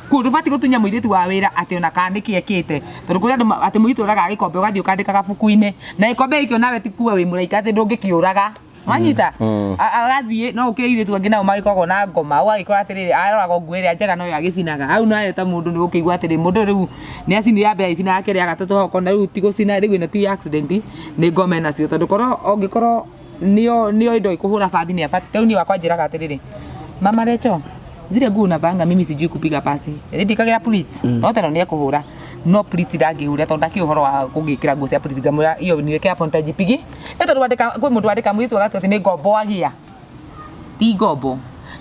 kũu ndũbatiĩ gũtunya mũirĩtu wa wĩra atĩ ona kana nĩkĩ ekĩte, tondũ kũrĩ andũ atĩ mũirĩtu ũraga gĩkombe, ũgathiĩ ũkandĩka gabuku-inĩ na gĩkombe gĩkĩ, onawe ti kuga wĩ mũraika atĩ ndũngĩkĩũraga, wanyita. Agathiĩ no ũkĩrĩ airĩtu angĩ nao magĩkoragwo na ngoma, ũgagĩkora atĩrĩrĩ, aroraga nguo ĩrĩa njega noyo agĩcinaga hau, nawe ta mũndũ nĩ ũkĩigua atĩrĩ, mũndũ ũyũ rĩu nĩ acinire ya mbere, agĩcina ya kerĩ, ya gatatũ, hau ũkona rĩu ti gũcina, rĩu ĩno ti accident, nĩ ngoma ĩnacio. Tondũ korwo ũngĩkorwo nĩo indo ikũhũra bathi nĩ abati. Rĩu niĩ wakwa njĩraga atĩrĩrĩ, "Mama Recho, zile nguo unavaanga, mimi sijui kupiga pasi." Ndikagĩra pleats, no teno nĩ ekũhũra, no pleats ndangĩhũra, tondũ ndakĩũĩ ũhoro wa kũgĩkĩra nguo cia pleats. Ngamwĩra iyo niweke hapo, nitajipigi. Nĩ tondũ wandĩka kwĩ mũndũ wandĩka mũirĩtu agatua atĩ nĩ ngombo agĩa, ti ngombo,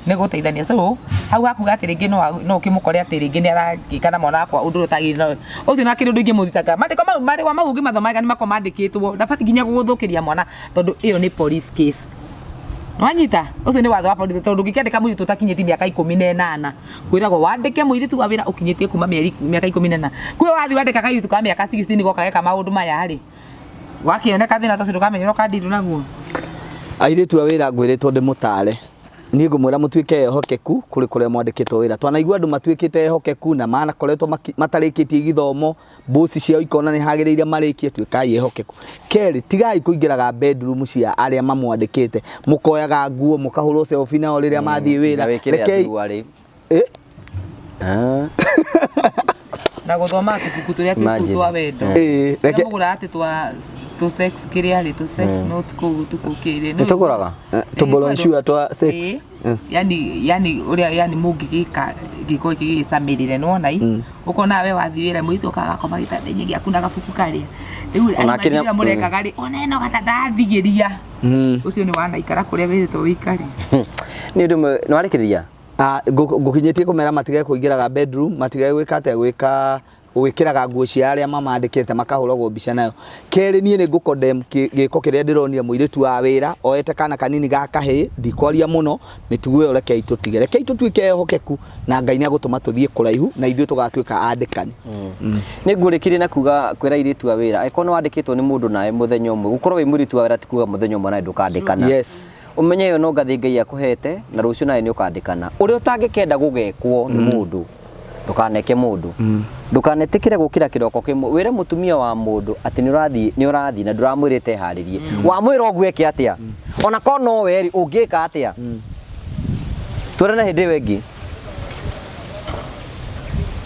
nĩ gũteithania. So hau hakuga atĩ rĩngĩ no ũkĩmũkore atĩ rĩngĩ nĩ aragĩka na mwana wakwa ũndũ ũrĩa ũtagĩrĩire, no ũcio no akĩrĩ ũndũ ingĩmũthitanga. Mandĩko mau, marũa mau ũngĩmathoma wega, nĩ makoragwo mandĩkĩtwo ndabatiĩ nginya gũgũthũkĩria mwana, tondũ ĩyo nĩ police case, wanyita? Ũcio nĩ watho wa borithi, tondũ ndũngĩkĩandĩka mũirĩtu ũtakinyĩtie mĩaka 18. Kwĩragwo wandĩke mũirĩtu wa wĩra ũkinyĩtie kuma mĩeri mĩaka 14. Kwĩ wathiĩ wandĩka kairĩtu ka mĩaka 16 goka geka maũndũ maya rĩ, wakĩoneka thĩna ta ũcio, ndũkamenyerwo ũkandirwo naguo. Airĩtu a wĩra ngwĩrĩtwo ndĩmũtare, niĩ ngũmwĩra mũtuĩke ehokeku kũrĩ kũrĩa mwandĩkĩtwo wĩra. Twanaigua andũ matuĩkĩte ehokeku na manakoretwo matarĩkĩtie gĩthomo, mboci ciao ikona nĩ hagĩrĩire marĩkie. Tuĩkai ehokeku. Kerĩ, tigai kũingĩraga bedroom cia arĩa mamwandĩkĩte, mũkoyaga nguo, mũkahũrwo selfie nao rĩrĩa mathiĩ wĩra. Na wĩkĩre thuruarĩ. Eh? Ah. Na gũthoma tũbuku tũrĩa twĩ kũu Imagine. twa wendo. Ĩĩ, reke mũgũraga atĩ twa tũ sex, kĩrĩa rĩ, tũ sex note kũu tũkũ kĩrĩ. Nĩ tũgũraga? Tũbrochure twa sex. Ĩĩ. Yani ũrĩa yani mũngĩgĩka gĩko gĩkĩ gĩgĩcamĩrĩre, nĩwona i ũkona we wathiĩ wĩra, mũirĩtu ũkaga gakoma gĩtanda-inĩ gĩaku na gabuku karĩa rĩu Ona akĩrĩa- arĩa mũrekaga rĩ, ona ĩno gata ndathigĩria. Ũcio nĩ wanaikara kũrĩa wĩrĩtwo wĩikare. Nĩ ũndũ ũmwe nĩ warĩkĩrĩria. Ngũkinyĩtie kũmera matige kũingĩraga bedroom, matige gwĩka atĩa, gwĩka gwĩkĩraga nguo cia arĩa mamandĩkĩte makahũragwo mbica nayo. Kerĩ, niĩ nĩ ngũ-condemn gĩko kĩrĩa ndĩronire mũirĩtu wa wĩra oete kana kanini ga kahĩĩ. Ndikwaria mũno, mĩtugo ĩyo rekei tũtige, rekei tũtuĩke ehokeku na Ngai nĩ agũtũma tũthiĩ kũraihu na ithuĩ tũgatuĩka andĩkani. Nĩ ngũrĩkĩrie na kuga kwĩra airĩtu a wĩra, angĩkorwo nĩ wandĩkĩtwo nĩ mũndũ nawe mũthenya ũmwe, gũkorwo wĩ mũirĩtu wa wĩra ti kuga mũthenya ũmwe nawe ndũkandĩkana. Ũmenye ĩyo no ngathĩ Ngai akũhete na rũciũ nawe nĩ ũkandĩkana. Ũrĩa ũtangĩkenda gũgekwo nĩ mũndũ, ndũkaneke mũndũ. Ndũkanetĩkĩre gũkĩra kĩroko kĩmwe wĩre mũtumia wa mũndũ atĩ nĩ ũrathiĩ, nĩ ũrathiĩ na ndũramwĩrĩte eharĩrie. Wamwĩra ũguo eke atĩa? Ona korwo no we rĩ, ũngĩka atĩa? Tuonane hĩndĩ ĩyo ĩngĩ.